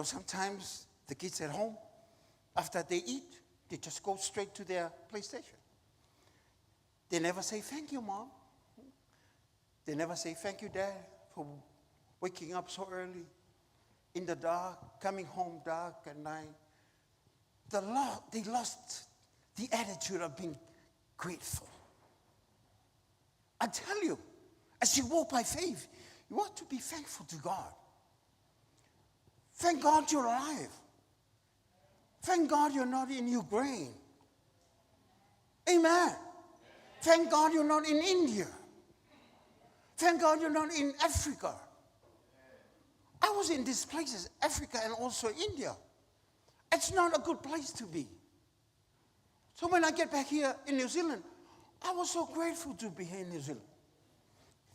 Sometimes the kids at home, after they eat, they just go straight to their PlayStation. They never say, thank you, Mom. They never say, thank you, Dad, for waking up so early, in the dark, coming home dark at night. They lost the attitude of being grateful. I tell you, as you walk by faith, you ought to be thankful to God. Thank God you're alive. Thank God you're not in Ukraine. Amen. Thank God you're not in India. Thank God you're not in Africa. I was in these places, Africa and also India. It's not a good place to be. So when I get back here in New Zealand, I was so grateful to be here in New Zealand.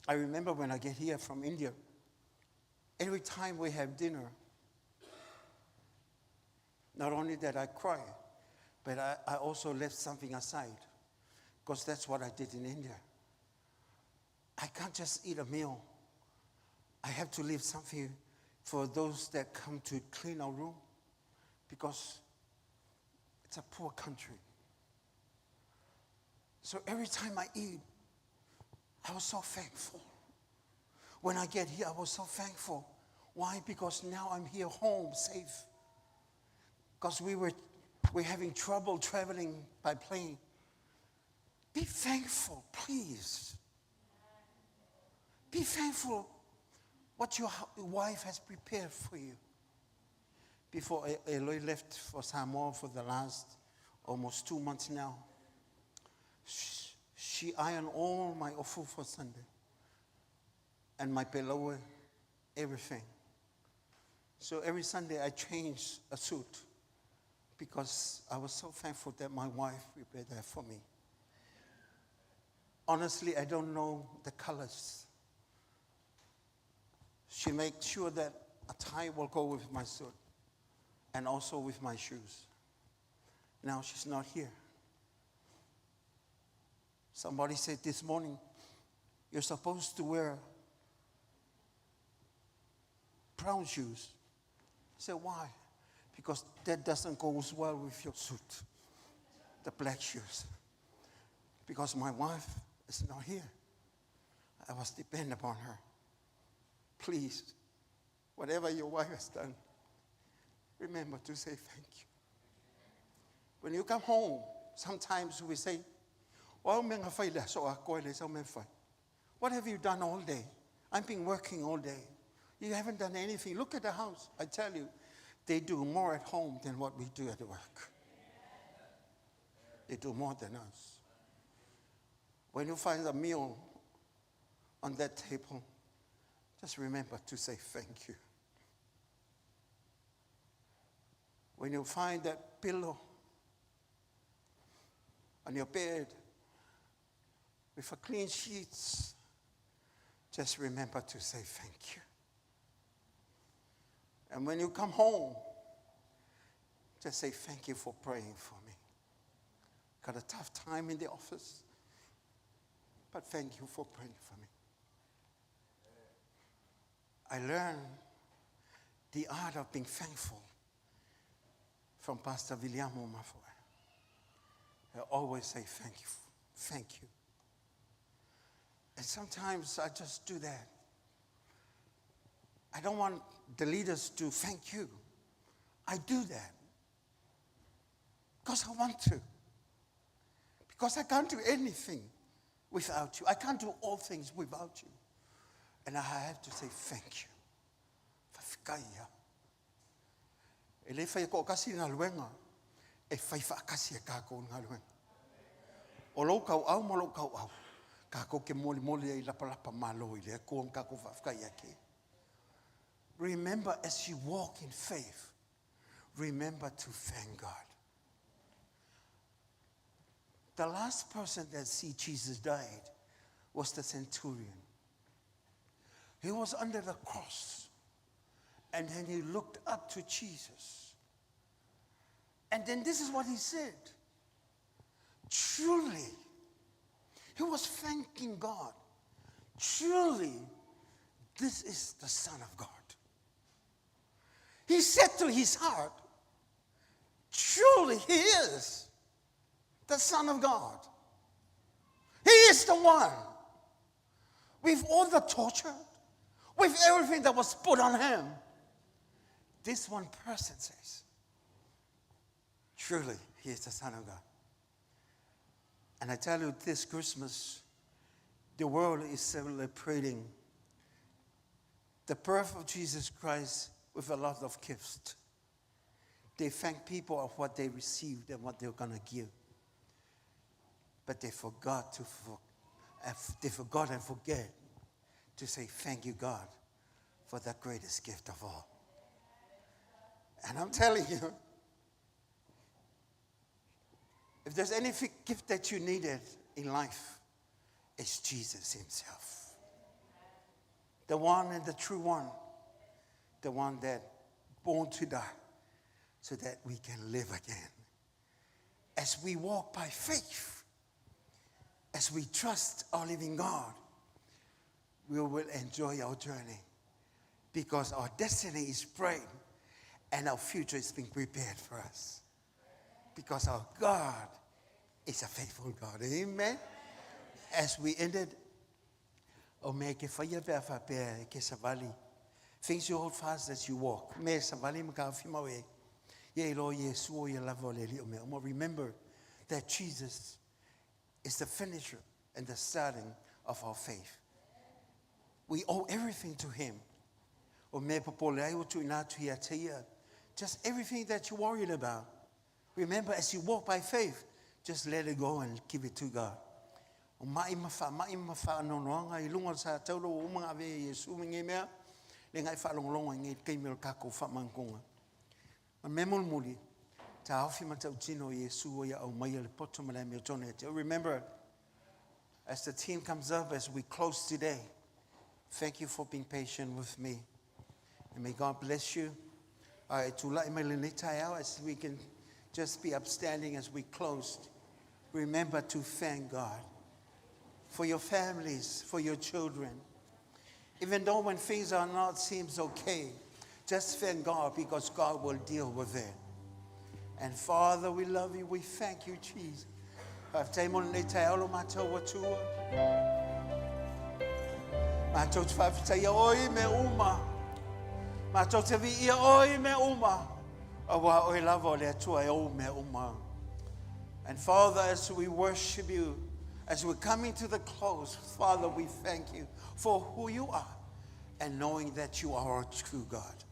I remember when I get here from India, every time we have dinner, not only that I cry, but I also left something aside, because that's what I did in India. I can't just eat a meal. I have to leave something for those that come to clean our room, because it's a poor country. So every time I eat, I was so thankful. When I get here, I was so thankful. Why? Because now I'm here home, safe. Because we're having trouble traveling by plane. Be thankful, please. Be thankful what your wife has prepared for you. Before Eloi left for Samoa for the last almost 2 months now, she ironed all my ofu for Sunday and my peloa, everything. So every Sunday I changed a suit because I was so thankful that my wife prepared that for me. Honestly, I don't know the colors. She makes sure that a tie will go with my suit and also with my shoes. Now she's not here. Somebody said this morning, you're supposed to wear brown shoes. I said, why? Because that doesn't go as well with your suit. the black shoes. Because my wife is not here. I was dependent upon her. Please, whatever your wife has done, remember to say thank you. When you come home, sometimes we say, "Well, What have you done all day? I've been working all day. You haven't done anything. Look at the house. I tell you, they do more at home than what we do at work. They do more than us. When you find a meal on that table, just remember to say thank you. When you find that pillow on your bed with a clean sheets, just remember to say thank you. And when you come home, just say thank you for praying for me. Got a tough time in the office, but thank you for praying for me. I learned the art of being thankful from Pastor Viliamu Mafoe. I always say thank you, thank you. And sometimes I just do that. I don't want the leaders to thank you. I do that because I want to. Because I can't do anything without you. I can't do all things without you. And I have to say thank you. Fa'afetai. E le fai ko kasi galuega, e fai faakasi e kākou galuega. O lou kauau ma lou kauau, kākou ke molimoli ai lapalapa malo i le Atua ma kākou faafetai ake. Remember as you walk in faith, remember to thank God. The last person that see Jesus died was the centurion. He was under the cross. And then he looked up to Jesus. And then this is what he said. Truly, he was thanking God. Truly, this is the Son of God. He said to his heart, Truly, he is the Son of God. He is the one. With all the torture, with everything that was put on him, this one person says, Truly, he is the Son of God. And I tell you, this Christmas, the world is celebrating the birth of Jesus Christ with a lot of gifts. They thank people of what they received and what they're going to give. But they forgot to for, they forgot and forget to say thank you, God, for the greatest gift of all. And I'm telling you, if there's any gift that you needed in life, it's Jesus himself. The one and the true one. The one that born to die so that we can live again. As we walk by faith, as we trust our living God, we will enjoy our journey because our destiny is bright and our future is being prepared for us. Because our God is a faithful God. Amen. As we ended, o mea ke whaia pea whapea e ke savali. Things you hold fast as you walk. Me savali ma ka whima e. Ye lo Yesu o ia lava o le li o mea. Remember that Jesus is the finisher and the starting of our faith. We owe everything to him. O me popole ai o tu ina tu ia te ia. Just everything that you're worried about. Remember, as you walk by faith, just let it go and give it to God. O mai ma wha, mai ma wha nonoanga i lunga sa tauro o umanga ave Yesu me nge mea, le ngai whaalongolonga i nge keime o kako wha mangonga. Ma me muli, ta ofi ma tau tino Yesu o ia au mai le poto ma le mea tone. Remember, as the team comes up, as we close today, thank you for being patient with me. And may God bless you. As we can just be upstanding as we closed. Remember to thank God for your families, for your children. Even though when things are not seems okay, just thank God because God will deal with it. And Father, we love you. We thank you, Jesus. Faafetai mo lenei taeao lo matou Atua. Matou te faafetaia oe i mea uma. Matou te viia oe i mea uma. Auā oe lava o le Atua e ou mea uma. And Father, as we worship you, as we're coming to the close, Father, we thank you for who you are and knowing that you are our true God.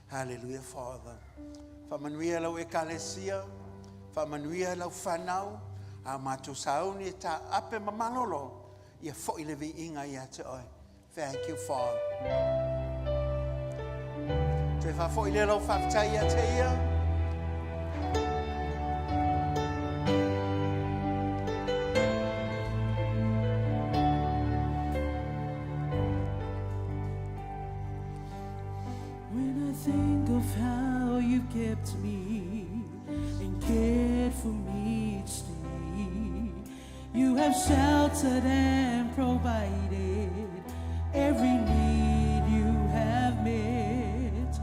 Hallelujah, Father. Faamanuia lau ekalesia, faamanuia lau whanau, a mātou sauni e tā ape ma malolo, ia foi le viiga ia te oe. Thank you, Father. Toe whafoi le lau whafetai ia te ia. When I think of how you kept me and cared for me each day, you have sheltered and provided every need you have met.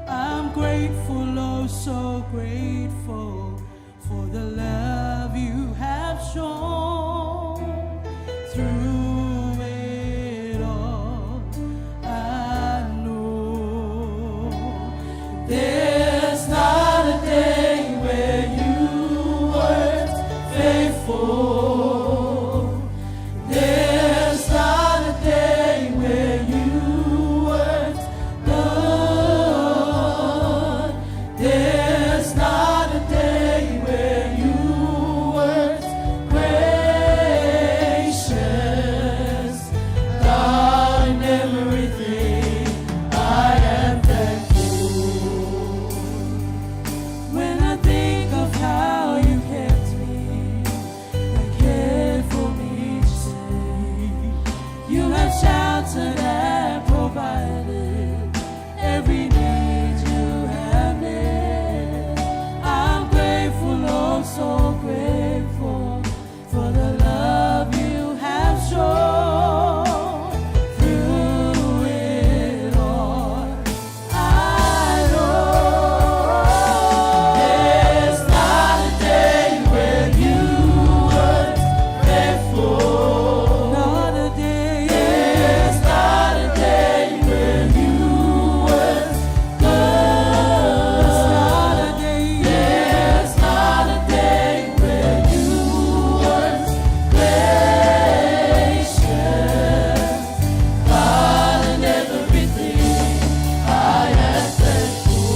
I'm grateful, oh so grateful for the love you have shown through it all. I know there's not a day where you weren't faithful. There's not a day where you weren't good. There's not a day where you weren't gracious. God in everything, I am thankful. When I think of how you kept me and cared for me each day, you have sheltered and provided every need you have met. I'm grateful, oh so grateful for the love you have shown through it all. I know there's not a day where you weren't faithful. Not a day. There's not a day where you weren't good. There's not a day. There's not a day where you weren't gracious. God in everything, I am thankful.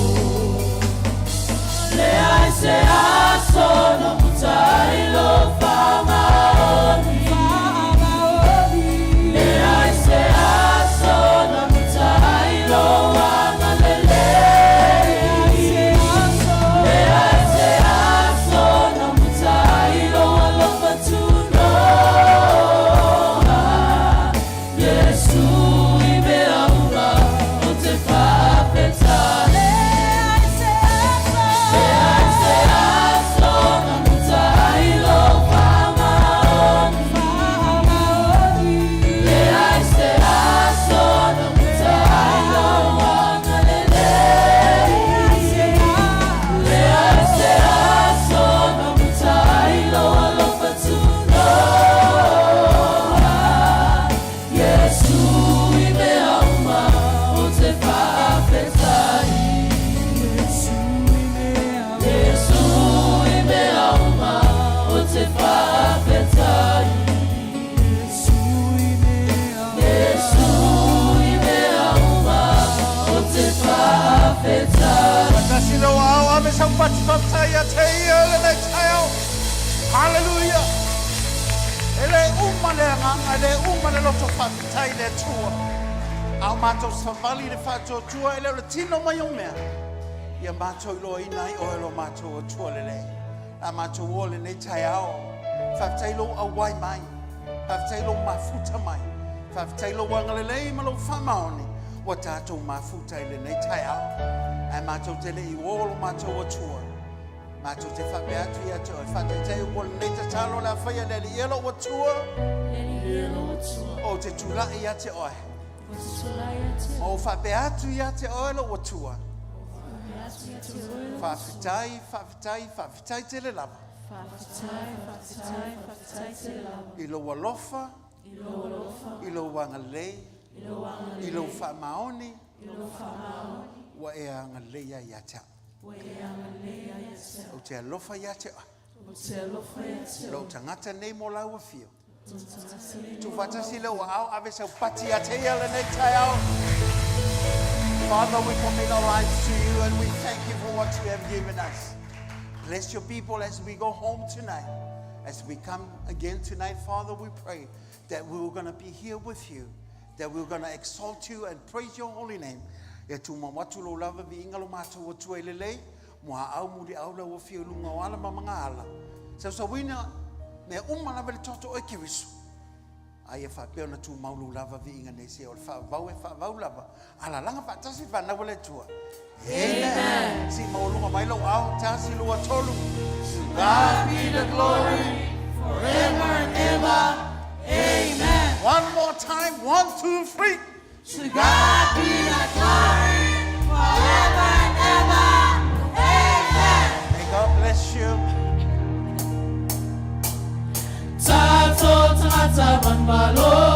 Le ai se aso na mutai lo whamaoni. Le ai se aso na mutai lo agalelei. Le ai se aso na mutai lo alofa tunoa. Iesu i mea uma o te whawhetai. Le ai se aso na mutai lo whamaoni. Le ai se aso na mutai lo agalelei. Le ai se aso na mutai lo alofa tunoa. Iesu i mea uma o te whawhetai. Iesu i mea uma o te whawhetai. Iesu i mea uma o te whawhetai. Faatasi lou aao ave sau pati faafetai ia te ia lenei taeao. Hallelujah! E le uma le agaga, e le uma le loto faafetai i le Atua. A o matou savali i le faatuatua, e le o le tino mai o mea, ia matou iloaina ai oe lo matou Atua lelei. A matou o lenei taeao, faafetai lou auai mai, faafetai lou mafuta mai, faafetai lou agalelei ma lou faamaoni, ua tatou mafuta i lenei taeao. Ae matou te le i o lo matou Atua, matou te faapea atu ia te oe, faataitai ua lenei tatalo le a faia le Alii e lou Atua, ou te tulai ia te oe. Ma ou faapea atu ia te oe lou Atua. atu ia te oe lau Faafetai, faafetai, faafetai tele lava. Faafetai, faafetai, faafetai tele lava. I lou alofa, I lou alofa, i lou agalelei, i lou agalelei, i lou faamaoni, i lou faamaoni, ua e agalelei ai ia te au. Ua e agalelei ai ia te au. Ou te alofa ia te oe. Ou te alofa ia te Lou oe. tagata nei mo lau afio. Lou tagata nei mo Tuufaatasi lau lou aao ave sau pati ia te ia lenei taeao. Father, we commit our lives to you and we thank you for what you have given us. Bless your people as we go home tonight. As we come again tonight, Father, we pray that we are going to be here with you, that we're going to exalt you and praise your holy name. E tumau atu lou lava viiga lo matou Atua i le lei, muaau muliau lau afio i luga o ala ma magaala. Sausauina mea uma lava i le toto o Keriso. A ia faapea ona tumau lou lava viiga nei seia o le faavavau e faavavau lava. Alalaga faatasi le fanau a le Atua. Amen. Sii maualuga mai lou ao, tasi, lua, tolu. To God be the glory forever and ever. Amen. One more time, one, two, three. To God be the glory forever and ever. Amen. May God bless you. Tatou tagata manumalo.